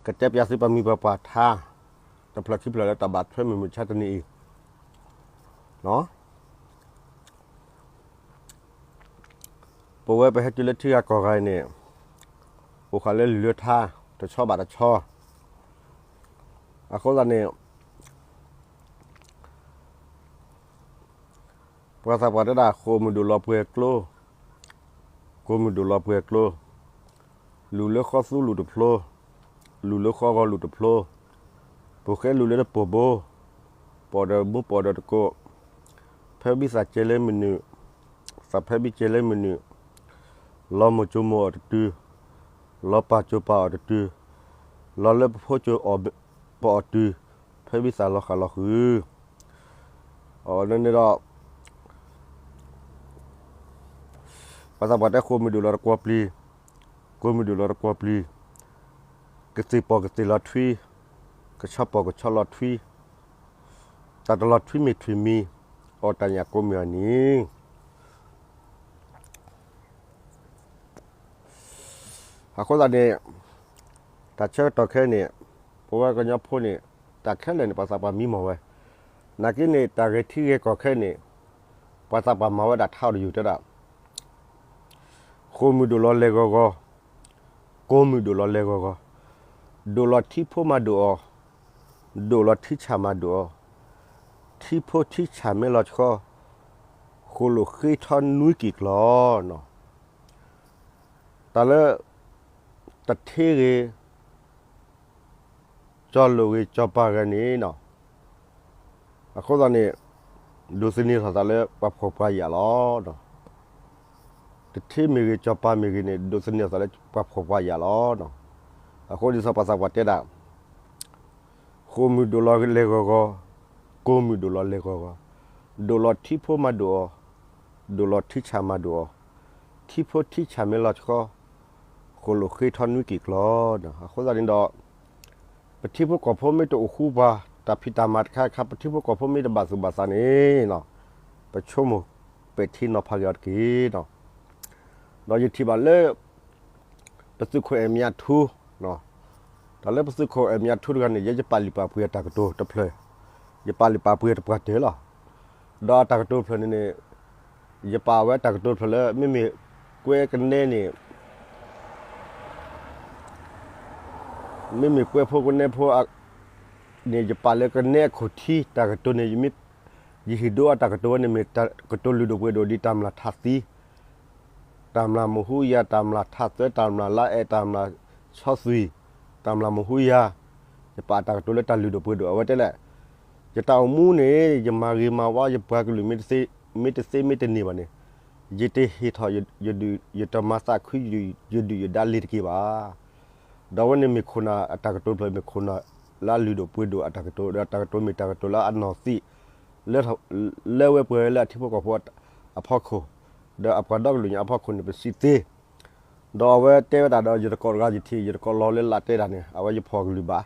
ကတဲပၠးသုပှၤမံၤပှၤပှၢ်ထါ တဖျၢၣ်ခံဖျၢၣ်လၢတၢ်ဘၣ်ထွဲမုၢ်မဆါတနံၤအံၤ, ပဝဲပဟဲတုၤလၢထံဂၤကီၢ်ဂၤအံၤန့ၣ် အိၣ်ဃာ်လၢလုၢ်လၢထါ တဆီဘၣ်တဆီ, အဃိသတးန့ၣ် ပှၤသးပှၢ်တဲဒၣ် ဃိာ်မုၢ်ဒိၣ်လီၤပှဲၤကျိ, ကိၢ်မုၢ်ဒိၣ်လီၤပှဲၤကျိ, လူၢ်လၢဃီသူလူၢ်တဖျိ, လူၢ်လၢဃီဂီၤလူၢ်တဖျိ, ပိာ်ဃဲလူၢ်လၢတပိာ်ဘိ, ပီၣ်ဒီးမူပီၣ်ဒီးတကိး, ဖဲဘံသးကဲလၢမနုၤ, သးဖဲဘံကဲလၢမနုၤ, လီၤမိၢ်ကၠိမိၢ်အီၣ်တတုၤ, လီၤပၢ်ကၠိပၢ်အီၣ်တတုၤ, လီၤလၢပဖိကၠိပအီၣ်တုၤ, ဖဲဘံသးလီၤဃာ်လီၤဃုာ် အန့ၣ်ဒီး ပှၤသးပှၢ်တဲဃိာ်မုၢ်ဒိၣ်လီၤတကွီၢ်ပျံၤ, ကိၢ်မုၢ်ဒိၣ်လီၤတကွီၢ်ပျံၤ, ကသ့ၣ်ပီၢ်ကသ့ၣ်လီၤထွံ, ကဆီပီၢ်ကဆီလီၤထွံ, တၢ်တလီၤထွံမ့ၢ်ထွံၣ်မံၤ, အီၣ်တၢ်ညၣ်ကိးမုၢ်အနံၤ အဃိသတးန့ၣ် တၢ်ဆၢကတီၢ်ခဲအံၤန့ၣ် ပဝဲကညီဖိန့ၣ် တၢ်ခဲလၢာ်န့ၣ် ပှၤသးပှၢ်မံမီၢ်ဝဲ, နာ်က့န့ၣ် တၢ်ဂဲၤထံဂဲၤကီၢ်ခဲအံၤန့ၣ် ပှၤသးပှၢ်မၤဝဲဒၣ်ထါအီၤတယုၢ်တဲဒၣ် ဃိာ်မုၢ်ဒိၣ်လီၤလဲၤဂီၤဂီၤ, ကိၢ်မုၢ်ဒိၣ်လီၤလဲၤဂီၤဂီၤ, ဒိၣ်လီၤထံဖိမၤဒိၣ်အီၤ, ဒိၣ်လီၤထံဆၣ်မၤဒိၣ်အီၤ, ထံဖိထံဆၣ်မ့ၢ်လီၤဆှီ, ဃိာ်လိာ်ဃ့ထီၣ်နွံက့ၤကျီ, တၢ်လၢ တထ့ဂ့ၤ ကၠီလိာ်ဂ့ၤကၠီပၤဂ့ၤန့ၣ် အဃိသတးန့ၣ် ဒိးသန့ၤထီၣ်သးလၢပှၤဖှီၣ်ပှၤယာ်လီၤ. တထ့မ့ၢ်ဂ့ၤ ကၠီပၤမ့ၢ်ဂ့ၤန့ၣ် ဒိးသန့ၤထီၣ်သးလၢပှၤဖှီၣ်ပှၤယာ်လီၤ. အဃိဒ်သိးပှၤသးပှၢ်တဲဒၣ် ဃိာ်မုၢ်ဒိၣ်လီၤလဲၤဂီၤဂီၤ, ကိၢ်မုၢ်ဒိၣ်လီၤလဲၤဂီၤဂီၤ, ဒိၣ်လီၤထံဖိမၤဒိၣ်အီၤ, ဒိၣ်လီၤထံဆၣ်မၤဒိၣ်အီၤ, ထံဖိထံဆၣ်မ့ၢ်လီၤဆှီ, ဃိာ်လိာ်ဃ့ထီၣ်နွံက့ၤကျီ, အဃိသတးန့ၣ်ဒီး ပထံဖိကီၢ်ဖိမ့ၢ်တအိၣ်ဃူပှၤ, တၢ်ဖံးတၢ်မၤတခါခါ ပထံဖိကီၢ်ဖိမ့ၢ်တဘၣ်သူၣ်ဘၣ်သးန့ၣ် ပဆိကမိၣ်ပဲာ်ထံနီၤဖးက့ၤအီၤတက့ၢ်. ဒီးယထံၣ်ဘၣ်လၢ ပသုးခိၣ်အဲၣ်မၠးထူ, တၢ်လၢပသုးခိၣ်အဲၣ်မၠးထူတဂၤန့ၣ် ယဲယပာ်လုၢ်ပာ်ပှ့ၤအတၢ်ကတိၤတဖျၢၣ်, ယပာ်လုၢ်ပာ်ပှ့ၤတပှၢ်တၢၢ်လီၤ. ဒီးအတၢ်ကတိၤတဖျၢၣ်န့ၣ်န့ၣ် ယပာ်ဝဲတၢ်ကတိၤတဖျၢၣ်လၢ မ့မ့ၢ်ကွဲကနဲန့ၣ် မ့မ့ၢ်ကွဲဖိကနဲဖိန့ၣ် ယပာ်လၢကနဲအခိၣ်ထံ တၢ်ကတိၤန့ၣ် ယဟ့ၣ်ဒိအတၢ်ကတိၤဝဲန့ၣ် မ့ၢ်တၢ်ကတိၤလုၢ်ဒိၣ်ပှ့ၤဒိၣ်ဒ်တၢ်မျၢ်ထးသံ တၢ်မျၢ်မဟူယၤ, တၢ်မျၢ်ထးသၢ, တၢ်မျၢ်လါအဲး, တၢ်မျၢ်ဆီသွံၣ်, တၢ်မျၢ်မဟူယၤ, ယပာ်တၢ်ကတိၤလၢတၢ်လုၢ်ဒိၣ်ပှ့ၤဒိၣ် အဝဲတဲလဲၣ်, ယတၢ်အိၣ်မူန့ၣ် ယမၤဂ့ၤမၤဝါ ယပှၤကလုာ် မ့ၢ်တသ့မ့ၢ်တန့ၢ်ဘၣ်န့ၣ် ယတဟ့ၣ်ထီၣ် ယတမၤသးခု ယဒုၣ်ယဒါလ့ၤတက့ၢ်ဘၣ်. ဒီးအဝဲန့ၣ်မ့ၢ်ခိၣ်နၢ်အတၢ်ကတိၤတဖျၢၣ် မ့ၢ်ခိၣ်နၢ်လၢအလုၢ်ဒိၣ်ပှ့ၤဒိၣ်အတၢ်ကတိၤ ဒီးတၢ်ကတိၤမ့ၢ်တၢ်ကတိၤလၢအနီၢ်သံး လၢဝဲပှဲၤလၢအထံဖိကီၢ်ဖိအဖီခိၣ် ဒီးအပှၤဒီကလုာ်ညါအဖီခိၣ်န့ၣ် ပစံးသ့. ဒီးအဝဲတဲဝဲဒၣ်ဒီး ယတကိးတဂၤယထံၣ် ယတကိးလီၤလၢလာ်တဲဒၣ်န့ၣ် အဝဲယဖီၣ်ကလုၢ်ဘၣ်.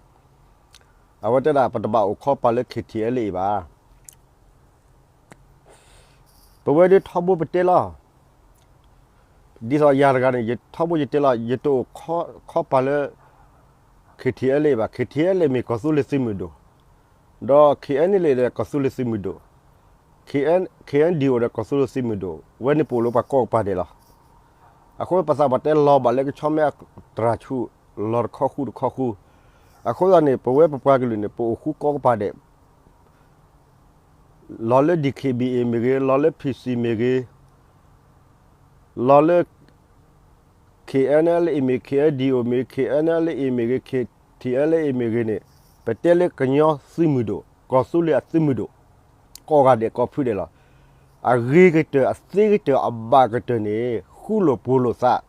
အဝဲတဲဒၣ် ပတဘၣ်အိၣ်ခီပာ်လၢ ခ့ထံအဲလ်အ့ဘၣ်. ပဝဲဒၣ်ထီဘိပတဲလီၤ. ဒ်သိးယၤတဂၤန့ၣ် ယထီဘိယတဲလီၤ ယတအိၣ်ခီပာ်လၢ ခ့ထံအဲလ်အ့ဘၣ်. ခ့ထံအဲလ်အ့မ့ၢ်ကီၢ်သူလ့ၤသုးမုၢ်ဒိၣ်, ဒီး ခ့အဲနလ့ဒီး ကီၢ်သူလ့ၤသုးမုၢ်ဒိၣ်, ခ့အဲနဒံၣ်အိၣ်ဒီး ကီၢ်သူလ့ၤသုးမုၢ်ဒိၣ်, ဝဲန့ၣ်ပအိၣ်လၢပှၤကိးကပၤဒဲးလီၤ. အဃိပှၤသးပှၢ်တဲလီၤဘၣ်လၢကဆီမဲအတြၢ်ဆူၣ် လီၤတခီဃူတခီဃူ. အဃိသတးန့ၣ် ပဝဲပပှၤကလုာ်န့ၣ် ပအိၣ်ဃူကိးကပၤဒဲး လီၤလၢ DKBA မ့ၢ်ဂ့ၤ, လီၤလၢ PC မ့ၢ်ဂ့ၤ, လီၤလၢ KNLA မ့ၢ် KNDO မ့ၢ် KNLA မ့ၢ်ဂ့ၤ KTLA မ့ၢ်ဂ့ၤန့ၣ် ပတဲလၢကညီသုးမုၢ်ဒိၣ် ကီၢ်သူလ့ၤအသုးမုၢ်ဒိၣ် ကိးဂၤဒဲးကိးဖုဒဲးလီၤ. အဂ့ၤကတၢၢ် အသ့ကတၢၢ် အဘၣ်ကတၢၢ်န့ၣ် ဃူလိာ်ဖိးလိာ်သး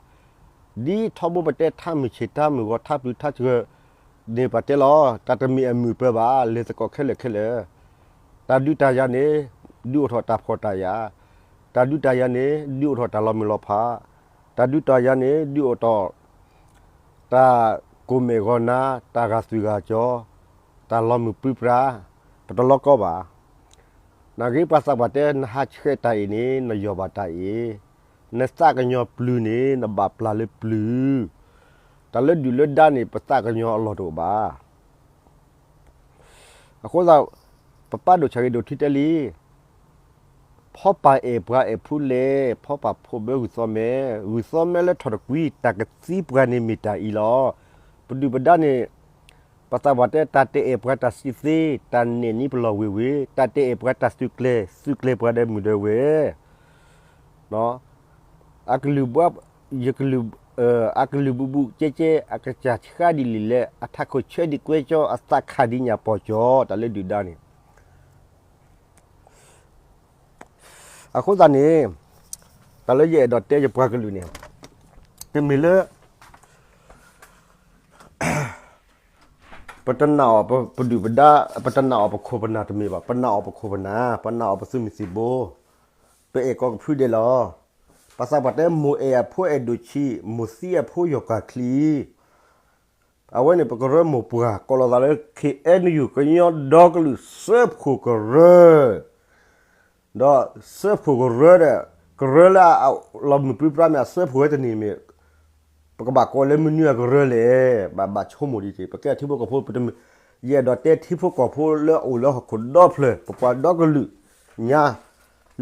ဒ်ထီဘိပတဲထါမုၢ်ဆ့ၣ်ထါမုၢ်ဂီၤ ထါပျုၤထါစှၢၤန့ၣ် ပတဲလီၤ တၢ်တမ့ၢ်အမုာ်ပၢၤဘၣ် လဲၤသကိးခဲလၢာ်ခဲလၢာ်. တၢ်ဒုးတၢ်ယၤန့ၣ် ဒုးအိၣ်ထီၣ်တၢ်ဖှီၣ်တၢ်ယာ်, တၢ်ဒုးတၢ်ယၤန့ၣ် ဒုးအိၣ်ထီၣ်တၢ်လီၤမုၢ်လီၤဖး, တၢ်ဒုးတၢ်ယၤန့ၣ် ဒုးအိၣ်ထီၣ် တၢ်ကိၢ်မဲာ်ဂီၤနၤ, တၢ်ဂာ်သွံၣ်ဂာ်ကၠီ, တၢ်လီၤမုၢ်ပြံပြါ, ပတလီၤကီဘၣ်. နာ်က့ပှၤသးပှၢ်တဲ နဟးဆှဲးတၢ်အံၤန့ၣ် နယီၢ်ဘၣ်တၢ်အံၤ, နသးကညီၤပျုၤန့ၣ် နဘၣ်ပျၢ်လၢပျုၤ. တၢ်လၢဒုၣ်လၢဒါန့ၣ် ပသးကညီၤအလီၢ်တအိၣ်ဘၣ်. အဃိသတး ပပၢ်ဒိၣ်ဆၣ်ဂ့ၤဒိၣ်ထံတဲလံ, ဖီပၢ်အဲၣ်ပှၤအဲၣ်ဖုလဲၣ်, ဖီပၢ်ဖိးဘၢဂုၢ်သီမဲ, ဂုၢ်သီမဲလၢထီၣ်တကွံ, တၢ်ကသံပှၤန့ၣ်မ့ၢ်တၢ်အံၤလီၤ. ပဒုၣ်ပဒါန့ၣ် ပသးပှၢ်တဲ တၢ်တအဲၣ်ပှၤတၢ်စံးသ့, တၢ်နဲၣ်နံပလီၢ်ဝ့ၤဝ့ၤ, တၢ်တအဲၣ်ပှၤတၢ်သုးကျဲၤ, သုးကျဲၤပှၤဒီးမုၢ်ဒီးဝဲ အကလုၢ်ဘှါ, ယကလုၢ်, အကလုၢ်ဘူးဘူးကဲကဲ, အကစၢ်ဆှါဒ်လံာ်လဲၢ်, အထးခိၣ်ဆၢဒ်ကွဲကၠီ, အသးခးဒ်ညၣ်ပီၢ်ကၠီ, တၢ်လၢဒုၣ်ဒါန့ၣ်. အဃိသတးန့ၣ် တၢ်လၢယအဲၣ်ဒိးတဲယပှၤကလုာ်န့ၣ် တမ့ၢ်လၢ ပတနာ်အီၤပဒုၣ်ပဒါ, ပတနာ်အီၤပခိၣ်ပနၢ်တမ့ၢ်ဘၣ်, ပနာ်အီၤပခိၣ်ပနၢ်, ပနာ်အီၤပသုးမုၢ်သံၣ်ဘိ, ပအဲၣ်ကီးကဖုဒဲးလီၤ. ပသးပှၢ်တဲ မိၢ်အဲၣ်အဖိအဲၣ်ဒိၣ်ဆံး, မိၢ်သံအဖိယီၢ်ကၢ်ချံ အဝဲန့ၣ် ပကရၢမိၢ်ပှၢ် ကိးလီၤသးလၢ ခ့ၣ်အဲၣ်ယူၣ် ကညီဒီကလုာ်စၢဖှိၣ်ကရၢ, ဒီးစၢဖှိၣ်ကရၢဒီး ကရၢလၢအလီၤမုၢ်ပြံပြါမ့ၢ် အစၢဖှိၣ်ဝဲတန့ၢ်မ့ၢ် ပကဘၣ်ကိးလၢမနုၤအကရၢလဲၣ်, ဘၣ်ဘၣ်ဆိကမိၣ်ဒ်တ့ၢ် ပကဲထံဖိကီၢ်ဖိ ပတမ့ၢ်, ယအဲၣ်ဒိးတဲထံဖိကီၢ်ဖိလၢအအိၣ်လၢဟီၣ်ခိၣ်ဒီဖျၢၣ် ပပှၤဒီကလုာ်ညါ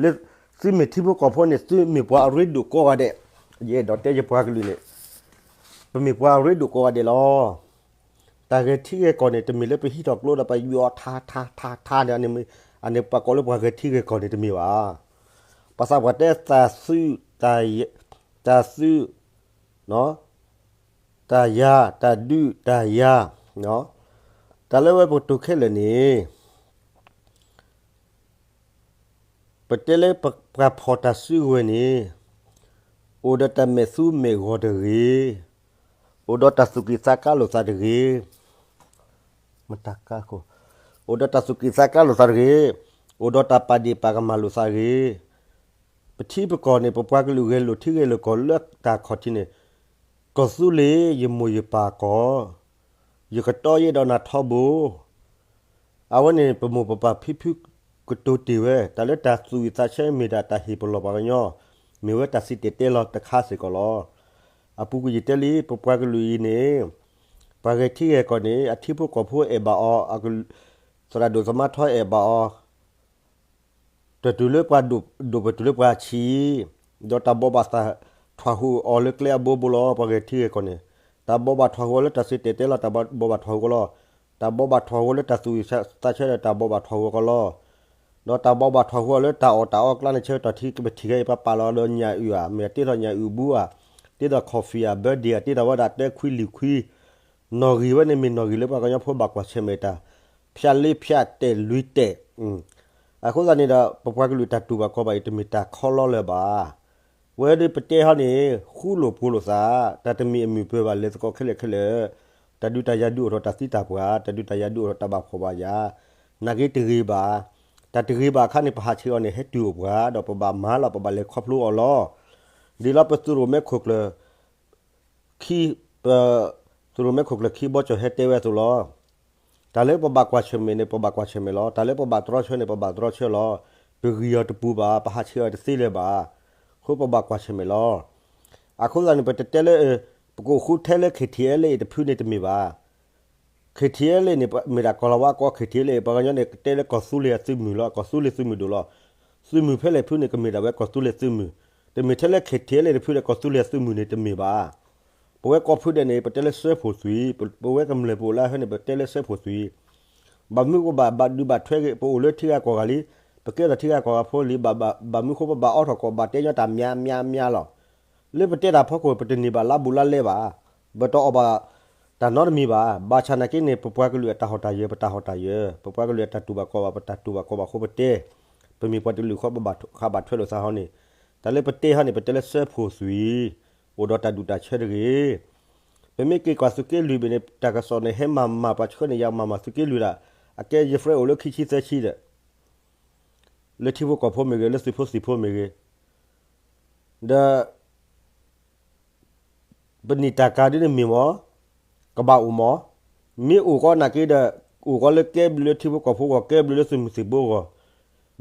လၢသုမ့ၢ်ထံဖိကီၢ်ဖိန့ၣ် သုမ့ၢ်ပှၤအရ့ဒိၣ်ကိးဂၤဒဲး, ယအဲၣ်ဒိးတဲယပှၤကလုာ်န့ၣ် ပမ့ၢ်ပှၤအရ့ဒိၣ်ကိးဂၤဒဲးလီၤ. တၢ်ဂဲၤထံဂဲၤကီၢ်န့ၣ် တမ့ၢ်လၢပဟံးထီၣ်ကျိဒီးပယွၤထးထးထးထးန့ၣ်, အန့ၣ်ပှၤကိးလၢပှၤဂဲၤထံဂဲၤကီၢ်န့ၣ်တမ့ၢ်ဘၣ်. ပသးပှၢ်တဲ တၢ်သုး, တၢ်သုး, တၢ်ယၤ, တၢ်ဒုးတၢ်ယၤ, တၢ်လၢဝဲပကတိၤခဲလၢာ်န့ၣ် ပတဲလၢပှၤဖီၣ်တၢ်စုကဝဲၤန့ၣ် အိၣ်ဒီးတၢ်မဲာ်သူမဲာ်ဂီၤတဂ့ၤ, အိၣ်ဒီးတၢ်သူၣ်ကံၢ်သးကါလိာ်သးတဂ့ၤ, မတၤကါခိၣ်, အိၣ်ဒီးတၢ်သူၣ်ကံၢ်သးကါလိာ်သးတဂ့ၤ, အိၣ်ဒီးတၢ်ပာ်ဒ့ၣ်ပာ်ကမၣ်လိာ်သးတဂ့ၤ. ပထံပကီၢ်န့ၣ် ပပှၤကလုာ်ဂဲၤလိာ်ထံဂဲၤလိာ်ကီၢ်လၢတၢ်ခီၣ်ထံးန့ၣ် ကီၢ်သူလ့ၤ ယမိၢ်ယပၢ်ကီၢ်, ယကတီယအဲၣ်ဒိးနၤထီဘိ အဝဲန့ၣ် ပမိၢ်ပပၢ်ဖံဖုကတိၤတ့ၢ်ဝဲ တၢ်လၢတၢ်သူၣ်ဝံၣ်သးဆၢမ့ၢ်ဒၣ်တၢ်ဟ့ၣ်ပလီၢ်ပှၤကညီ, မ့ၢ်ဝဲတၢ်စံၣ်တဲၤတဲလီၤတခါစ့ၢ်ကီးလီၤ. အပူၤကွံာ်ယတဲလံ ပပှၤကလုာ်အံၤန့ၣ် ပှၤဂဲၤထံဂဲၤကီၢ်န့ၣ် အထံဖိကီၢ်ဖိအဲၣ်ဘၣ်အီၤ, သရၣ်ဒိၣ်သမါထီအဲၣ်ဘၣ်အီၤ တတုၤလၢပှၤဒိၣ်ပတုၤလၢပှၤဆံး, ဒီးတၢ်ဘိးဘၣ်သးထွးဟူးအီၤလၢကျဲအဘိဘိလီၤ. ပှၤဂဲၤထံဂဲၤကီၢ်န့ၣ် တၢ်ဘိးဘၣ်ထွးဟူးအီၤလၢတၢ်စံၣ်တဲၤတဲလီၤ တၢ်ဘိးဘၣ်ထွးဟူးကီးလီၤ. တၢ်ဘိးဘၣ်ထွးဟူးလၢတၢ်သူၣ်ဝံၣ်သးဆၢဒီးတၢ်ဘိးဘၣ်ထွးဟူးကီးလီၤ. ဒီးတၢ်ဘိးဘၣ်ထွးဟူးအီၤလၢတၢ်အီၣ်တၢ်အီကျါန့ၣ် ဆၢကတီၢ်ထံကပထံၣ်ခဲအံၤ ပပာ်လီၤဒီးညၣ်အုၣ်ဧါ, မ့ၢ်တ့ထီၣ်ညၣ်အုၣ်ဘူးဧါ, တ့ထီၣ် coffee ဧါ, birthday ဧါ, တ့ထီၣ်ဝဲဒၣ်တၢခွံလွံၢ်ခွံ နီၣ်ဂံၢ်ဝဲန့ၣ်မ့ၢ်နီၣ်ဂံၢ်လၢပှၤကညီဖိဘၣ်ကွၢ်ဆၢၣ်မဲာ်တၢ်, ဖၠၣ်လ့ဖၠၣ်တဲာ်လွံၢ်တဲာ်. အဃိသတးန့ၣ်ဒီး ပပှၤကလုာ်တၢ်တူၢ်ဘၣ်ခီၣ်ဘၣ်အံၤ တမ့ၢ်တၢ်ခီလီလၢၤဘၣ်. ဝဲဒၣ်ပတဲဟီန့ၣ် ဃူလိာ်ဖိးလိာ်သး, တၢ်တမံၤအမုာ်ပှဲၤဘၣ်လဲၤသကိးခဲလၢာ်ခဲလၢာ်, တၢ်ဒုးတၢ်ယၤဒုးအိၣ်ထီၣ်တၢ်သံတၢ်ပှၢ်, တၢ်ဒုးတၢ်ယၤဒုးအိၣ်ထီၣ်တၢ်ဘၣ်ဖှီၣ်ဘၣ်ယာ်, နာ်က့တဂ့ၤဘၣ်. တၢ်တဂ့ၤဘၣ်အခါန့ၣ် ပဟးဆှဲးအီၤန့ၣ် ဟဲတုၤအိၣ်ပှၤ, ဒီးပဘၣ်မၤလီၤ ပဘၣ်လဲၤခီဖျိအီၤလီၤ. ဒ်လီၤပသုးရိၣ်မဲခိၣ်ကျၢၢ် သုးရိၣ်မဲခိၣ်ကျၢၢ်ခံဘီကၠီၣ်ဟဲတဲဝဲအသိးလီၤ. တၢ်လၢပဘၣ်ကွၢ်ဆၢၣ်မဲာ်န့ၣ် ပဘၣ်ကွၢ်ဆၢၣ်မဲာ်လီၤ. တၢ်လၢပဘၣ်တြီဆၢန့ၣ် ပဘၣ်တြီဆၢလီၤ. ပဂံၢ်အီၤတပူၤဘၣ်, ပဟးဆှဲးအီၤတသ့လၢၤဘၣ်. အဃိပဘၣ်ကွၢ်ဆၢၣ်မဲာ်လီၤ. အဃိသတးန့ၣ် ပတတဲလၢ ပကအိၣ်ဃူထဲလၢ ခ့ၣ်ထံၣ်အဲလ့ၣ် တဖုန့ၣ်တမ့ၢ်ဘၣ်. ခ့ၣ်ထံၣ်အဲလ့ၣ်န့ၣ် မ့ၢ်ဒၣ်ကီၢ်လီၤဝါကီၢ် ခ့ၣ်ထံၣ်အဲလ့ၣ် ပှၤကညီန့ၣ် ကတဲလၢကီၢ်သူလ့ၤအသုးမုၢ်လီၤ. ကီၢ်သူလ့ၤသုးမုၢ်ဒိၣ်လီၤ. သုးမုၢ်ဖဲလဲၣ်ဖုန့ၣ် ကမ့ၢ်ဒၣ်ဝဲကီၢ်သူလ့ၤသုးမုၢ်, တမ့ၢ်ထဲလၢ ခ့ၣ်ထံၣ်အဲလ့ၣ် တဖုဒီးကီၢ်သူလ့ၤသုးမုၢ်န့ၣ်တမ့ၢ်ဘၣ်. ပဝဲကီၢ်ဖုဒဲးန့ၣ် ပတဲလၢစၢဖှိၣ်သွံၣ်, ပဝဲကမျၢၢ်ပအိၣ်လၢဟဲန့ၣ် ပတဲလၢစၢဖှိၣ်သွံၣ်, ဘၣ်မနုၤပဘၣ်ဒုးဘၣ်ထွဲက့ၤ ပအိၣ်လၢထံဂၤကီၢ်ဂၤလံ, ပကဲထီၣ်ထံဂၤကီၢ်ဂၤဖိလံ, ဘၣ်မနုၤဃိပဘၣ်အိးထီၣ်ကီး ဘၣ်တဲညီတၢ်မးမးမးလီၤ. လၢပတဲတၢ်ဖီခိၣ် ပတန့ၢ်ဘၣ်လါဘူးလါလဲဘၣ်, ပတအီၣ်ဘၣ်တၢ်နီတမံၤဘၣ်. ဘၣ်ဆၣ်နာ်က့န့ၣ် ပပှၤကလုာ်အတၢ်ဟီၣ်တၢ်ယၢၤ ပတၢ်ဟီၣ်တၢ်ယၢၤ, ပပှၤကလုာ်အတၢ်တူၢ်ဘၣ်ခီၣ်ဘၣ် ပတၢ်တူၢ်ဘၣ်ခီၣ်ဘၣ်အဃိပတဲ, ပမ့ၢ်ပှၤတကလုာ်ဃီ ပဘၣ်ဃးဘၣ်ထွဲလိာ်သးဟီန့ၣ်, တၢ်လၢပတဲဟီန့ၣ် ပတဲလၢစၢဖှိၣ်သွံၣ်, အိၣ်ဒီးတၢ်ဒူၣ်တၢ်ဆၢတဂ့ၤ. ပမ့ၢ်က့ၤကွၢ်သုးက့လွံၢ်ဘ့ၣ်န့ၣ် တၢ်ကစီၣ်န့ၣ် ဟဲမၤမၤပှၤဆှၢန့ၢ်ယၤမၤမၤသုးက့လွံၢ်ဒၣ်, အကဲယfriendအိၣ်လၢခံဆံသၢဆံဒီး လၢထံဖိကီၢ်ဖိမ့ၢ်ဂ့ၤ လၢသုးဖိသံၣ်ဖိမ့ၢ်ဂ့ၤ, ဒီး ပနံၣ်တၢ်ကၤဒ်န့ၣ်မ့ၢ်မး, ကဘၣ်အိၣ်မး, မ့ၢ်အိၣ်ကီးနာ်က့ဒီး အိၣ်ကီးလၢကဲဘျုးလၢထံဖိကီၢ်ဖိဂီၢ် ကဲဘျုးလၢသုးမုၢ်သံၣ်ဘိဂီၢ်,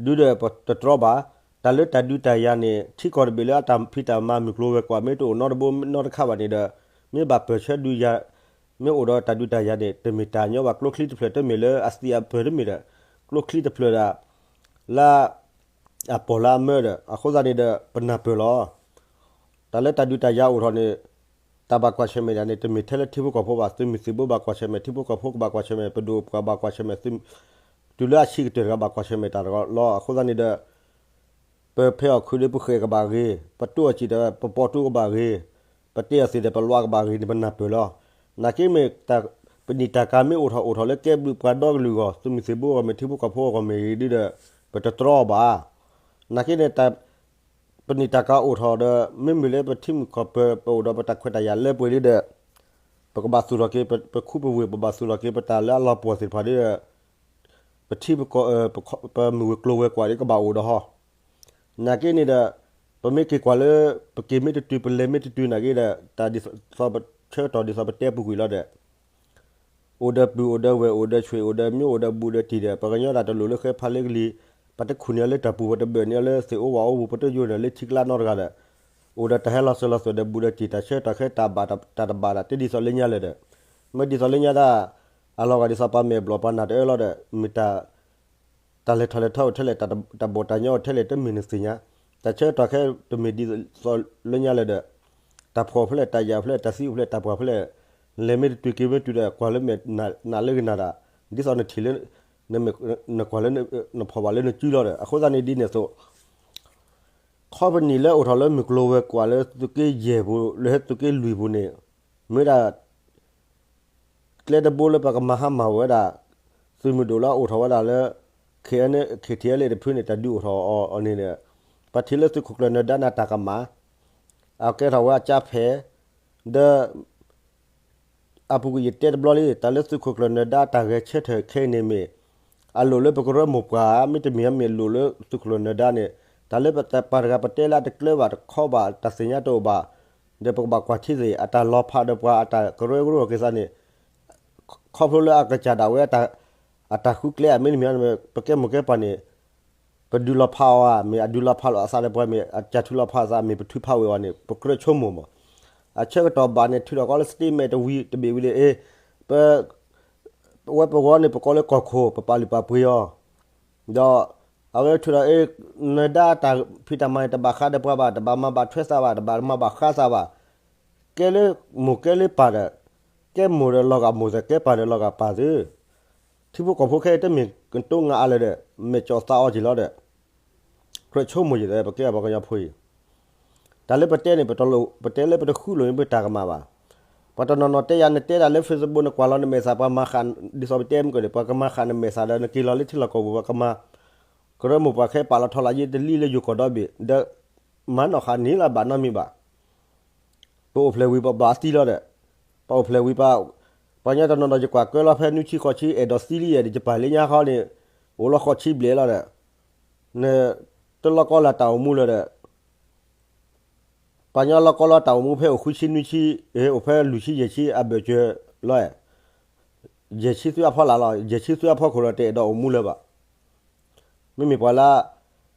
ဒုးဒီးပတတြီဘၣ်, တၢ်လၢတၢ်ဒုးတၢ်ယၤန့ၣ် ထံကီၢ်တဘ့ၣ်လၢအတၢ်ဖံးတၢ်မၤမုၢ်ကျိၤဝဲၤကွာ် မ့ၢ်တအိၣ်နီတဘိနီတခါဘၣ်န့ၣ်ဒီး မ့ၢ်ဘၣ်ပၢၢ်ဆၢဒုးယၤ, မ့ၢ်အိၣ်ဒီးတၢ်ဒုးတၢ်ယၤန့ၣ် တမ့ၢ်တၢ်ညီဘၣ်. ကျိချံတဖျၢၣ်တမ့ၢ်လၢအသံးအပၢၢ်တမ့ၢ်ဒီး, ကျိချံတဖျၢၣ်ဒၣ် လၢအပီၢ်လၢအမၢဒီး အဃိသတးန့ၣ်ဒီး ပနၢ်ပၢၢ်လီၤ. တၢ်လၢတၢ်ဒုးတၢ်ယၤအိၣ်ထီၣ်န့ၣ် တၢ်ဘၣ်ကွၢ်ဆၢၣ်မဲာ်ဒၣ်န့ၣ် တမ့ၢ်ထဲလၢထံဖိကီၢ်ဖိဘၣ်. သုးမုၢ်သံၣ်ဘိဘၣ်ကွၢ်ဆၢၣ်မဲာ်, ထံဖိကီၢ်ဖိကဘၣ်ကွၢ်ဆၢၣ်မဲာ်, ပဒိၣ်ပှၤဘၣ်ကွၢ်ဆၢၣ်မဲာ်, သုး တုၤလၢအဆံးကတၢၢ်တဂၤဘၣ်ကွၢ်ဆၢၣ်မဲာ်တၢ်တဂၤလီၤ. အဃိသတးန့ၣ်ဒီး ပဖဲးအီၣ်ခုးဒီးပဃဲၣ်ကဘၣ်ဂ့ၤ, ပတိၢ်အီၣ်စံၣ်ဒီးပပီတူကဘၣ်ဂ့ၤ, ပတဲအီၣ်သ့ၣ်ဒီးပလွးကဘၣ်ဂ့ၤန့ၣ် ပနၢ်ပၢၢ်လီၤ. နာ်က့မ့ၢ် ပနံာ်တၢ်ကၤမ့ၢ်အိၣ်ထီၣ်အိၣ်ထီၣ်လၢကဲဘျုးပှၤဒီကလုာ်အဂီၢ်, သုးမုၢ်သံၣ်ဘိအဂီၢ်မ့ၢ် ထံဖိကီၢ်ဖိအဂီၢ်မ့ၢ်ဂ့ၤဒီး ပတတြီအီၤဘၣ်. နာ်က့န့ၣ် ပနံာ်တၢ်ကၤအိၣ်ထီၣ်ဒီး မ့မ့ၢ်လၢပထံမုၢ်ကီၢ်ပၢၢ် ပအိၣ်ဒီးပတၢ်ခွဲးတၢ်ယာ်လၢပှဲၤလံဒီး ပကဘၣ်သူၣ်ထီၣ်က့ၤ ပခူပဝ့ၢ် ပဘၣ်သူၣ်ထီၣ်က့ၤပတၢ်လၢအလီၤပှီၢ်သ့ၣ်တဖၣ်ဒီး ပထံပကီၢ် ပမုၢ်ဝဲၤကျိၤဝဲၤကွာ်ဒီးကဘၣ်အိၣ်ဒီးဟီ. နာ်က့န့ၣ်ဒီး ပမ့ၢ်က့ၤကွၢ်လၢ ပက့ၤမ့ၢ်တတုၤ ပလဲၤမ့ၢ်တတုၤနာ်က့ဒီး တၢ်ဒ်သိးပဆၢကတီၢ်ဒ်သိးပတဲပူၤကွံာ်လီၤဒီး အိၣ်ဒီးပုၢ်အိၣ်ဒီးဝဲၢ်အိၣ်ဒီးဆွ့ၣ်အိၣ်ဒီးမၠိအိၣ်ဒီးဘူးဒီးတံၢ်ဒီး ပှၤကညီတၢ်တလိၣ်လၢဃဲဖးလၢကလံၤ, ပတခူၣ်န့ၢ်အီၤလၢတၢ်ပူၤ ပတဘၢၣ်န့ၢ်အီၤလၢသ့ၣ်အိၣ်ဝၣ်အိၣ်ပူၤ ပတယိာ်န့ၢ်လၢထံကျါနီတဂၤဒီး အိၣ်ဒီးတၢ်ဟဲလီၤစၢၤလီၤသွဲၣ်ဒီးဘူးဒီးတံၢ် တၢ်ဆၢကတီၢ်ခဲတၢ်ဘၣ်တၢ်တဘၣ်ဒၣ် တဒ်သိးလၢညါလၢၤဒီး မ့ၢ်ဒ်သိးလၢညါဒၣ် အလီၤဂာ်ဒ်သိးပှၤမဲာ်ဘျီၣ်ပှၤနၢ်တအၢလီၤဒီး မ့ၢ်တၢ် တၢ်လဲၤထီၣ်လဲၤထီအိၣ်ထဲလဲၣ် တၢ်ဘီၣ်တၢ်ညီအိၣ်ထဲလဲၣ် တမ့ၢ်နသ့ၣ်ညါ, တၢ်ဆၢကတီၢ်ခဲတမ့ၢ်ဒ်သိးလၢညါလၢၤဒီး တၢ်ဖှီၣ်ဖဲလဲၣ် တၢ်ယာ်ဖဲလဲၣ် တၢ်သံအိၣ်ဖဲလဲၣ် တၢ်ပှၢ်ဖဲလဲၣ် လဲၤမ့ၢ်တတုၤက့ၤမ့ၢ်တုၤဒီး ကွၢ်လၢမဲာ်နးလၢကနၣ်ဒၣ် ဒ်သိးနထံၣ်လၢ နကွၢ်လၢနဖီၣ်ဘၣ်လၢနစုလီၤဒီး အဃိသတးန့ၣ်ဒ်န့ၣ်အသိး ခီပနံၣ်လၢအိၣ်ထီၣ်လၢမုၢ်ကျိၤဝဲၤကွာ်လၢသုးက့ယဲၢ်ပူၤ လၢသုးက့လွံၢ်ပူၤန့ၣ် မ့ၢ်ဒၣ် ကျဲတဘိလၢပကမၤဟါမၢ်ဝဲဒၣ် သုးမုၢ်ဒိၣ်လၢအအိၣ်ထီၣ်ဝဲဒၣ်လၢ ခ့ၣ်ထံးအဲလ့ၣ်တဖုန့ၣ် တၢ်ဒုးအိၣ်ထီၣ်အီၤန့ၣ်ဒီး ပထံၣ်လၢသုးခိၣ်ကျၢၢ်နၢၤဒါန့ၣ်တၢ်ကမၣ် အကဲထီၣ်ဝဲအကၠါဖဲး ဒီး အပူၤကွံာ်ယတဲတဘျီလံ တၢ်လၢသုးခိၣ်ကျၢၢ်နၢၤဒါတၢ်ဂဲၤဆၢထၢၣ်ခဲအံၤန့ၣ်မ့ၢ် အလိၣ်လၢပကရၢမိၢ်ပှၢ် မ့တမ့ၢ်မ့ၢ်လိၣ်လၢသုးခိၣ်ကျၢၢ်နၢၤဒါန့ၣ် တၢ်လၢပတပာ်တဂၤပတဲလၢအတကျၢၤဘၣ်တခီဘၣ် တၢ်သ့ၣ်ညါတအိၣ်ဘၣ် ဒီးပကဘၣ်ကွၢ်ထံသ့ၣ် အတၢ်လီၤဖးဒီးပှၤအတၢ်ကရၢကရိအက့ၤသးန့ၣ် ခီဖျိလၢအကစၢ်ဒၣ်ဝဲ အတၢ်ဃုကျဲအမ့တမ့ၢ် ပကဲမိၢ်ကဲပၢ်န့ၣ် ပဒုးလီၤဖးအီၤဧါ မ့ၢ်အဒုးလီၤဖးလိာ်အသးဒီးပှၤ မ့ၢ်အတၢ်ထုးလီၤဖးအသး မ့ၢ်ပထုးဖးဝဲအီၤန့ၣ် ပကြၢးဆိကမိၣ်မး. အဆၢကတီၢ်ဘၣ်န့ၣ် ထုးထီၣ်ကီးလၢ statement တဝံၤတဘ့ၣ်ဝံၤလံ အ့ ပ ပဝဲပဂီၢ်န့ၣ် ပကိးလၢကီၢ်ခိၣ် ပပာ်လုၢ်ပာ်ပှ့ၤအီၤ ဒီး အဝဲထုးထီၣ်အ့ နၢၤဒါတၢ်ဖံးတၢ်မၤန့ၣ် တဘၣ်ဃးဒီးပှၤဘၣ် တဘၣ်မၤဘၣ်ထွဲသးဘၣ် တဘၣ်မၤဘၣ်ဃးသးဘၣ် ကဲလၢမိၢ်ကဲလၢပၢ်ဒီး ကဲမိၢ်ဒီးလီၤဂာ်မိၢ်သး ကဲပၢ်ဒီးလီၤဂာ်ပၢ်သ့ ထံဖိကီၢ်ဖိခဲအံၤတမ့ၢ်ကတိၤငါအါလၢၤဒီး မဲာ်ကၠီၣ်သးအီၤက့ၤလီၤဒီး ကြၢးဆိကမိၣ်ယံၤဒီး ပကဲပှၤကညီဖိအံၤ တၢ်လၢပတဲန့ၣ် ပတဲလၢ ပတဃုလိာ်န့ၢ်ပတၢ်ကမၣ်ဘၣ်. ပှၤတနီၤနီၤတဲယၤ နတဲဒၣ်လၢ Facebook နကွၢ်လီၤနမဲာ်သး ပှၤမၤဃာ် ဒ်သိးပတဲမုၢ်ကီၢ်န့ၣ် ပှၤကမၤဃာ်နမဲာ်သးဒီး နက့ၤလီၤလၢထံလီၢ်ကီၢ်ပူၤ ပှၤကမၤ ကရၢမိၢ်ပှၢ်ခဲ ပာ်လီၤထီလီၤယ့တလံလၢယိၤကီၢ်ဒီဘ့ၣ် ဒီး မၤနီၣ်ဃာ်န့ၢ်လၢၤဘၣ်နီတမံၤဘၣ်. ပအိၣ်ဖျဲၣ်ဝံၤပဘၣ်သံလီၤဒီး ပအိၣ်ဖျဲၣ်ဝံၤပ ပှၤကညီတနီၤနီၤ ယကွၢ်ကၢလီၤဖဲနွံဆံဃိးဆံ အဲၣ်ဒိးသံလံယဲၢ်ဒီး ယပၢ်လၢညါဃီန့ၣ် အိၣ်လီၤဃိးဆံဘျဲၣ်လီၤဒီး န တလီၢ်ကီလၢတၢ်အိၣ်မူလၢၤဒီး ပှၤကညီလီၢ်ကီလီၤတၢ်အိၣ်မူဖဲအိၣ်ဃုဆံနွံဆံ အိၣ်ဖဲလွံၢ်ဆံယဲၢ်ဆံအဘၢၣ်စၢၤလီၤ ယဲၢ်ဆံသွံအဖီလာ်လီၤ ယဲၢ်ဆံသွံအဖီခိၣ်လီၤ တအဲၣ်ဒိးအိၣ်မူလၢၤဘၣ်. မ့မ့ၢ်ပှၤလၢ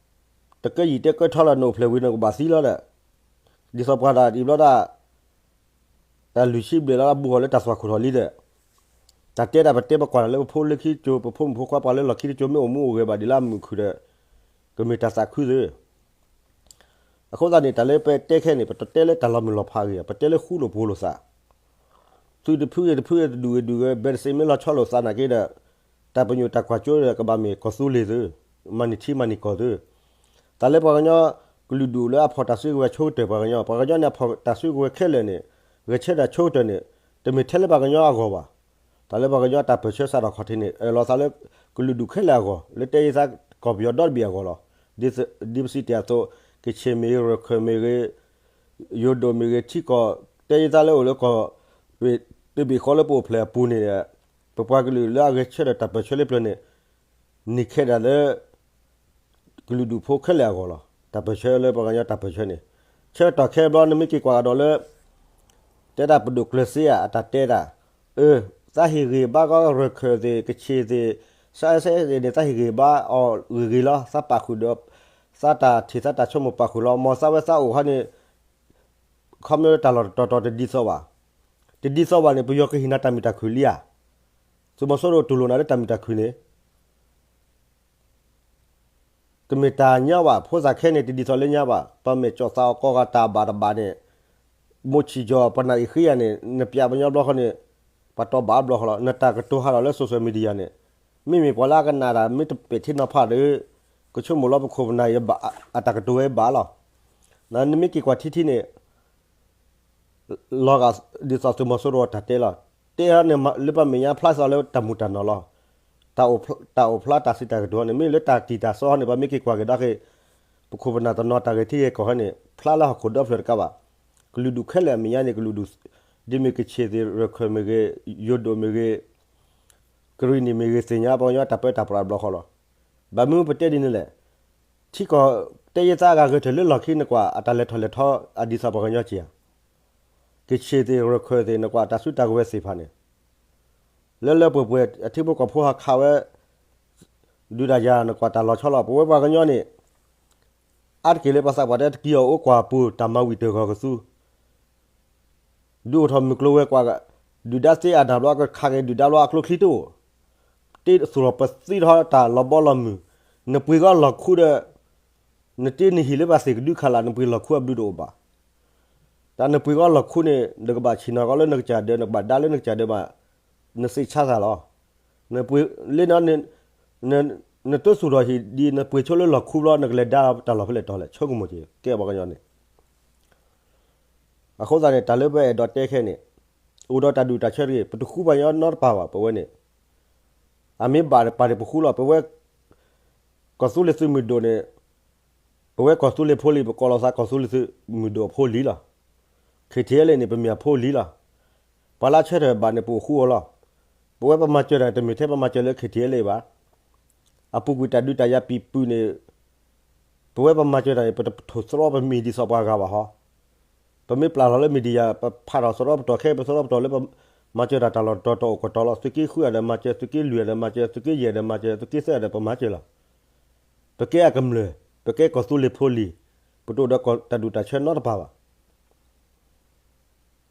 တကဲယံာ်တဲကဲထီလီၤ နအိၣ်ဖျဲၣ်ဝံၤနကဘၣ်သံလီၤဒီး ဒ်သိးပှၤတၢ်အံၤဘျီဒၣ် တၢ်လွံၢ်ဆံဘျဲၣ်လီၤ ဘူးဃီၤလၢတၢ်သွၣ်ခိၣ်ထီၣ်လံဒီး တၢ်တဲဒၣ်ပတဲပကွၢ်လၢပဖိလၢခံကၠိ ပဖိမုၣ်ဖိခွါပှၤလၢလီၢ်ခံတကၠိ မ့ၢ်အိၣ်မူအိၣ်ဂဲၤဘၣ်ဒ်လၢအမုာ်ခုၣ်ဒီး ကမ့ၢ်တၢ်သးခုသ့ အဃိသတးန့ၣ် တၢ်လၢပတဲခဲန့ၣ် ပတတဲလၢတၢ်လီၤမုၢ်လီၤဖးအဂ့ၢ် ပတဲလၢဃူလိာ်ဖိးလိာ်သး သုးတဖုဂ့ၤတဖုဂ့ၤ တဒူၣ်ဂ့ၤဒူၣ်ဂ့ၤ ဘဲတစ့မ့ၢ်လီၤဆီလိာ်သးနာ်က့ဒီး တၢ်ပညိၣ်တၢ်ကွၢ်စိဒီး ကဘၣ်မ့ၢ်ကီၢ်သူလ့ၤသု မၤန့ၢ်ထံမၤန့ၢ်ကီၢ်သု တၢ်လၢပှၤကညီ ကလုာ်ဒူၣ်လၢအဖီၣ်တၢ်စုကဝဲၤဆိကတၢၢ်ပှၤကညီ ပှၤကညီန့ၣ် အဖီၣ်တၢ်စုကဝဲၤခဲလၢာ်န့ၣ် ဂဲၤဆၢထၢၣ်ဆိကတၢၢ်န့ၣ် တမ့ၢ်ထဲလၢပှၤကညီအဂီၢ်ဘၣ်. တၢ်လၢပှၤကညီတၢ်ပၢၢ်ဆၢစးထီၣ်ခီၣ်ထံးန့ၣ် အၢၣ်လီၤသးလၢ ကလုာ်ဒူၣ်ခဲလၢာ်အဂီၢ် လၢတဲယသးကီၢ်ပယီၤဒီတဘ့ၣ်အဂီၢ်လီၤ. ဒ်ပစံးတ့ၢ်အသိး ကချ့ၣ်မ့ၢ်ဂ့ၤ ရခၢၣ်မ့ၢ်ဂ့ၤ ယိၤဒိၣ်မ့ၢ်ဂ့ၤ ထံကီၢ် တဲယသးလၢအိၣ်လၢကီၢ် တဘ့ၣ်ဃီလၢပအိၣ်ဖျဲၣ်အပူၤန့ၣ် ပပှၤကလုာ်လၢအဂဲၤဆၢထၢၣ်တၢ်ပၢၢ်ဆၢလၢပျၢၤန့ၣ် န့ၢ်ခဲဒၣ်လၢ ကလုာ်ဒူၣ်ဖိခဲလၢာ်အဂီၢ်လီၤ. တၢ်ပၢၢ်ဆၢလၢပှၤကညီတၢ်ပၢၢ်ဆၢန့ၣ် ဆၢကတီၢ်ခဲဘျီနမ့ၢ်က့ၤကွၢ်ကဒီးလၢ တဲဒၣ်ပဒိၣ်ကျၢၤစ့ဧါ အတၢ်တဲတၢ် အၢ သးဟ့ၣ်ဂ့ၤဘါကီရခၢၣ်သ့ၣ် ကချ့ၣ်သ့ၣ် စးစဲသ့ၣ်န့ၣ် သးဟ့ၣ်ဂ့ၤဘါအီၤဂ့ၤဂ့ၤလီၤ. သးပာ်ဃုာ်ဒီး သးတၢ်ထံၣ်သးတၢ်ဆိကမိၣ်ပာ်ဃုာ်လီၤ. မ်သးဝဲသးအိၣ်ခီန့ၣ် ခီဖျိတၢ်လီၢ်တတီၤတီၤတဒ်သိးဘၣ်. တဒ်သိးဘၣ်န့ၣ် ပယီၤကဟ့ၣ်နၤတၢ်မုာ်တၢ်ခုၣ်လံဧါ. သုးမီၤစိရိၤတူၢ်လိာ်နၤလၢတၢ်မုာ်တၢ်ခုၣ်န့ၣ် တမ့ၢ်တၢ်ညီဘၣ်, ဖိသၣ်ခဲန့ၣ် တဒ်သိးလၢညါဘၣ်, ပမ့ၢ်ကၠီၣ်သးအီၤကိးဂၤတၢ်ဘၣ်တဘၣ်န့ၣ်, မိၢ်ဆံၣ်ကၠီၣ် ပနၢ်အံၤဃ့ယၤန့ၣ် နပျးပညီဘျီဃီန့ၣ်, ပှၤတီၢ်ဘၣ်ဘျီဃီလီၤ. နတၢ်ကတိၤဟးထီၣ်လၢ social media န့ၣ်, မ့မ့ၢ်ပှၤလၢအကနၣ်တၢ် မ့ၢ်တပဲာ်ထံနီၤဖးဒီး, ကဆိကမိၣ်လီၤပခိၣ်ပနၢ်အံၤ အတၢ်ကတိၤဝဲဘၣ်လီၤ. နမ့ၢ်က့ၤကွၢ်ထံထံန့ၣ် လီၤဂာ်ဒ်သိးသုးမီၤစိရိၤအတၢ်တဲလီၤ. တဲန့ၣ်လၢပမဲာ်ညါဖျါသးလၢတၢ်မူၤတၢ်နီၢ်လီၤ. တၢ်အိၣ်ဖျါတၢ်စံးတၢ်ကတိၤန့ၣ် မ့ၢ်လၢတၢ်တံာ်တာ်စီဟီန့ၣ် ပမ့ၢ်က့ၤကွၢ်က့ၤဒီးက့ၤ ပခိၣ်ပနၢ်တနီၤတၢ်ဂ့ၢ်ထံဂ့ၢ်ကီၢ်ဟီန့ၣ် ဖျါလၢဟီၣ်ခိၣ်ဒီဖျၢၣ်တကးဘၣ်. ကလုာ်ဒူၣ်ခဲလၢာ်အမဲာ်ညါန့ၣ် ကလုာ်ဒူၣ် ဒ်မ့ၢ်ကဆ့ၣ်သ့ၣ် ရခၢၣ်မ့ၢ်ဂ့ၤ, ယိၤဒိၣ်မ့ၢ်ဂ့ၤ, ကရံၣ်နံၣ်မ့ၢ်ဂ့ၤ သ့ၣ်ညါပှၤကညီတၢ်ပၢတၢ်ပြးဘျီဃီလီၤ. ဘၣ်မနုၤပတဲဒ်န့ၣ်လဲၣ်. ထံကီၢ်တဲယဲၢ်သးအဂၤဂဲၤထၢၣ်လၢလီၢ်ခံနကွၢ် အတၢ်လဲၤထီၣ်လဲၤထီ အဒ်သိးပှၤကညီက့ၤဧါ. ကဆ့ၣ်သ့ၣ် ရခၢၣ်သ့ၣ် နကွၢ်တၢ်စုတၢ်ကဝဲၤသ့ၣ်တဖၣ်န့ၣ် လၢလၢပှဲၤပှဲၤ အထံဖိကီၢ်ဖိဟးခးဝဲ ဒုးတၢ်ယၤ နကွၢ်တၢ်လီၤဆီလီၤ. ပဝဲပှၤကညီန့ၣ် အါတက့ၢ်လၢပှၤသးပှၢ်တဲတက့ၢ်အီၤအိၣ်ကွၢ်ပူၤ တၢ်မၤဝံၤတၢ်ဂီၤကသူ ဒုးအိၣ်ထီၣ်မုၢ်ကျိၤဝဲၤကွာ်, ဒုၣ်ဒါသ့အဒၣ်ဘျီ ကခးက့ၤဒုၣ်ဒါဘျီ အကျိချံတအိၣ်, တ့သူၣ်ထီၣ်ပသံထီၣ်တၢ်လီၤဘီလီၤမုၢ်, နပှ့ၤကီးလီၢ်ခူဒီး နတ့နဟံၣ်လၢပှၤသ့ၣ်ကဒုခးလၢ် နပှ့ၤလီၢ်ခူအဘျုးတအိၣ်ဘၣ်. တၢ်နပှ့ၤကီးလီၢ်ခူန့ၣ် နကဘၣ်ဆ့ၣ်နီၤကီးလၢနကစၢ်ဒၢး နကဘၣ်ဒါလၢနကစၢ်ဒၢးဘၣ်, နသ့ၣ်ဆါသးလီၤ. နပှ့ၤလၢ နတ့သူၣ်ထီၣ်ဟံၣ်ဒ်နပှ့ၤဆိလၢလီၢ်ခူဘျီ နကလဲၤဒါတၢ်လီၢ်ဖဲလဲၣ်တီၤလဲၣ် ဆိကမိၣ်က့ၤ ကဲပှၤကညီန့ၣ် အဃိသတးန့ၣ် တၢ်လၢပအဲၣ်ဒိးတဲခဲန့ၣ် အိၣ်ဒီးတၢ်ဒုၣ်တၢ်ဆၢတဂ့ၤ, ပတဃူပှၤကညီနီတပၤဘၣ် ပဝဲန့ၣ်, အမ့ၢ်ဘၣ်ပာ်န့ၣ်ပဃူလီၤ. ပဝဲ ကီၢ်သူလ့ၤသုးမုၢ်ဒိၣ်န့ၣ်, ပဝဲကီၢ်သူလ့ၤဖိလံၤ ပကိးလီၤသးကီၢ်သူလ့ၤသုးမုၢ်ဒိၣ်အဖိလံၤလီၤ. ခ့ၣ်ထံးအ့လ့ၣ်န့ၣ် ပမ့ၢ်အဖိလံၤလီၤ. ပှၤလၢဆၢထၢၣ်ဘၣ်န့ၣ် ပအိၣ်ဃူအီၤလီၤ. ပဝဲပမၤစၢၤတၢ်န့ၣ် တမ့ၢ်ထဲပမၤစၢၤလၢခ့ၣ်ထံးအ့လ့ၣ်ဘၣ်. အပူၤကွံာ်တၢ်ဒုးတၢ်ယၤပံာ်ပုာ်န့ၣ် ပဝဲပမၤစၢၤတၢ်န့ၣ် ပတထိၣ်သရီပမ့ၢ်ဒ်သိးပှၤဂၤဘၣ်ဟီ. ပမ့ၢ်ပျၢ်လီၤလၢ media ပဖးထီၣ်သရီပတီၢ်ခဲ ပသရီပတီၢ်လၢပမၤစၢၤတၢ်တၢ်လီၢ်တတီၤတအိၣ်ကတီၤလီၤ. သုးက့ဃုဂၤဒီးမၤစၢၤ, သုးက့လွံၢ်ဂၤဒီးမၤစၢၤ, သုးက့ယဲၢ်ဒီးမၤစၢၤ, သုးက့သၢဂၤဒီးပမၤစၢၤလီၤ. ပကဲအကမျၢၢ်, ပကဲကီၢ်သူလ့ၤဖိလံၤ, ပတအိၣ်ဒီးတၢ်ဒုၣ်တၢ်ဆၢနီတပၤဘၣ်.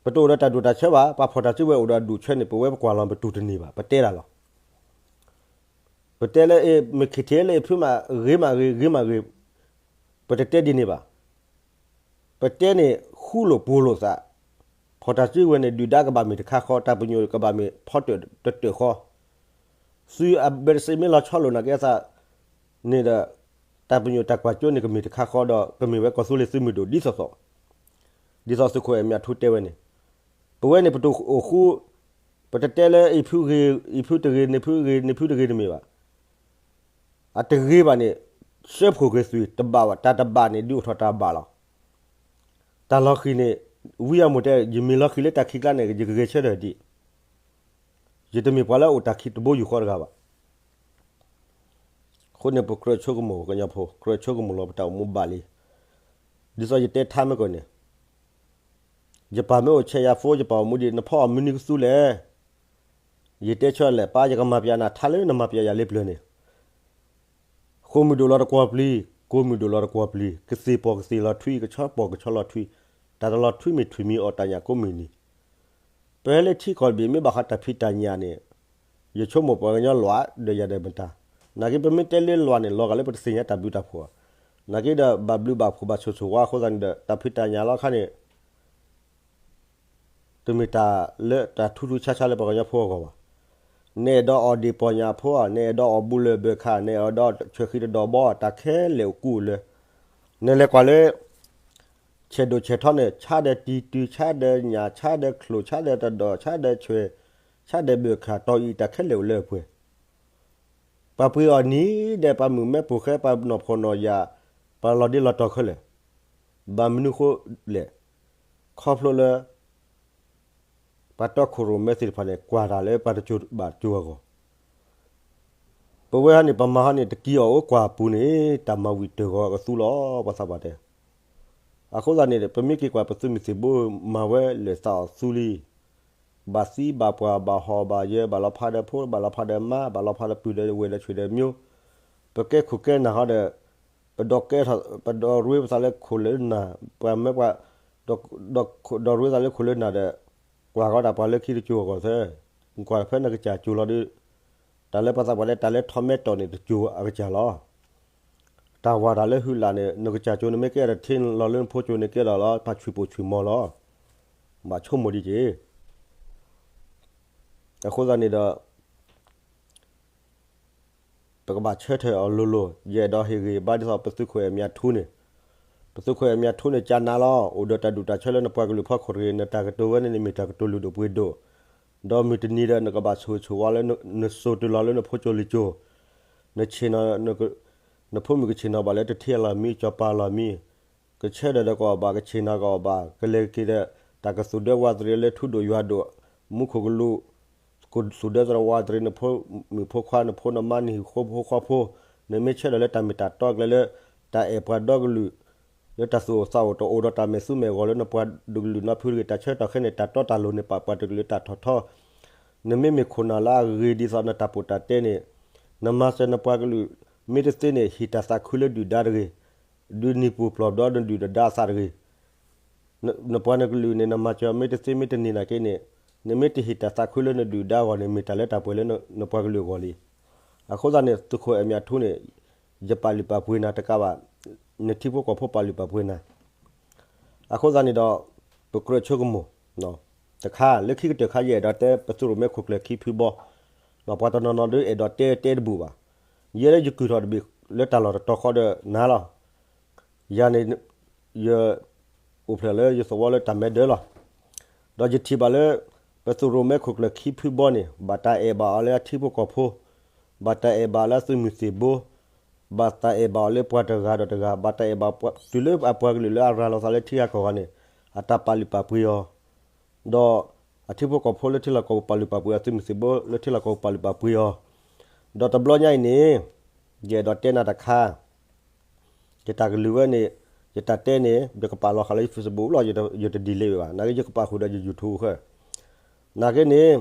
ပတအိၣ်ဒီးတၢ်ဒုၣ်တၢ်ဆၢဘၣ်. ပှၤဖီၣ်တၢ်စုဝဲအိၣ်ဒီးအဒုၣ်အဆၢန့ၣ် ပဝဲပကွၢ်လီၤ ပတူၢ်တန့ၢ်ဘၣ်, ပတဲဒၣ်လီၤ. ပတဲလၢ မ့ၢ်ခ့ၣ်ထံးအ့လ့ၣ်ဖုမး ဂ့ၤမးဂ့ၤ ဂ့ၤမးဂ့ၤ, ပတတဲဒ်န့ၣ်ဘၣ်. ပတဲန့ၣ် ဃူလိာ်ပှိၤလိာ်သး, ဖီၣ်တၢ်စုဝဲန့ၣ် ဒုၣ်ဒါကဘၣ်မ့ၢ်တခါဃီ, တၢ်ပညိၣ်ကဘၣ်မ့ၢ်ဖီတၢၣ်တတၢၣ်ဃီ, သုးအဘၢတစ့မ့ၢ်လီၤဆီလိာ်နာ်က့အသးန့ၣ်ဒီး တၢ်ပညိၣ်တၢ်ကွၢ်စိန့ၣ် ကမ့ၢ်တခါဃီဒီး ကမ့ၢ်ဝဲကီၢ်သူလ့ၤသုးမုၢ်ဒိၣ်ဒ်သိးသိး, ဒ်သိးသုးခိၣ်အဲၣ်မ့ၢ်အထူတဲဝဲန့ၣ်, ပဝဲန့ၣ်ပတအိၣ်ဃူ, ပတတဲလၢအံၤဖုဂ့ၤ, အံၤဖုတဂ့ၤ, န့ၣ်ဖုဂ့ၤ, န့ၣ်ဖုတဂ့ၤတမ့ၢ်ဘၣ်. အတဂ့ၤဘၣ်န့ၣ် စၢဖှိၣ်က့ၤသွံၣ်တဘၣ်ဘၣ်, တၢ်တဘၣ်န့ၣ် ဒုးအိၣ်ထီၣ်တၢ်ဘၣ်လီၤ. တၢ်လီၤဃံၤန့ၣ် ဝံအမိၢ်တဲ ယမ့ၢ်လီၤဃံၤလၢတၢ်ခံးကျါန့ၣ် ယကဂဲၤဆၢထၢၣ်ဒံး, ယတမ့ၢ်ပှၤလၢအအိၣ်တၢ်ခံးတဘိယူၢ်ဃီတဂၤဘၣ်. အဃိန့ၣ် ပကြၢးဆိကမိၣ် ကညီဖိ ကြၢးဆိကမိၣ်လီၤ ပတၢ်အိၣ်မူဘၣ်လံ. ဒ်သိးယတဲထါမ့ၢ်ကီၢ်န့ၣ် ယပၢ်မ့ၢ်အိၣ်ဆဲးယၤဖိ ယပၢ်အိၣ်မူဒံး နဖီအီၣ်မနုၤကသူလဲၣ်. ယတဲဆၢလဲၣ် ပၢ် ယကမၤပျးနၤထါလၢနမၤပျးယၤလၢပျၢၤန့ၣ်, ဃိာ်မုၢ်ဒိၣ်လီၤတကွီၢ်ပျံၤ, ကိးမုၢ်ဒိၣ်လီၤတကွီၢ်ပျံၤ, ကသ့ၣ်ပီၢ်ကသ့ၣ်လီၤထွံ ကဆီပီၢ်ကဆီလီၤထွံ, တၢ်တလီၤထွံမ့ၢ်ထွံမံၤအီၣ်တၢ်ညၣ်ကိးမုၢ်နံၤ, ပဟဲလၢထံကီၢ်တဘ့ၣ် မ့ၢ်ဘၣ်ဃးတၢ်ဖံးတၢ်ညၣ်န့ၣ်, ယဆိကမိၣ်ပှၤကညီလွးဒီးယၤဒီးမတၤ, နာ်က့ပမ့ၢ်တဲလၢလွးန့ၣ် လီၤဂာ်လၢပတသ့ၣ်ညါတၢ်ဘျုးတၢ်ဖှိၣ်, နာ်က့ဒီးဘၣ်ဘျုးဘၣ်ဖှိၣ်ဘၣ်ဆိၣ်ဆိၣ်ဝါအဃိသတးန့ၣ်ဒီး တၢ်ဖံးတၢ်ညၣ်လီၤခါန့ၣ် တမ့ၢ်တၢ်လၢတၢ်ထူးထူးဆါဆါလၢပှၤကညီဖိအဂီၢ်ဘၣ်. နအဲၣ်ဒိးအီၣ်ဒ့ၣ်ပီၢ်ညၣ်ဖိဧါ, နအဲၣ်ဒိးအီၣ်ဘူးလၢၢ်ဘၢၣ်ခၣ်, နအဲၣ်ဒိးဆှၢဃံတဒီးဘီဧါ, တၢ်ခဲလၢာ်အိၣ်ကူအိၣ်လၢ, နလဲၤကွၢ်လၢ ဆဲးဒိၣ်ဆဲးထီန့ၣ် ဆါဒီးတံၤတုၤ, ဆါဒီးညၣ်, ဆါဒီးချိၣ်, ဆါဒီးတဒီး, ဆါဒီးဆွဲၣ်, ဆါဒီးဘၢၣ်ခၣ်, တီၢ်အံၤတၢ်ခဲလၢာ်အိၣ်လၢအပှဲၤ ပှၤပှ့ၤအီၤနံၤဒီး ပှၤမုၣ်မဲပိာ်ဃဲ, ပှၤနီၢ်ဖှီၣ်နီၢ်ယာ်, ပှၤလီၤဒ့လီၤတီၤခဲလၢာ်, ဘၣ်မနုၤဃိလဲၣ်, ခီဖျိလၢ ပှၤတီခိၣ်ရိၣ်မဲသ့ၣ်တဖၣ်န့ၣ် ကွၢ်တၢ်လၢပှၤတစိၤဘၣ်တစိၤအဂီၢ်, ပဝဲဟီန့ၣ် ပမၤဟီန့ၣ် တက့ၤအီၣ်အိၣ်ကွၢ်ပူၤန့ၣ် တၢ်မၤဝံၤတၢၢ်ဂီၤကသူလီၤ ပှၤသးပှၢ်တဲ. အဃိသတးန့ၣ် ပမ့ၢ်က့ၤကွၢ်ပသုးမုၢ်သံၣ်ဘိ မၤဝဲလၢာ်သးအီၣ်သူလံ ဘၣ်သံဘၣ်ပှၢ်ဘၣ်ဟီၣ်ဘၣ်ယၢၤ ဘၣ်လီၤဖးဒီးဖိ ဘၣ်လီၤဖးဒီးမါ ဘၣ်လီၤဖးဒီးပုၢ်ဒီးဝဲၢ်ဒီးဆွေဒီးမျိုး, ပကဲခိၣ်ကဲနၢ်ဟီဒီး ပဒိးကဲထီၣ် ပဒိးရ့ပသးလၢခိၣ်လၢနၢ် ပှၤမၢပှၤ ဒိးရ့သးလၢခိၣ်လၢနၢ်ဒီး ကွၢ်ဃီတၢ်ပှၤလၢခံတစိၤအဂီၢ်သၢ, ကွၢ်ဖဲနကစၢ်စိၤလီၤဒီး, တၢ်လၢပှၤသးပှၢ်တဲတၢ်လၢထီမဲတီၢ်န့ၣ်တစိၤအကစၢ်လီၤ. တၢ်ဝၤတၢ်လၢဟုလၢ်န့ၣ် နကစၢ်စိၤနမ့ၢ်ကဲတထံလီၤလၢနဖိစိၤန့ၣ်ကဲလီၤလီၤ ပှၤဆံးပိာ်ဆံးမီၤလီၤ. ဘၣ်ဆိကမိၣ်ဒ်က့ၤ အဃိသတးန့ၣ်ဒီး ပကဘၣ်ဆၢထၢၣ်အီၤလိၤလိၤ ယအဲၣ်ဒိးဟ့ၣ်ဂံၢ်ဘါဒ်သိးပသုးခိၣ်အဲၣ်မၠးထူန့ၣ်, ပသုးခိၣ်အဲၣ်မၠးထူန့ၣ် ကနၤလီၤ အိၣ်ဒီးတၢ်ဒူၣ်တၢ်ဆၢလၢနပှၤကလုာ်ဖီခိၣ်တဂ့ၤ, နတၢ်ကတိၤဝဲန့ၣ်န့ၣ်မ့ၢ်တၢ်ကတိၤလုၢ်ဒိၣ်ပှ့ၤဒိၣ်, ဒီးမုၢ်တနံၤဒီးနကဘၣ်ဆိၣ်ဂ့ၤဆိၣ်ဝါလၢနစိၤတုၤလီၤလၢနဖိစိၤလံၤစိၤ, နဆ့ၣ်နီၤ နဖိမုၣ်ကဆ့ၣ်နီၤဘၣ်လၢတထံအလီၢ်မံ စီၤပၤအလီၢ်မံ ကဆၢထၢၣ်ဒီးကအီၣ်ဘၣ် ကဆ့ၣ်နီၤကအီၣ်ဘၣ် ကလဲၤက့ၤဒီး တၢ်ကသူၣ်ဒၢဝးတရံးလၢထူဒိၣ်ယွၤဒိၣ်, မူခိၣ်ကလူး, ကသူၣ်ဒၢသရၣ်ဝးတရံး နဖိမုၣ်ဖိခွါ နဖိနမါ နဟံၣ်ဖိဃီဖိ, နမ့ၢ်ဆၢထၢၣ်လၢတၢ်မ့ၢ်တၢ်တီကျဲလၢ တၢ်အဲၣ်ပှၤဒီကလုာ် လၢတၢ်သူၣ်အိၣ်သးအိၣ် တအိၣ်ဒီးတၢ်မဲာ်သူမဲာ်ဂီၤလၢနပှၤကလုာ်နီဖုတဂ့ၤ, တၢ်ဆၢကတီၢ်ခဲအံၤန့ၣ် တၢ်တီတၢ်လိၤန့ၣ် ပာ်ပှၤတကလုာ်လၢတၢ်ထီၣ်ထီ, နမ့မ့ၢ်ခိၣ်နၢ်လၢအဂ့ၤဒ်သိးနတၢ်ပိာ်တၢ်တဲန့ၣ်, နမၤစၢၤနပှၤကလုာ် မ့ၢ်တသ့န့ၣ် ဟ့ၣ်တၢ်သးခုလၢဒုၣ်ဒါတဂ့ၤ, ဒုးနံၤပူၤပျီၢ်ဒီးနဒုၣ်နဒါအသးတဂ့ၤ. နပှၤနကလုာ်န့ၣ် နမၤစၢၤမ့ၢ်တသ့မ့ၢ်တန့ၢ်နာ်က့န့ၣ်, နမ့ၢ်တဟ့ၣ်တၢ်သးခုလၢနဒုၣ်ဒါအဂီၢ်န့ၣ် မ့ၢ်တၢ်လၢတၢ်ပှဲၤလၢနပှၤကလုာ်အဂီၢ်လံ. အဃိသတးန့ၣ် သုးခိၣ်အဲၣ်မၠးထူန့ၣ် ယပာ်လုၢ်ပာ်ပှ့ၤနၤတကးဘၣ်, နထံဖိကီၢ်ဖိပာ်လုၢ်ပာ်ပှ့ၤနၤ အဃိသတးန့ၣ်ဒီး ပကြၢးဆိကမိၣ် တခါ လၢခံကတၢၢ်ခါ ယအဲၣ်ဒိးတဲပသုးရိၣ်မဲခိၣ်ကျၢၢ်ခံဖုဘီ, ပှၤတနီၤနီၤဒုးအဲၣ်ဒိးတဲတဲတဘူၣ်ဘၣ်. ယဲလၢယကုၢ်ထီၣ်တဘ့ၣ်လၢတၢ်လီၢ်တတီၤဃီဒီးနၤလီၤ. ယၤန့ၣ် ယအိၣ်ဖျဲၣ်လၢယသဝီလၢတၢ်မဲဒၢလီၤ. ဒီးယထံၣ်ဘၣ်လၢ ပသုးရိၣ်မဲခိၣ်ကျၢၢ်ခံဖုဘီန့ၣ် ဘၣ်တၢ်အဲၣ်ဘၣ်အီၤလၢအထံဖိကီၢ်ဖိ, ဘၣ်တၢ်အဲၣ်ဘၣ်လၢအသုးမုၢ်သံၣ်ဘိ, ဘၣ်တၢ်အဲၣ်ဘၣ်အီၤလၢပှၤတဂၤဒီးတဂၤ, ဘၣ်တၢ်အဲၣ်ဘၣ်တုၤလၢအပှၤကလုာ်လၢအရၤလီၤသးလၢထံဂၤကီၢ်ဂၤန့ၣ် အတၢ်ပာ်လုၢ်ပာ်ပှ့ၤအီၤ, ဒီးအထံဖိကီၢ်ဖိလၢထံလီၢ်ကီၢ်ပူၤပာ်လုၢ်ပာ်ပှ့ၤအီၤ, သုးမုၢ်သံၣ်ဘိလၢထံလီၢ်ကီၢ်ပူၤပာ်လုၢ်ပာ်ပှ့ၤအီၤ, ဒီးတဘျီညါအံၤန့ၣ် ယအဲၣ်ဒိးတဲနၤတခါ ယတၢ်ကလုၢ်ဝဲန့ၣ် ယတၢ်တဲန့ၣ် ယကပာ်လီၤဃာ်လၢယ Facebook လီၤ, ယတ delete ဝဲဘၣ်. နာ်က့ ယကပာ်ဃုာ်ဒီးယ YouTube ဃၢ, နာ်က့န့ၣ်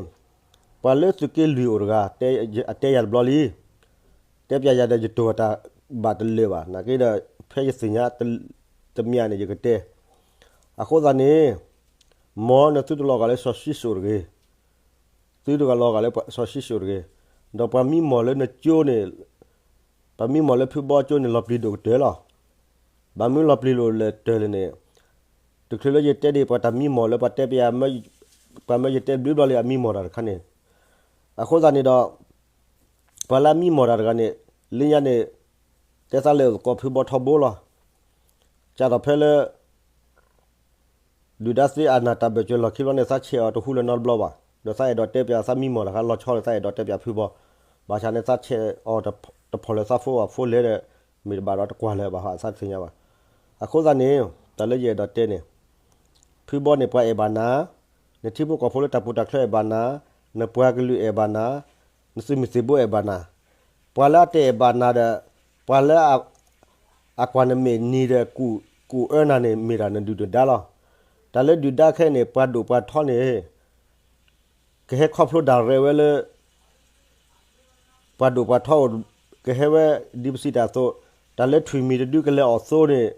ပှၤလၢသုးက့လွံၢ်အိၣ်တဂၤ အတဲယၤတဘျီလံ, တဲပျးယၤဒီးယတိၢ်တၢ်ဘၣ်တလၢာ်ဘၣ်. နာ်က့ဒီး ဖဲယသ့ၣ်ညါတမံၤန့ၣ် ယကတဲ. အဃိသတးန့ၣ် မ်နသုတလီၤဂာ်လၢစီၤၡံၣ်စိၣ်တဂ့ၤ, သုတဂၤလီၤဂာ်လၢစီၤၡံၣ်စိၣ်တဂ့ၤ, ဒီးပှၤမံမီၢ်လၢနကၠိန့ၣ် ပှၤမံမီၢ်လၢဖုဘီကၠိန့ၣ် လီၤပျံၤဒိၣ်ကတၢၢ်လီၤ. ဘၣ်မနုၤလီၤပျံၤဒိၣ်လဲၣ်ကတၢၢ်လဲၣ်န့ၣ်, တချုးလၢယတဲဒ်ပှၤတၢ်မံမီၢ်လၢပှၤတဲပယၤ, ပှၤမၢယတဲဘျုးဘျီလံအမံမီၢ်တၢ်တခါန့ၣ်, အဃိသတးန့ၣ်ဒီး ပှၤလၢအမံမီၢ်တၢ်တဂၤန့ၣ် လၢညါန့ၣ် တဲသးလဲၤအိၣ်သကိးဖုဘီထီဘိလီၤ. ကၢ်ထီၣ်ဖဲလၢ ဒုၣ်ဒါသ့အနၢ်တၢ်ဘၢၣ်စၢၤလီၢ်ခံဘျီန့ၣ် သးဆဲးအီၤတဟူလၢၤနီတဘျီဘၣ်. ဒီးသးအဲၣ်ဒိးတဲပၠးသးမံမီၢ်တၢ်တခါ လီၤဆီလၢသးအဲၣ်ဒိးတဲပၠးဖုဘီ, ဘၣ်ဆၣ်န့ၣ် သးဆဲးအီၤတဖီၣ်လၢသးဖိဘၣ်, ဖိလဲၤဒီး မ့ၢ်တဘၣ်ဒီးတကွၢ်လၢၤဘၣ် သးတသ့ၣ်ညါဘၣ်. အဃိသတးန့ၣ် တၢ်လၢယအဲၣ်ဒိးတဲန့ၣ် ဖုဘီန့ၣ်ပှၤအဲၣ်ဘၣ်နၤ, နထံဖိကီၢ်ဖိလၢတၢ်ပူၤတၢ်ချၢအဲၣ်ဘၣ်နၤ, နပှၤကလုာ်အဲၣ်ဘၣ်နၤ, နသုးမုၢ်သံၣ်ဘိအဲၣ်ဘၣ်နၤ, ပှၤလၢအတအဲၣ်ဘၣ်နၤဒီး ပှၤလၢ အကွၢ်နမဲာ်နံၤဒီး ကူၣ်အၢနၤန့ၣ် မ့ၢ်ဒၣ်နဒုၣ်နဒါလီၤ. တၢ်လၢဒုၣ်ဒါခဲအံၤန့ၣ် ပှၤဒိၣ်ပှၤထီန့ၣ် ကဟဲခီဖျိဒၣ်ရဲၣ်ဝဲလၢ ပှၤဒိၣ်ပှၤထီအိၣ် ကဟဲဝဲဒ်ပစံးတၢ်အသိး, တၢ်လၢထွံၣ်မံၤတဒုကလဲၤအီၣ်သိန့ၣ်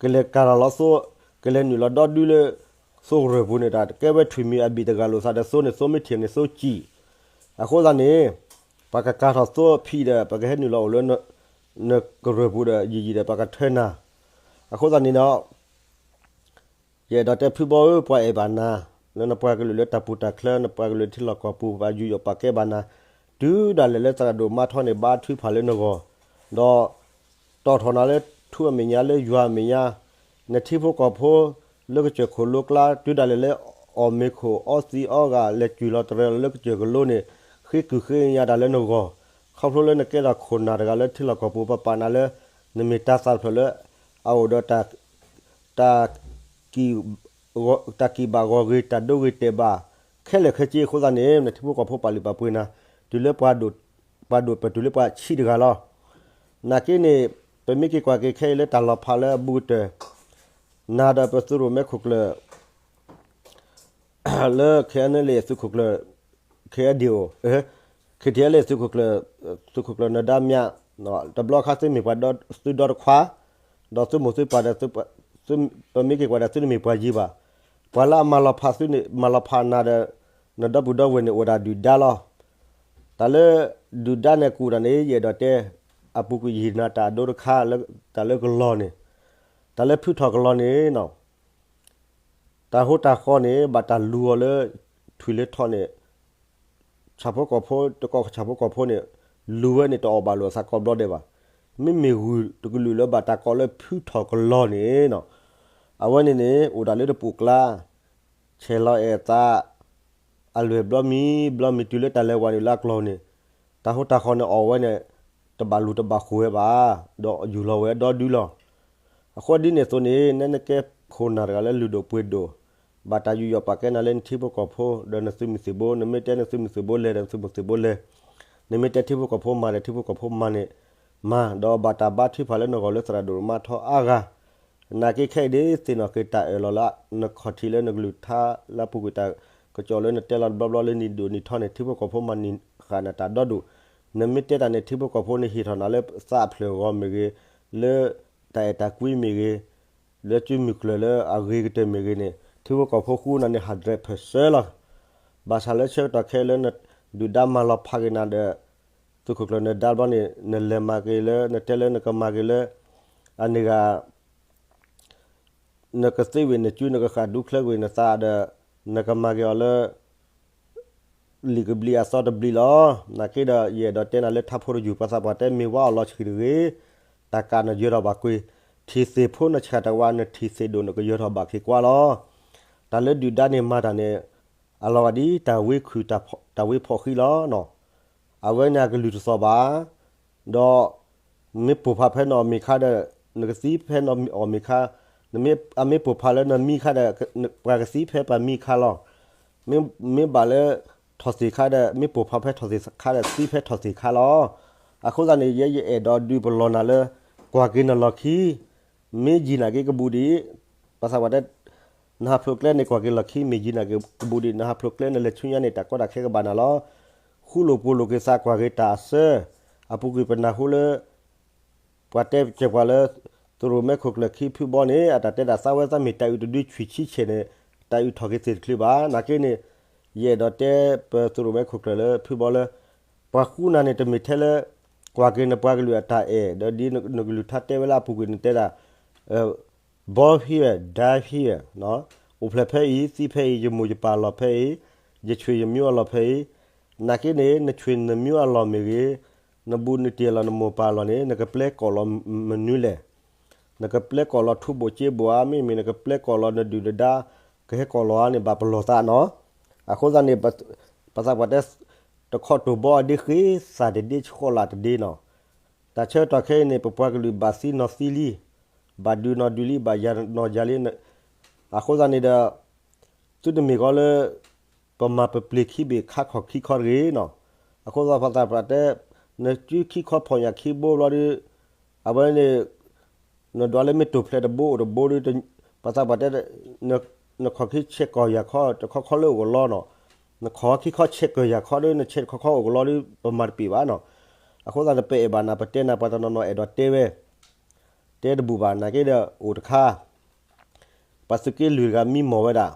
ကလဲၤကၤထီၣ်လီၤသိ, ကလဲၤနုာ်လီၤဒီဒုလၢ သိကရၢၢ်ပူၤန့ၣ် တၢ်ကဲဝဲထွံၣ်မံၤအဘံၣ်တဂၤလိာ်သးဒီးသိန့ၣ် သိမ့ၢ်ထံၣ်န့ၣ်သိစံၣ်. အဃိသတးန့ၣ် ပှၤကကၤထီၣ်သိဖံးဒီး ပှၤကဟဲနုာ်လီၤအိၣ်လၢ နကရၢၢ်ပူၤဒီးယံာ်ယံာ်ဒီး ပှၤကထၢနၤ. အဃိသတးန့ၣ်ဒီး ယအဲၣ်ဒိးတဲဖုဘီဧၢ ပှၤအဲၣ်ဘၣ်နၤ, လၢနပှၤကလုာ်လၢတၢ်ပူၤတၢ်ချၢ နပှၤကလုာ်ထံလီၢ်ကီၢ်ပူၤ ပှၤယူးယီၣ်ပာ်ကဲဘၣ်နၤ, တုၤဒၣ်လဲာ်လၢသရၣ်ဒိၣ်မါထီန့ၣ် ဘါထုကဖၣ်လၢနဂီၢ်, ဒီးတီၣ်ထီၣ်နၤလၢထူအမဲာ်ညါ လၢယွၤအမဲာ်ညါ, နထံဖိကီၢ်ဖိ လၢကစၢၢ်ခိၣ်လိကျါ တုၤဒၣ်လဲာ်လၢအီၣ်မ့ၤခိၣ် အီသံးအီဂာ် လဲၤစူၢ်လီၤတရၢ်လီၤလၢကစၢၢ်ကလိန့ၣ် ဃ့ကုၢ်ဃ့ညါတၢ်လၢနဂီၢ်, ခီဖျိလၢနကဲထီၣ်ခိၣ်နၢ်တဂၤလၢထံလီၢ်ကီၢ်ပူၤ ပပာ်နၤလၢ နမ့ၢ်တၢ်သၣ်တဖျၢၣ်လၢ အအိၣ်ဒီး တၢ် တၢ်ကံၣ်ဘၣ်ဂီၤဂ့ၤ တၢ်ဒိဂ့ၤတဲာ်ဘၣ် ခဲလၢာ်ခဲဆ့အဃိသတးန့ၣ် နထံဖိကီၢ်ဖိပာ်လုၢ်ပာ်ပှ့ၤနၤ တုၤလၢ ပှၤဒိၣ်ပတုာ်လၢပှၤဆံးတဂၤလီၤ. နာ်က့န့ၣ် ပမ့ၢ်က့ၤကွၢ်က့ၤခဲအံၤလၢတၢ်လီၤဖးလၢအဘူးကတၢၢ် နၤဒီးပသုးရိၣ်မဲခိၣ်ကျၢၢ် လၢ ခဲအံၤန့ၣ်လၢသုးခိၣ်ကျၢၢ် ခဲအံၤဒံးအိၣ် ခဲအံၤလၢသုးခိၣ်ကျၢၢ် သုးခိၣ်ကျၢၢ်နဒါမၠး တဘျီခါသုမ့ၢ်ပှၤသုဒီတခွါ ဒီးသုမိၢ်သုပၢ်ဒီး ပမ့ၢ်က့ၤကွၢ်ဒီးသုတမ့ၢ်ပှၤယံၤဘၣ်. ပှၤလၢအမၤလီၤဖးသုန့ၣ် မၤလီၤဖးနၤဒီး နဒီပုၢ်ဒီဝဲၢ်န့ၣ် အိၣ်ဒၣ်ဒုၣ်ဒါလီၤ. တၢ်လၢ ဒုၣ်ဒါန့ၣ်ကူၣ်တၢ်န့ၣ် ယအဲၣ်ဒိးတဲ အပူၤကွံာ်ယံာ်နၤတၢ်အဒိတခါ တၢ်လၢကလီၢ်န့ၣ်, တၢ်လၢဖုထီၣ်ကလီၢ်န့ၣ်နီၤ တၢ်ဟိတၢ်ဃီန့ၣ် ဘၣ်တၢ်လူၤအီၤလၢ ထွံၣ်လၢထီန့ၣ် ဆၣ်ဖိကီၢ်ဖိ တကီၢ်ဆၣ်ဖိကီၢ်ဖိန့ၣ် လူၤဝဲန့ၣ်တအီၣ်ဘၣ်လိာ်အသးကိးဘျီဒဲးဘၣ်. မ့မ့ၢ်ဂုၢ်တကလုာ်လၢဘၣ်တၢ်ကိးလၢဖုထီၣ်ကလီၢ်န့ၣ်နီၤ အဝဲန့ၣ်န့ၣ် အိၣ်ဒၣ်လၢတပူၤကျါ ဆဲးလီၤအဲၣ်အသး အလွဲၢ်ဘျီမံၤဘျီမံၤတုၤလၢတၢ်လဲၤဝဲနုာ်လၢအကျိၤန့ၣ် တၢ်ဟိတၢ်ဃီန့ၣ်အီၣ်ဝဲန့ၣ် တဘၣ်လူၤတဘၣ်ဃိၤဝဲဘၣ် ဒီးယူၢ်လီၤဝဲဒီဒုလီၤ. အဃိဒ်န့ၣ်အသိးန့ၣ် နဲနကဲခိၣ်နၢ်တဂၤလၢလုၢ်ဒိၣ်ပှ့ၤဒိၣ် ဘၣ်တၢ်ယူးယီၣ်ပာ်ကဲနၤလၢနထံဖိကီၢ်ဖိ ဒီးနသုးမုၢ်သံၣ်ဘိ နမ့ၢ်တဲနသုးမုၢ်သံၣ်ဘိလဲၣ် ဒီးနသုးမုၢ်သံၣ်ဘိလဲၣ်, နမ့ၢ်တဲထံဖိကီၢ်ဖိမၤဒီးထံဖိကီၢ်ဖိမၤန့ၣ် မၤ ဒီးဘၣ်တၢ်ဘါထုကဖၣ်လၢနဂီၢ်လၢသရၣ်ဒိၣ်မါထီအါဂၤ နာ်က့ခဲအံၤဒ်သ့ၣ်နီၣ်က့ၤတၢ်အၢၣ်လီၤလၢ နခီၣ်ထံးလၢနကလုၢ်ကထါလၢအပူၤကွံာ်တၢ်ကစီၣ်လၢနတဲလီၤတဘျီဘျီလၢနံၤဒိၣ်နံၤထီန့ၣ် ထံဖိကီၢ်ဖိမၤန့ၢ်ဃာ်နၤတၢ်ဒီဒိၣ်, နမ့ၢ်တဲတၢ်န့ၣ် ထံဖိကီၢ်ဖိန့ၣ်ဟ့ၣ်ထီၣ်နၤလၢသးအဖျၢၣ်အဂီၢ်မ့ၢ်ဂ့ၤ, လၢတၢ်အဲၣ်တၢ်ကွံမ့ၢ်ဂ့ၤ, လၢစုမုၢ်ကျၢၢ်လၢအဂ့ၤကတၢၢ်မ့ၢ်ဂ့ၤန့ၣ် ထံဖိကီၢ်ဖိဃူနၤန့ၣ် hundred percent လီၤ. ဘၣ်ဆၣ်လၢဆၢကတီၢ်ခဲအံၤလၢ ဒုၣ်ဒါမၤလီၤဖးက့ၤနၤဒီး သုးခိၣ်ကျၢၢ်နဒါဘျီန့ၣ် နလဲၤမၤက့ၤလၢ နတဲလၢနကမၤက့ၤလၢ အန့ၣ်ဂၤ နကသ့ဝံၤနစု နကဃၣ်ဒူချၢကွံာ်နသးဒီး နကမၤက့ၤအီၤလၢ လံာ်ကဘျံးအသီတဘျံးလီၤ. နာ်က့ဒီး ယအဲၣ်ဒိးတဲနၤလၢထါဖိတယုၢ် ပှၤသးပှၢ်တဲမ့ၢ်ဝါအီၣ်လီၤဆှံတဂ့ၤ, တၢ်ကးနယၢၤထီၣ်ဘၣ်ကွံာ်, ထံၣ်သ့ၣ်ဖိနဆှၣ်တဝါ နထံၣ်သ့ၣ်ဒိၣ်နကယၢၤထီၣ်ဘၣ်က့ၤကွၢ်လီၤ. တၢ်လၢဒုၣ်ဒါန့ၣ်မၤတၢ်န့ၣ် အလီၤဂာ်ဒ်တၢ်ဝ့ခုၣ် တၢ်ဝ့ဖီၣ်ဃံလီၤ. အဝဲန့ၣ်အကလုၢ်တသီၣ်ဘၣ်, ဒီး မ့ၢ်ပိၢ်ဖးဖဲနအီၣ်မ့ၤခါဒီး နကသံဖဲနအီၣ်မ့ၤခါ, နမ့ၢ်အမ့ၢ်ပိၢ်ဖးလၢနမံခါဒီး ပှၤကသံဖဲပှၤမံခါလီၤ. မ့ၢ်ဘၣ်လၢ ထီၣ်သ့ၣ်ခါဒီး မ့ၢ်ပိၢ်ဖးဖဲထီၣ်သ့ၣ်ခါဒီး သံဖဲထီၣ်သ့ၣ်ခါလီၤ. အဃိသတးန့ၣ် ယဲယအဲၣ်ဒိးဒုးပလီၢ်နၤလၢ ကွၢ်က့ၤနလီၢ်ခံ မ့ၢ်ယံၤနာ်က့ကဘူးဒံး, ပှၤသးပှၢ်တဲ နဟးဖျိးကျဲန့ၣ် ကွၢ်က့ၤလီၢ်ခံ မ့ၢ်ယံၤနာ်က့ကဘူးဒံး, နဟးဖျိးကျဲနလဲၤဆူညါန့ၣ် တၢ်ကီတၢ်ခဲကဘၣ်နၤလီၤ. ဃူလိာ်ဖိးလိာ်က့ၤသးကွၢ်က့ၤတၢ်အစၢ, အပူၤကွံာ်ပနၢ်ဟူလၢ ပှၤတဲကဲပှၤလၢ သရိာ်မဲခိၣ်ကျၢၢ်ခံဖုဘီန့ၣ် အတၢ်တဲဒၣ်သးဝဲသးမ့ၢ်တၢ်အုးတဒုဆွံၣ်ဆံဆဲးန့ၣ် တၢ်အုးထီၣ်က့ၤသ့ၣ်တချုးဘၣ်. နာ်က့န့ၣ် ယအဲၣ်ဒိးတဲပသရိာ်မဲခိၣ်ကျၢၢ်လၢဖုဘီလၢ ပှၤဃူနၤန့ၣ် တမ့ၢ်ထဲလၢ ကွၢ်က့ၤနပှၤကလုာ်အတၢ်အဲၣ် ဒီးဒ်နကလုၢ်ကထါတဲဝဲလၢအပူၤကွံာ်နတဲဒၣ် born here, die here, အိၣ်ဖျဲၣ်ဖဲအံၤ သံဖဲအံၤ, ယမိၢ်ယပၢ်အလီၢ်ဖဲအံၤ, ယဆွေယမျိုးအလီၢ်ဖဲအံၤ, နာ်က့န့ၣ် နဆွေနမျိုးအလီၢ်မ့ၢ်ဂ့ၤ, နဘူးနတံၢ်အလီၢ် နမိၢ်ပၢ်အလီၢ်န့ၣ် နကပျဲကီၢ်လီၤမနုၤလဲၣ်. နကပျဲကီၢ်လီၤထူဘိၣ်စ့ဘိၣ်ဧါ, မ့မ့ၢ်နကပျဲကီၢ်လီၤနဒုၣ်နဒါ ကဟဲကီၢ်လီၤဧါန့ၣ် ဘၣ်ပလီၢ်သးနီၤ. အဃိသတးန့ၣ် ပသးပှၢ်တဲ တခီတိၢ်ဘီအဒ့ဃ့ သၣ်တဒ့ဆှီလၢ်တဒ့နီၤ. တၢ်ဆၢကတီၢ်ခဲအံၤန့ၣ် ပပှၤကလုာ်ဘၣ်သံနီၤသံလံ, ဘၣ်ဒုးနီၤဒုးလံ, ဘၣ်ယၤနီၤယၤလံ. အဃိသတးန့ၣ်ဒီး သုတမ့ၢ်ကီးလၢ ပမၤပပျ့ၤခံဘ့ၣ်ခါခီၣ်ခံခီတဂ့ၤနီၤ. အဃိသတးပသးပှၢ်တဲ နစုခံခီဖီၣ်ညၣ်ခံဘိဘျီဒီး အဝဲန့ၣ် နဒွးလၢမ့ၢ်တိၢ်ဖျဲးတဘိအိၣ်တဘိဒီး ပသးပှၢ်တဲ နခီၣ်ခံဆဲးကီၢ်ယၤခီ တခီခီလၢအိၣ်ကလီနီၤ. နခီၣ်ခံခီဆဲးကီၢ်ယၤခီဒီး နဆဲးတခီခီအိၣ်ကလီဒီး ပမၤတပ့ၤဘၣ်နီၤ. အဃိသတးန့ၣ် ပအဲၣ်ဘၣ်နၤ ပတဲနၤ ပှၤတနီၤနီၤအဲၣ်ဒိးတဲဝဲ တဲတဘူၣ်ဘၣ် နာ်က့ဒီးအိၣ်တခါ ပှၤသုးက့လွံၢ်တဂၤမံမီၢ်ဝဲဒၣ်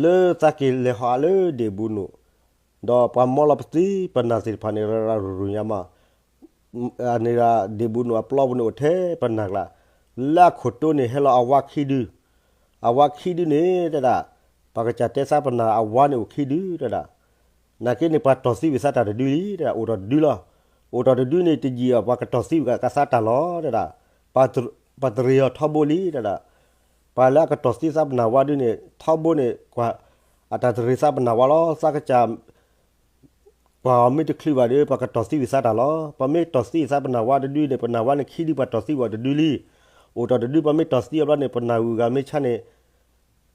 လၢသးက့ၤလဲၤဟီၣ်အါလၢဒ့ၣ်ဘူးနူာ် ဒီးပှၤမီလီၤပသံပနၢ်သ့ၣ်တဖၣ်န့ၣ် ရရၢ်ရူၤရူၤညါမး အန့ၣ်ဒၣ်ဒ့ၣ်ဘူးနူာ်အပျီပူၤန့ၣ်အိၣ်ထဲပနၢ်ကျါ လၢအခိၣ်တိန့ၣ်ဟဲလီၤအဝါခံဒု အဝါခံဒုန့ၣ်တဲဒၣ် ပှၤကစၢ်တဲသးပနၢ်အဝါန့ၣ်အိၣ်ခံဒုတဲဒၣ် နာ်က့န့ၣ် ပှၤတီၢ်သံဝံၤသးတၢ်တဒုလံတဲဒၣ် အိၣ်ထီၣ်တဒုလီၤ. အိၣ်ထီၣ်တဒုန့ၣ် တယံာ်အီၤ ပှၤကတီၢ်သံဝံၤကသးတၢ်လီၤတဲဒၣ် ပှၤတရံးအီၤထီဘိလံတဲဒၣ် ပှၤလၢအကတီၢ်သံသးပနၢ်ဝါဒုန့ၣ် ထီဘိန့ၣ် ကွၢ် အတၢ်တရံးသးပနၢ်ဝါလီၤ သးကစၢ် ကွၢ်အီၤမ့ၢ်တချုးဘၣ်ဒီး ပှၤကတီၢ်သံဝံၤသးတၢ်လီၤ. ပမ့ၢ်တီၢ်သံသးပနၢ်ဝါတဒုန့ၣ် ပနၢ်ဝါန့ၣ်ခံဒု ပှၤတီၢ်သံဝံၤအီၤတဒုလံ. အိၣ်ထီၣ်တဒု ပမ့ၢ်တီၢ်သံအီၤဘျီန့ၣ် ပနၢ်ဂုၤဂၤမ့ၢ်ဆါန့ၣ်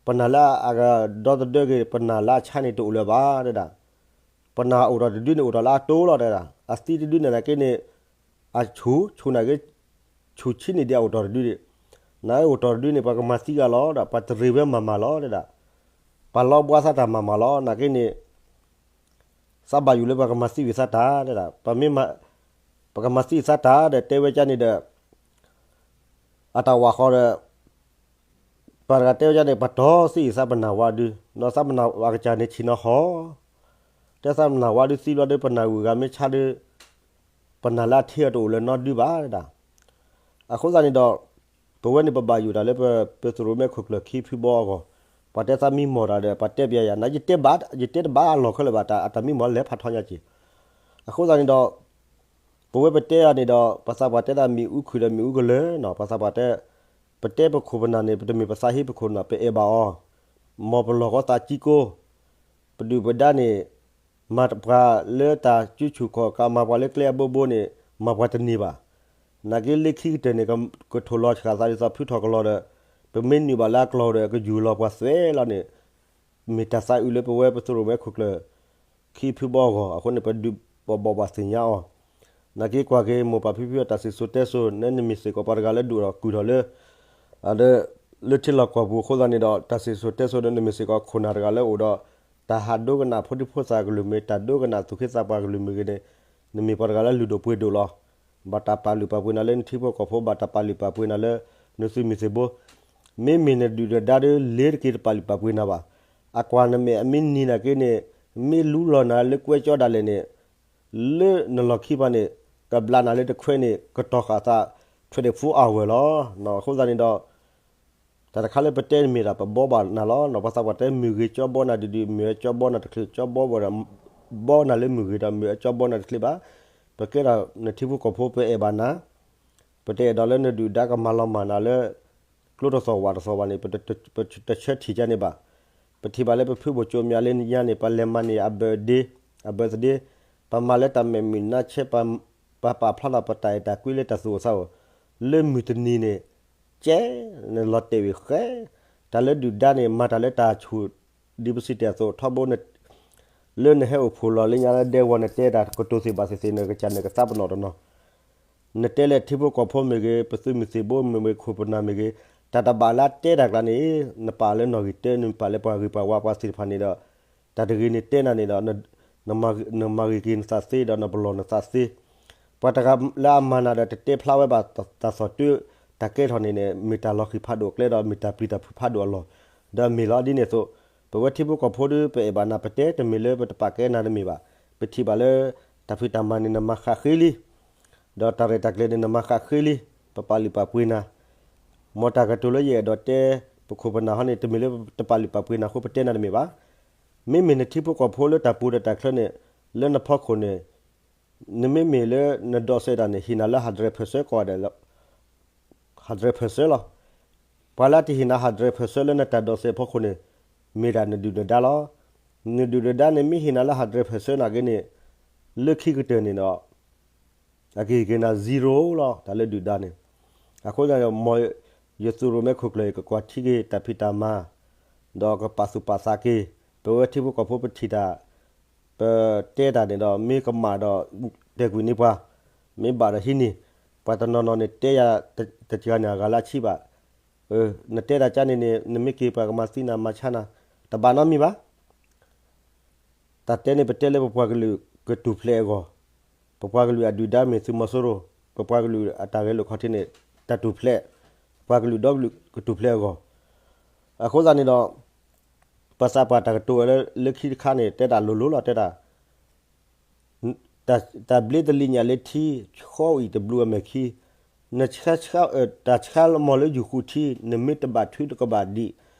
ပနၢ်လၢအကဒီသဒၢက့ၤ ပနၢ်လၢအဆါန့ၣ်တအိၣ်လၢၤဘၣ်တဲဒၣ်. ပနၢ်အိၣ်ထီၣ်တဒုန့ၣ် အိၣ်ထီၣ်လၢအတိလီၤတဲဒၣ်. အသံတဒုန့ၣ်နာ်က့န့ၣ် အဆူၣ် ဆူၣ်နာ်က့ ဆူၣ်ဆံးန့ၣ်ဒ်အအိၣ်ထီၣ်တဒုန့ၣ်, နာ်က့အိၣ်ထီၣ်တဒုန့ၣ် ပှၤကမၤသံဂၤလီၤဒီး ပှၤတရံးဝဲမၤမၤလီၤတဲဒၣ်. ပှၤလီဘှါသးတၢ်မၤမၤလီၤ နာ်က့န့ၣ် သးဘၣ်ယိၣ်လၢပှၤကမၤသံဝံၤသးတၢ်တဲဒၣ်. ပမ့ၢ် ပကမၤသံသးတၢ်ဒီး တဲဝဲကါန့ၣ်ဒီး အတၢ်ဝၢ်ဃီဒီး ပ ပှၤတဂၤတဲဝဲဒ်န့ၣ် ပှၤတီစ့ၢ်အံၤသးပနၢ်ဝါဒု, နီၢ်သးပနၢ်ဝါကစၢ်န့ၣ်ဆံးနီၤဟီ, တဲသးပနၢ်ဝါဒုသံဘျီဒီး ပနၢ်ဂုၤဂၤမ့ၢ်ဆါဒီး ပနၢ်လၢအထံအတအိၣ်လၢၤနီတဒုဘၣ်ဒၣ်. အဃိသတးန့ၣ်ဒီး ပဝဲန့ၣ်ပဘၣ်ယိၣ်တၢ်လၢပ ပသုးရိၣ်မဲခိၣ်ကျၢၢ်ခံဖုဘီအဂီၢ်, ပှၤတဲသးမံမီၢ်တၢ်ဒီး ပှၤတဲပျဲယၤ နယတဲဘၣ် ယတဲတဘၣ်အလီၢ်ခဲလၢာ်ဘၣ် တၢ်အတၢ်မံမီၢ်လဲၤဖးထီညါက့ၤ. အဃိသတးန့ၣ်ဒီး ပဝဲပတဲအီၤန့ၣ်ဒီး ပှၤသးပှၢ်တဲဒၣ်မ့ၣ်အူခုၣ်ဒီးမ့ၣ်အူကလၢာ်နီၤ, ပှၤသးပှၢ်တဲ ပတဲပခိၣ်ပနၢ်န့ၣ် ပတမ့ၢ်ပသးဟ့ပခိၣ်ပနၢ် ပအဲၣ်ဘၣ်အီၤ, မ်ပလီၢ်ကီသးကံကိ, ပဒုၣ်ပဒါန့ၣ် မၤပှၤလၢတၢ်စုဆူၣ်ခီၣ်ကး မၤပှၤလၢကျဲအဘိဘိန့ၣ် မၤပှၤတန့ၢ်ဘၣ်. နာ်က့လၢခံကတၢၢ်န့ၣ် ကထိၣ်လီၤဆှၣ်သးဒ်သိးဖုထီၣ်ကလီၤဒီး ပမ့ၢ်နုာ်ဘၣ်လၢအကျိၤဒီး ကယူၢ်လီၤပှၤသွဲလီၤန့ၣ် မ့ၢ်တၢ်သးအုးလၢပဝဲပသုးရိၣ်မဲခိၣ်ကျၢၢ် ခံဖုဘီအဂီၢ်, အဃိန့ၣ် ပဒုးပဘီၣ်ဘၣ်သ့ၣ်ညါအီၤ. နာ်က့ကွၢ်က့ၤ မိၢ်ပၢ်ဖံဖုအတၢ်စံၣ်စိၤတဲစိၤ နမ့ၢ်စ့ၢ်ကီးပှၤတဂၤလၢဒိၣ်ထီၣ်ကုၢ်ထီၣ်လၢ လၢထံလီၢ်ကီၢ်ပူၤအဃိသတးန့ၣ်ဒီး တၢ်စံၣ်စိၤတဲစိၤဒီး နမ့ၢ်စ့ၢ်ကီးခိၣ်နၢ်တဂၤလၢအိၣ်ဒီး တၢ်ဟးဒိကနၣ်ဖိဒံဖိသၣ်ကလုၢ်မ့ၢ် တၢ်ဒိကနၣ်သူၣ်က့သးပှၢ်ကလုၢ်မ့ၢ်ဂ့ၤန့ၣ် နမ့ၢ်ပှၤတဂၤလၢလုၢ်ဒိၣ်ပှ့ၤဒိၣ်လီၤ. ဘၣ်တၢ်ပာ်လုၢ်ပာ်ပှ့ၤနၤလၢနထံဖိကီၢ်ဖိ ဘၣ်တၢ်ပာ်လုၢ်ပာ်ပှ့ၤနၤလၢ နသုးမုၢ်သံၣ်ဘိ, မ့မ့ၢ်နဒုၣ်နဒါဒီး လ့ၤတက့ၤတပာ်လုၢ်ပာ်ပှ့ၤနၤဘၣ်. အကွၢ်နမဲာ်အမ့ၢ်နံၤနာ်က့န့ၣ် မ့ၢ်လူလီၤနၤလၢကွဲကၠီဒၣ်လဲာ်န့ၣ် လၢနလီၢ်ခံပၤန့ၣ် ကဘျးနၤလၢတခွဲန့ၣ် ကတီၤဃာ်သး twenty-four hour လီၤ. အဃိသတးန့ၣ်ဒီး တၢ်တခါလၢပတဲန့ၣ်မ့ၢ်ဒၣ် ပဘီဘၣ်နၤလီၤ. ပှၤသးပှၢ်တဲမုၢ်ဂ့ၤကၠီဘီနၤဒုးဒုး မုၢ်အကၠီဘီနၤတချုး ကၠီဘီဝဲဒၣ် ဘီနၤလၢမုၢ်ဂ့ၤဒီး မုၢ်အကၠီဘီနၤတချုးဘၣ်. ပကဲထီၣ်နထံဖိကီၢ်ဖိ ပအဲၣ်ဘၣ်နၤ, ပတအဲၣ်ဒိးလၢနဒုၣ်ဒါကမၤလီၤမၢ်နၤလၢ ကျိတသီၣ်ဝၣ်တသီၣ်ဘၣ်န့ၣ် ပတဆၢထံၣ်ကန့ၣ်ဘၣ်. ပထံၣ်ဘၣ်လၢပဖုဘိၣ်ကၠိမၠါလၢညါန့ၣ် ပလဲၤမၤန့ၢ်အ birthday, အ birthday, ပမၤလၢတၢ်မဲာ်မုာ်နါဆဲး, ပပာ်ဖျါထီၣ်ပတၢ်အဲၣ်တၢ်ကွံလၢတၢ်သူၣ်အိၣ်သးအိၣ်, လၢမုၢ်တနံၤန့ၣ် ကဲ နလီၤတဲာ်ဝံၤဃဲ, တၢ်လၢဒုၣ်ဒါန့ၣ် မၤတၢ်လၢတၢ်ဆူၣ် ဒ်ပစံးတ့ၢ်အသိး ထီဘိ လၢနဟဲအိၣ်ဖှိၣ်လီၢ်လၢညါလၢဒဲဝီၤ နတဲတၢ်ကတိၤသ့ၣ်ဘၣ်သ့ၣ်သ့ၣ် နကစၢ်နကသးပနီၣ်တနီၤ, နတဲလၢထံဖိကီၢ်ဖိမ့ၢ်ဂ့ၤ ပသုးမုၢ်သံၣ်ဘိမ့ၢ်ဂ့ၤ ခိၣ်ပနၢ်မ့ၢ်ဂ့ၤ, တၢ်တဘၣ်လၢအတဲတၢ်ကျါန့ၣ် နပာ်လၢနီၣ်ဂံၢ်တၢ နပာ်လၢပှၤဂ့ၤပှၤဝါပှၤသ့ၣ်တဖၣ်န့ၣ်ဒီး တၢ်တဂ့ၤန့ၣ်တဲနၤန့ၣ်ဒီး နမၤဂ့ၤက့ၤနသးသ့ဒီးနပလီၢ်နသးသ့, ပှၤတဂၤလၢအမၤနၤဒီးတတဲဖျါဝဲဘၣ်တၢ်သီၣ်တၢၢ် တၢ်ကဲထီၣ်န့ၣ်န့ၣ် မ့ၢ်တၢ်လီၤဃံၤဖးဒိၣ်ကျဲဒီး မ့ၢ်တၢ်ပျံၤတၢ်ဖုးဖးဒိၣ်အလီၢ်, ဒီးမ့ၢ်လီၤဒ်န့ၣ်အသိး, ပဝဲထံဖိကီၢ်ဖိဒီး ပအဲၣ်ဘၣ်နၤ ပတဲတမ့ၢ်လၢပတပာ်ကဲနၤတမ့ၢ်ဘၣ်, ပထံၣ်ဘၣ်လၢ တၢ်ဖံးတၢ်မၤန့ၣ် နမၤဃးဃ့လံ ဒီးတၢ်ရဲၣ်တၢ်ကျဲၤန့ၣ် နမၤဃးဃ့လံ, ပပာ်လုၢ်ပာ်ပှ့ၤနၤ, မ်တၢ်ကတိၤလၢယအဲၣ်ဒိးတဲ ပခိၣ်ပနၢ်ဟီန့ၣ် တမ့ၢ်လၢပတပာ်လုၢ်ပာ်ပှ့ၤနၤအဃိ ပတဲနၤတမ့ၢ်ဘၣ်. မ့မ့ၢ်နထံဖိကီၢ်ဖိလၢတၢ်ပူၤဒီးတၢ်ချၢန့ၣ် လၢနဖီခိၣ်န့ၣ် နမ့မ့ၢ်လၢနဒိးစဲးတၢ်န့ၣ် ဟ့ၣ်နၤလၢ hundred percent ကိးဂၤဒဲးလီၤ. hundred percent လီၤ. ပှၤလၢတဟ့ၣ်နၤ hundred percent လၢနတၢ်ဒိးစဲးဖီခိၣ်န့ၣ် မ့ၢ်ဒၣ်နဒုၣ်နဒါလီၤ. နဒုၣ်နဒါန့ၣ် မ့ၢ်ဟ့ၣ်နၤလၢ hundred percent နာ်က့န့ၣ် လၢခံကတၢၢ်န့ၣ်ဒီး အကဟ့ၣ်က့ၤနၤ zero လီၤ. တၢ်လၢဒုၣ်ဒါန့ၣ် အဃိသတးဒီး မ်ယသုးရိၣ်မဲခိၣ်ကျၢၢ်အံၤ ကကွၢ်ထံက့ၤတၢ်ဖံးတၢ်မၤ ဒီးကပာ်သူၣ်ပာ်သးက့ၤ ပဝဲထံဖိကီၢ်ဖိပထံၣ်တၢ် ပတဲတၢ်န့ၣ်ဒီး မ့ၢ်ကမၣ်ဒီး တဲာ်ကွံာ်န့ၢ်ပှၤ, မ့ၢ်ဘၣ်ဒီးဟံးန့ၢ်, ပှၤတနီၤနီၤန့ၣ်တဲယၤ တစှၤန့ၣ်အဂၤလၢအဆံးဘၣ်, နတဲတၢ်ကါန့ၣ်န့ၣ် နမ့ၢ်က့ၤပှၤကမၤသံနၤမၤဆါနၤ တဘၣ်နီတမံၤဘၣ်. တၢ်တဲန့ၣ် ပတဲလၢပပှၤကလုာ်ကထူၣ်ဖျဲးအဂီၢ်, ပပှၤကလုာ်အဒုၣ်ဒါမ့ၢ်သုးမီၤစိရိၤ, ပပှၤကလုာ်အတၢ်ဂဲၤလိာ်ခီၣ်ထံးန့ၣ် တၢ်ထူၣ်ဖျဲး, ပပှၤကလုာ်ဒီကလုာ်ကထူၣ်ဖျဲးအဂီၢ်, အဃိသတးန့ၣ်ဒီး ပှၤသးပှၢ်တၢ်ကတိၤဝဲလၢခံတခါန့ၣ် တဲတၢ်လိၤလိၤလီၤ တဲဒၣ် တၢ်ဘျ့တလံညၣ်လၢထံ, ဆှီအံၤတဘျုးအမဲာ်ခံ, နဆှါ, တၢ်ဆှါလၢမီၢ်လၢယူၢ်ဃုထံ နမ့ၢ်တဘၣ်ထွံတကဘၣ်ဒံး,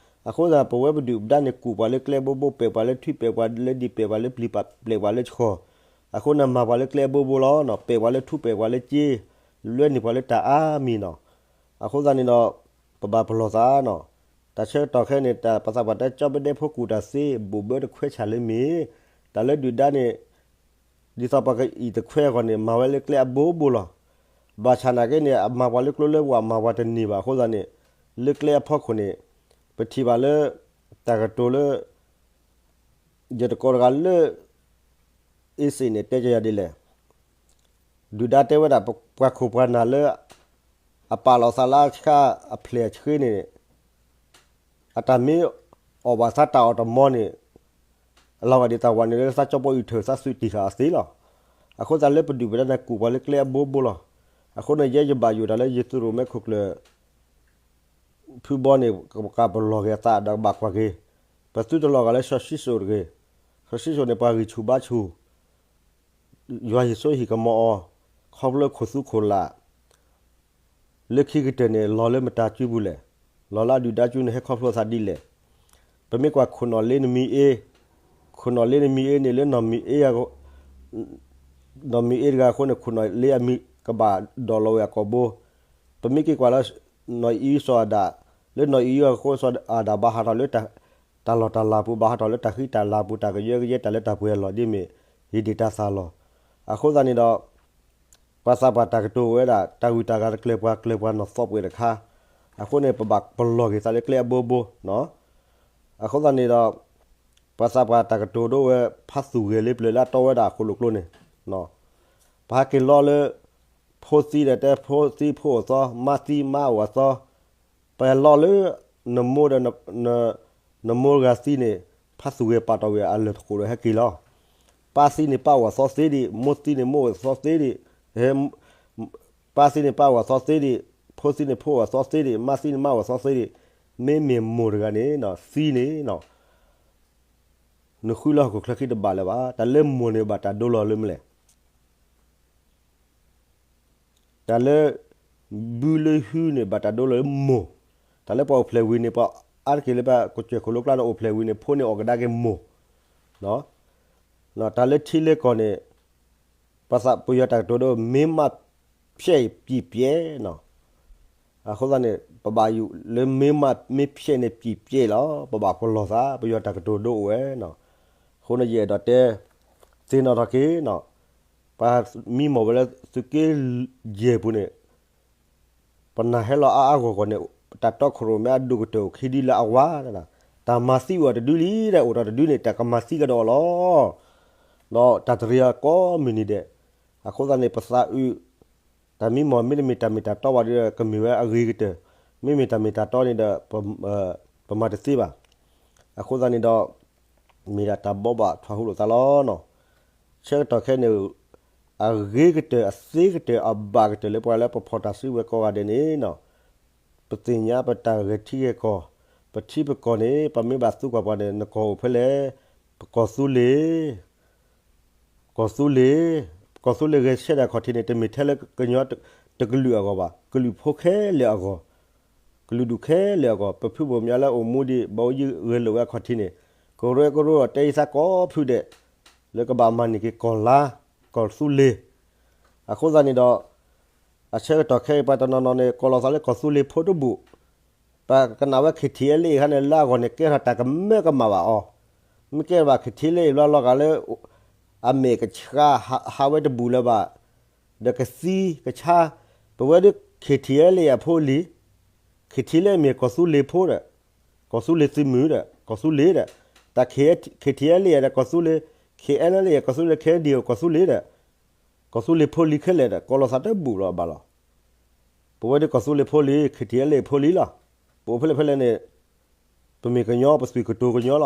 အဃိသတး ပဝဲပဒုၣ်ပဒါန့ၣ် ကူၣ်ပှၤလၢကျဲအဘိဘိ ပဲာ်ပှၤလၢထွံ ပဲာ်ပှၤလၢဒံး ပဲာ်ပှၤလၢပျံၤ ပဲာ်ပှၤလၢဆှီၤ, အဃိန့ၣ်မၤပှၤလၢကျဲအဘိဘိလီၤ, ပဲာ်ပှၤလၢထွံ ပဲာ်ပှၤလၢစ့, လွဲန့ၢ်ပှၤလၢတၢ်အါမံၤနီၤ, အဃိသတးန့ၣ်ဒီး ပဘၣ်ပလီၢ်သးနီၤ, တၢ်ဆၢကတီၢ်ခဲအံၤန့ၣ် တၢ်ပသးပှၢ်တဲ ကၠီဘဒဲဖိကူၣ်တၢ်သ့ ဘိၣ်ဘၢတခွဲးဆၣ်လၢမ့ၢ်, တၢ်လၢဒုၣ်ဒါန့ၣ် ဒ်သိးပှၤကအံၣ်တခွဲးအဂီၢ်န့ၣ် မၤဝဲလၢကျဲအဘိဘိလီၤ. ဘၣ်ဆၣ်နာ်က့န့ၣ် အမၤပှၤလၢကျိလၢဝၣ် မၤပှၤတန့ၢ်ဘၣ်အဃိသတးန့ၣ် လၢကျဲအဖီခိၣ်န့ၣ် ပထံၣ်ဘၣ်လၢ တၢ်ကတိၤလၢ ယတကိးတဂၤလၢ အ့စ့ၣ်န့ၣ် တဲကယၤဒ်လဲၣ်, ဒုၣ်ဒါတဲဝဲဒၣ် ပှၤခိၣ်ပှၤနၢ်လၢ အပာ်လီၤသးလၢအဆှါအဖျဲၣ်အဆှ့န့ၣ် အတၢ်မ့ၢ်အီၣ်ဘၣ်သးတၢ်အီၣ်တမီန့ၣ် အလီၤဂာ်ဒ်သိးဝဲန့ၣ်လၢသးကၠီပီအုၣ်ထၢၣ်သးသုးတံၢ်ဃာ်အီၤသ့လီၤ. အဃိသတးလၢပဒုၣ်ပဒါန့ၣ် ကူၣ်ပှၤလၢကျဲအဘိဘိလီၤ. အဃိန့ၣ် ယဲယဘၣ်ယိၣ်တၢ်လၢယသုးရိၣ်မဲခိၣ်ကျၢၢ် ဖုဘီန့ၣ် ကပလီၢ်က့ၤအသးဒီးကဘၣ်ကွၢ်က့ၤ, ပသုတလီၤဂာ်လၢစီၤၡံၣ်စိၣ်တဂ့ၤ, စီၤၡံၣ်စိၣ်န့ၣ် ပှၤဂံၢ်ဆူၣ်ဘါဆူၣ်, ယွၤဟ့ၣ်စိဟ့ၣ်ကမီၤအီၤ, ခီဖျိခိၣ်သူခိၣ်လၢ် လၢခံကတၢၢ်န့ၣ် လီၤလၢမတၤစုပူၤလဲၣ်, လီၤလၢအဒုၣ်ဒါစုန့ၣ် ဟဲခီဖျိအသးဒ်လဲၣ်. ပမ့ၢ်ကွၢ်ခိၣ်နီၣ်လ့နမံၤအ့, ခိၣ်နီၣ်လ့နမံၤအ့န့ၣ် လၢနီၢ်မံၤအ့ နီၢ်မံၤအ့တဂၤအဃိန့ၣ် ခိၣ်နီၣ်လ့အမံၤကဘၣ်ဒိးလီၤဝဲအကိာ်ဘိ, ပမ့ၢ်က့ၤကွၢ်လၢ နီၢ်အံၤစီၤအၤဒၣ်, လၢနီၢ်အံၤအဃိစီၤအၤဒၣ်ဘၣ်ဟးထီၣ်လၢ တၢ်လီၢ်တၢ်လၤပူၤ ဘၣ်ဟးထီၣ်လၢတၢ်ဃံတၢ်လၤပူၤ တၢ်ကယၢကယဲ တၢ်လၢတၢ်ပှဲၤအလီၢ်ဒ်မ့ၢ် ဟံးဒံးတၢ်သၣ်လီၤ. အဃိသတးန့ၣ်ဒီး ပှၤသးပှၢ်တၢ်ကတိၤဝဲဒၣ် တၢ်ဂုၤတၢ်ဂၤတကျၢၤပှၤ ကျၢၤပှၤနီၢ်သီပှဲၤတခါ, အဃိန့ၣ် ပဘၣ်ပလီၢ်က့ၤသးလၢကျဲအဘိဘိ, အဃိသတးန့ၣ်ဒီး ပှၤသးပှၢ်တၢ်ကတိၤဒိဝဲ ဖးသူၣ်ဂဲၤလၢပျၢၤလၢအတီဝဲဒၣ်အဃိလိာ်ကျိန့ၣ်, ပဟဲက့ၤလီၤလၢ ဖိသံဒီးတဲ ဖိသံဖိအိၣ်သီ, မါသံမါအိၣ်အသီ, ပလီၤလၢ နမိၢ်ဒီး နမိၢ်ဂၤသံန့ၣ် ဖးသူၣ်ဂဲၤပာ်တ့ၢ်ဝဲအလၢၢ်တဃိးဒီးဟဲက့ၤလီၤ. ပၢ်သံန့ၣ်ပၢ်အိၣ်အသီသ့ဒံး, မိၢ်သံန့ၣ်မိၢ်အိၣ်အသီသ့ဒံး, ပၢ်သံန့ၣ်ပၢ်အိၣ်အသီသ့ဒံး, ဖိသံန့ၣ်ဖိအိၣ်အသီသ့ဒံး, မါသံန့ၣ်မါအိၣ်အသီသ့ဒံး, မ့မ့ၢ်မိၢ်တဂၤန့ၣ် သံန့ၣ် နဃုလၢဟီၣ်ခိၣ်ချၢခံတဘၣ်လၢၤဘၣ်. တၢ်လၢမိၢ်န့ၣ်ဘၣ်တၢ်ဒိလီၤလၢမနုၤလဲၣ်. တၢ်လၢ ဘုလၢဟုန့ၣ် ဘၣ်တၢ်ဒိလီၤလၢမိၢ်, တၢ်လၢပှၤအိၣ်ဖျဲၣ်ဝံၤန့ၣ် ပှၤအါတက့ၢ်လၢပှၤကစၢၢ်ခိၣ်လိကျါန့ၣ် အိၣ်ဖျဲၣ်ဝံၤန့ၣ် ဖိန့ၣ်အီၣ်ကဒါက့ၤမိၢ်, တၢ်လၢထံလၢကီၢ်န့ၣ် ပှၤသးပယီၤတၢ်ကတိၤဒိ မ့ၢ်မးဖျဲးအံၤပံၣ်ပျဲၣ်နီၤ, အဃိသတးန့ၣ် ပဘၣ်ယိၣ်လၢမ့ၢ်မးမ့ၢ်ဖျဲးန့ၣ်ပံၣ်ပျဲၣ်လီၤ. ပဘၣ်ပလီၢ်သး ပယီၤတၢ်ကတိၤဒိအိၣ်ဝဲနီၤ, အဃိန့ၣ်ယအဲၣ်ဒိးတဲ သ့ၣ်နီၣ်ထီၣ်က့ၤနီၤ, ပှၤမံမီၢ်ဝဲလၢသုးက့ယဲၢ်ပူၤန့ၣ် ပနၢ်ဟဲလီၤအါအါဂီၢ်ဂီၢ်န့ၣ် တၢ်တီခိၣ်ရိၣ်မဲအဒိၣ်ကတၢၢ်အိၣ်ခံဒုလၢအဝါ, တၢ်မၤသံအိၣ်တဒုလံဒီး အိၣ်ဒီးတဒုန့ၣ် တၢ်ကမၤသံကဒီးအီၤလီၤ. ဒီးတၢ်တရံးအီၤကိးမုၢ်နံၤဒဲး, အဃိသတးန့ၣ် ပသးအုး တၢ်မံမီၢ်မ့တမ့ၢ်တၢ်မ့ၢ်တၢ်တီဘၣ်ဒီး ကမ့ၢ်ဝဲအဂ့ၤကတၢၢ်, မ့မ့ၢ်တၢ်မ့ၢ်တၢ်တီန့ၣ်ဒီး ပမၤတသ့ဘၣ်. အဃိသတးန့ၣ်ဒီး မ့ၢ်ဒၣ်တၢ်ဘိးဘၣ်ထွဲဟူလိာ်သးလီၤနီၤ. ဆၢကတီၢ်ခဲအံၤန့ၣ် အဂ့ၤကတၢၢ် အသ့ကတၢၢ် အဘၣ်ကတၢၢ်လၢပှၤလၢပဖီၣ်တၢ်စုဝဲကိးဂၤဒဲးန့ၣ်နီၤ, ပသ့ၣ်ညါပတၢ်ဂဲၤထံဂဲၤကီၢ်, ပထံပကီၢ်န့ၣ် ပမ့ၢ်ဘၣ်သံကွၢ်ပှၤန့ၣ် နကီၢ်အိၣ်ဖဲလဲၣ်, ပကီၢ်သူလ့ၤ ကီၢ်သူလ့ၤ, ကီၢ်သူလ့ၤဂဲၤဆၢထၢၣ်အခီၣ်ထံးန့ၣ် တမ့ၢ်ထဲလၢကညီတကလုာ်အဂီၢ်ဘၣ်, ကလုာ်ဖိခဲလၢာ်အဂီၢ်, ကလုာ်ဒူၣ်ခဲလၢာ်အဂီၢ်, ပဖုဘိၣ်မၠးလၢအိၣ်မူဒံး ဘၣ်အိၣ်ယံၤဂဲၤလိာ်ဝဲအခီၣ်ထံးန့ၣ် ကရၢကရိအီၤတဲအံၤသးကိးဖုဒဲး လၢကဘၣ်မၤန့ၢ်က့ၤကီၢ်လါ ကီၢ်သူလ့ၤ. အဃိသတးန့ၣ်ဒီး အဆၢကတီၢ်ခဲအံၤ ပှၤတနီၤနီၤန့ၣ် ကိးလီၤသးလၢကီၢ်သူလ့ၤဖိတဘူၣ်, ပကနၣ်ဝဲ KTLA အခါန့ၣ် လၢအဂီၢ်န့ၣ် ကဲထီၣ်တၢ်ကမၢကမၣ်ဘၣ်အီၤ, မ့ၢ်ကဲဘၣ် KTLA ဘျီလီၤဂာ်လၢ အမဲာ်ကဆှးဟးဝဲတဘူၣ်လၢၤဘၣ်, ဒီးကသံကဆါ, ပဝဲဒၣ် KTLA အဖိလံၤ, KTLA မ့ၢ်ကီၢ်သူလ့ၤဖိဒီး ကီၢ်သူလ့ၤသုးမုၢ်ဒီး ကီၢ်သူလ့ၤဒီး, တၢ် KTLA ဒီးကီၢ်သူလ့ၤ, KNLA ကီၢ်သူလ့ၤ KNDO ကီၢ်သူလ့ၤဒီး ကီၢ်သူလ့ၤဖိလံၤခဲလၢာ်ဒီး ကိးလီၤသးတဘူၣ်လီၤဘၣ်လီၤ. ပဝဲဒၣ်ကီၢ်သူလ့ၤဖိလံၤ KTLA ဖိလံၤလီၤ. ပအိၣ်ဖဲလဲၣ်ဖဲလဲၣ်န့ၣ် ပမ့ၢ်ကညီ ပသွံၣ်ကတိၤကညီလီၤ.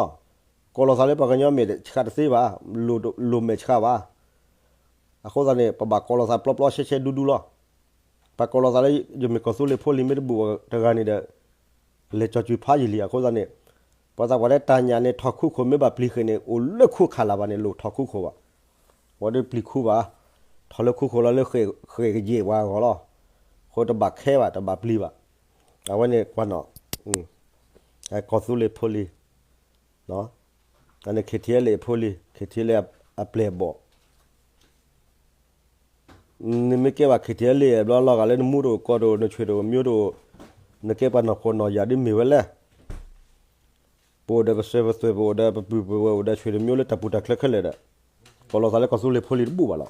ကိးလီၤသးလၢပှၤကညီမဲာ်ဆှးတသ့ဘၣ်, လိၣ်မဲာ်ဆှးဘၣ်. အဃိသတးန့ၣ် ပဘၣ်ကိးလီၤသးပျီပျီရှဲရှဲဒူဒူလီၤ. ပှၤကိးလီၤသးလၢ ယမ့ၢ်ကီၢ်သူလ့ၤဖိလံၤမ့ၢ်တဘူၣ်တဂၤန့ၣ်ဒီး လဲၤကၠီၤစူၤဖးယံာ်လံ. အဃိသတးန့ၣ် ပှၤသးပှၢ်တဲတၢ်ညၣ်န့ၣ် ထီၣ်ခူခိၣ် မ့ၢ်ဘၣ်ပျံၤဃဲၤန့ၣ် အိၣ်လၢခူခးလၢၤဘၣ်န့ၣ် လိၣ်ထီၣ်ခူခိၣ်ဘၣ်. ဝဲဒၣ်ပျံၤခူဘၣ်, ထီၣ်လၢခူခိၣ်လီၤလၢဃဲၤကယဲၢ်ပှၤအဂီၢ်လီၤ. အဃိတဘၣ်ခဲဘၣ် တဘၣ်ပျံၤဘၣ်. အဝဲန့ၣ်ကွၢ်နီၣ်, ကီၢ်သူလ့ၤဖိလံၤ, အန့ၣ် KTLA အဖိလံၤ KTLA အပျဲၢ်အဘီၣ် နမ့ၢ်ကဲဘၣ် KTLA ဘျီလီၤဂာ်လၢနမူတအိၣ် ကီၢ်တအိၣ် နဆွေတအိၣ် မျိုးတအိၣ်, နကဲပှၤနီၢ်ခိနီၢ်ယာ်ဒ်မ့ၢ်ဝဲလဲၣ်. ပအိၣ်ဒီးပစၢၤပသွဲၣ် ပအိၣ်ဒီးပပုၢ်ပဝဲၢ် အိၣ်ဒီးဆွေတမျိုးလၢတၢ်ပူၤတၢ်ချၢခဲလၢာ်ဒီး ကိးလီၤသးလၢကီၢ်သူလ့ၤဖိလံၤတဘူၣ်ဘၣ်လီၤ.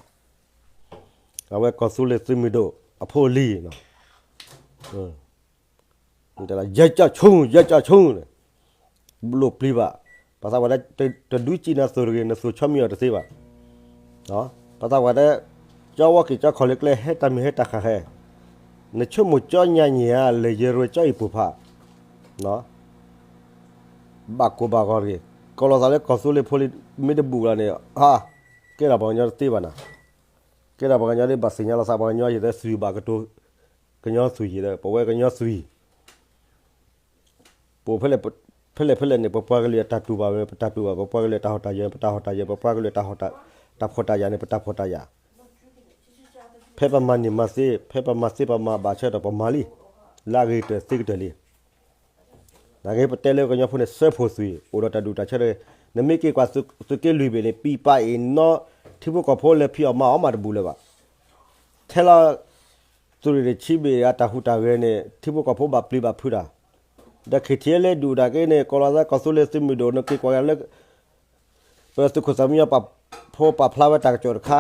အဝဲကီၢ်သူလ့ၤသုးမုၢ်ဒိၣ်အဖိလံၤ တဲလီၤ ယဲကၠီၣ်ဆူၣ် ယဲကၠီၣ်ဆူၣ်န့ၣ် လိၣ်ပျံၤဘၣ်. ပှၤသးပှၢ်တဲ တဒုးစံးနၤသိၣ်တဂ့ၤ နသိၣ်ဆီမံအီၤတသ့ဘၣ်. ပှၤသးပှၢ်တဲ ကၠီဝီက့ၤကၠီခီၣ်လၢကျဲ ဟဲတၢ်မုၢ်ဟဲတၢ်ဃၣ်ဃဲ နဆိကမိၣ်ကၠီညါညါဧါ လဲၤယဲၢ်ရွဲကၠီအံၤပိၢ်ဖး ဘၣ်ကိၢ်ဘၣ်ဂီၤတဂ့ၤ. ကိးလီၤသးလၢကီၢ်သူလ့ၤဖိလံၤမ့ၢ်တဘူၣ်လီၤန့ၣ် ဟါ ကဲထီၣ်ပှၤကညီတသ့ဘၣ်နၤ. ကဲထီၣ်ပှၤကညီဒ်ဘၣ်သ့ၣ်ညါလီၤသး ပှၤကညီယဲၢ်သၢသွံၣ်ဘၣ်ကတိၤ ကညီသွံၣ်ယဲၢ်ဒီး ပဝဲကညီသွံၣ် ပအိၣ်ဖဲလဲၣ်ဖဲလဲၣ်ဖဲလဲၣ်န့ၣ် ပပှၤကလုာ်အတၢ်တူၢ်ဘၣ်ဝဲ ပတၢ်တူၢ်ဘၣ်, ပပှၤကလုာ်အတၢ်ဟီၣ်တၢ်ယၢၤ ပတၢ်ဟီၣ်တၢ်ယၢၤ, ပပှၤကလုာ်အတၢ်ဖှီၣ်တၢ်ယာ်န့ၣ် ပတၢ်ဖှီၣ်တၢ်ယာ်, ဖဲပမၤန့ၢ်မၤသ့, ဖဲပမၤသ့ပမၤဘၣ်ဆၢဒီးပမၤလံ, လၢအဂ့ၤကတၢၢ်သ့ကတၢၢ်လံ. နာ်က့ပတဲလၢကညီဖိန့ၣ် စၢဖှိၣ်သွံၣ် အိၣ်ဒီးတၢ်ဒူၣ်တၢ်ဆၢတဂ့ၤ, နမ့ၢ်က့ၤကွၢ်သုးက့လွံၢ်ဘ့ၣ်န့ၣ် ပံပာ်အ့ၣ်နီ ထံဖိကီၢ်ဖိလဲၤဖံးအီၣ်မၤအီၣ်မးတဘူၣ်လၢၤဘၣ်. ထဲလီၤ သုးရ့ၣ်တဆံဘ့ၣ်အတၢ်ဟူးတၢ်ဂဲၤန့ၣ် ထံဖိကီၢ်ဖိဘၣ်ပျံၤဘၣ်ဖုးတၢ်, ဒီး ခ့ထံလ့ ဒုၣ်ဒါက့န့ၣ် ကီၢ်လီၤသးကီၢ်သူလ့ၤသုးမုၢ်ဒိၣ် နက့ၤကွၢ်လၢ ပသုးခိၣ်သးမံယီၤပာ်ဖှိၣ်ပာ်ဖျါဝဲတၢ်ကစီၣ်တခါ,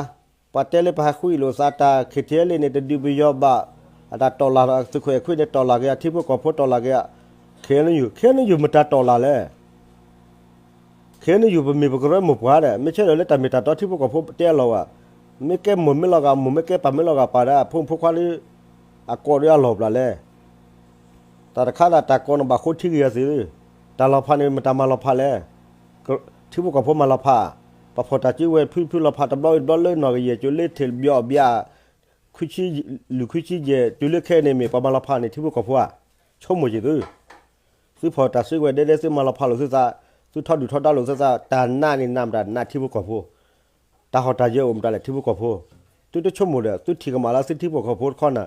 ပှၤတဲလၢပဟးဃုအံၣ်လိာ်သးတၢ် ခ့ထံလ့န့ၣ် တဒုးပယီၤဘၣ်, အတၢ်တီၢ်လၢ်ဒီးသုးခိၣ်အဲၣ်ခွံန့ၣ် တီၢ်လၢ်က့ၤအထံဖိကီၢ်ဖိ တီၢ်လၢ်က့ၤအ ခ့နယူၣ်, ခ့နယူၣ်မတၤတီၢ်လၢ်လဲၣ်. ခ့နယူၣ် ပမ့ၢ်ပကရၢမိၢ်ပှၢ်ဒီး မ့ၢ်ဆၢထၢၣ်လၢတၢ်မ့ၢ်တၢ်တီထံဖိကီၢ်ဖိတဲအလီၢ်ဝဲ, မ့ၢ်ကဲမိၢ်မ့ၢ်လီၤဂာ်မိၢ် မ့ၢ်ကဲပၢ်မ့ၢ်လီၤဂာ်ပၢ်ဒီး ဖိမုၣ်ဖိခွါဒီး အကိးဒီးအလီၢ်ဘျးလဲၣ်. တၢ်တခါဒၣ်တၢ်ကိးန့ၣ်ဘၣ်ဃိထံဂ့ၤအီၤသ့ၣ်, တၢ်လီၤဖးန့ၣ် မတၤမၤလီၤဖးလဲၣ်. ထံဖိကီၢ်ဖိမၤလီၤဖး, ပှၤဖီၣ်တၢ်စုဝဲဖုဖုလီၤဖးတဘျီဝံၤတဘျီလၢနီၢ်ကယဲၢ်ကၠိလၢထံၣ်ဘျီအီၣ်ဘျီ လွံၢ်ခွံဆံယဲၢ်တုၤလၢခဲအံၤန့ၣ်မ့ၢ်ပှၤမၤလီၤဖးန့ၣ် ထံဖိကီၢ်ဖိဧါ, ဆိကမိၣ်က့ၤသု, သုဖီၣ်တၢ်စုကဝဲၤဒဲဒဲ သုမၤလီၤဖးလိာ်သုသး, သုထီဒုၣ်ထီဒါလိာ်သုသး တၢ်နာ်န့ၣ်နာ်မတၤနာ်ထံဖိကီၢ်ဖိ, တၢ်ဟီၣ်တၢ်ယၢၤအိၣ်မတၤလဲၣ်ထံဖိကီၢ်ဖိ, သုတဆိကမိၣ်ဒီး သုထံၣ်ကမၣ်လၢသုထံဖိကီၢ်ဖိတခီနၤ,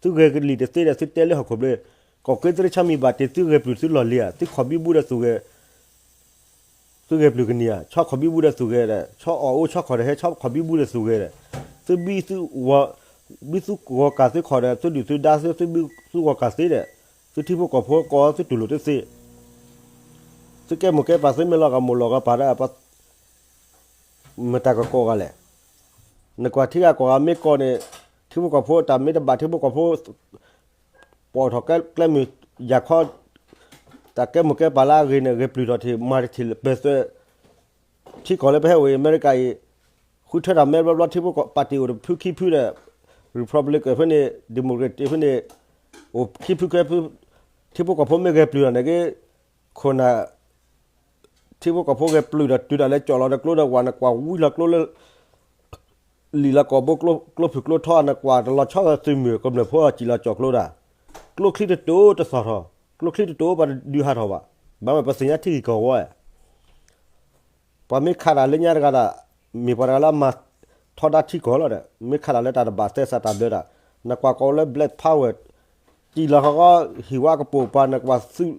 သုဂဲၤကလံၣ်တသ့ဒီး သုတဲလၢဟီၣ်ခိၣ်ဘျ့, ကီၢ်က့သရ့ဆါမံၤဘၣ်တ့ၢ်သုဂဲၤပျုၢ်သုလီၢ်လံၤဧါ, သုခီၣ်ဘံဘူဒီးသူၣ်ဂဲၤ သုဂဲၤပျုၢ်ကနံၤဧါ, ဆီခီၣ်ဘံဘူဒီးသူၣ်ဂဲၤဒီး ဆီအီၣ်အိၣ်ဆီခီၣ်ဒီးဟဲဆီခီၣ်ဘံဘူဒီးသူၣ်ဂဲၤဒီး, သုဘံသုဂီၤ, ဘံသုဂီၤကၢ်သုခီၣ်ဒီး သုဒုၣ်သုဒါသု သုဘံသုဂီၤကၢ်သ့ဒီး, သုထံဖိကီၢ်ဖိကိးသုတူၢ်လိာ်တသ့, သုကဲမိၢ်ကဲပၢ်သုမ့ၢ်လီၤဂာ်မိၢ်လီၤဂာ်ပၢ်ဒီး မတၤကကိးဂၤလဲၣ်. နကွၢ်ထံဂၤကီၢ်ဂၤမ့ၢ်ကီၢ်န့ၣ်, ထံဖိကီၢ်ဖိတၢ်မ့ၢ်တဘၣ်ထံဖိကီၢ်ဖိ ပိာ်ထီၣ်ကျဲမုၢ်ယၤခီ, တၢ်ကဲမိၢ်ကဲပၢ်လၢအဂ့ၤန့ၣ် ဂဲၤပျုၢ်ထီၣ်ထံၣ် မၤတထံၣ်လၢပၢၤသွဲ, ထံကီၢ်လၢပဟဲအိၣ်အံၤ အမဲရကၤအံၤ, ဃုထၢတၢ်မဲဘျီဘျီ ထံဖိကီၢ်ပၣ်တံၣ်အိၣ်တဖုခံဖုဒီး Republican ဖဲန့ၣ် Democrat ဖဲန့ၣ်, အိၣ်ခံဖုကဲဖု, ထံဖိကီၢ်ဖိမ့ၢ်ဂဲၤပျုၢ်ထီၣ်န့ၣ်က့ ခိၣ်နၢ် ထံဖိကီၢ်ဖိဂဲၤပျုၢ်ဒီးတုၤဒၣ်လဲာ်ကၠီၣ်လီၤဒီးကျိဒီးဝၤ နကွၢ်ဝံလီၤကျိလၢ လံာ်လီၤကီၢ်ဘိ ကျိဖုၣ်ကျိထီ နကွၢ်တလီၤဆီသုးမုၢ်ကမျၢၢ်ဖိစံၣ်လီၤကၠီၣ်ကျိဒၣ်, ကျိချံတတိၤတသီၣ်ထီၣ်, ကျိချံတတိၤပှၤတဒုးဟးထီၣ်ဘၣ်, ဘၣ်မ့ၢ်ပသ့ၣ်ညါထံဂ့ၢ်ကီၢ်ဝဲ ပှၤမ့ၢ်ခးတၢ်လၢညါတဂၤဒီး, မ့ၢ်ပှၤတဂၤလၢအမၤထီဒါထံကီၢ်လီၤဒီး မ့ၢ်ခးတၢ်လၢတၢ်တဘၣ်သဲစးတၢ်ဘျၢတၢ်, နကွၢ်ကီးလၢ Black Power စံၣ်လီၤဃီဃီ ဟံၣ်ဝါကပိာ်ပှၤ နကွၢ်သုး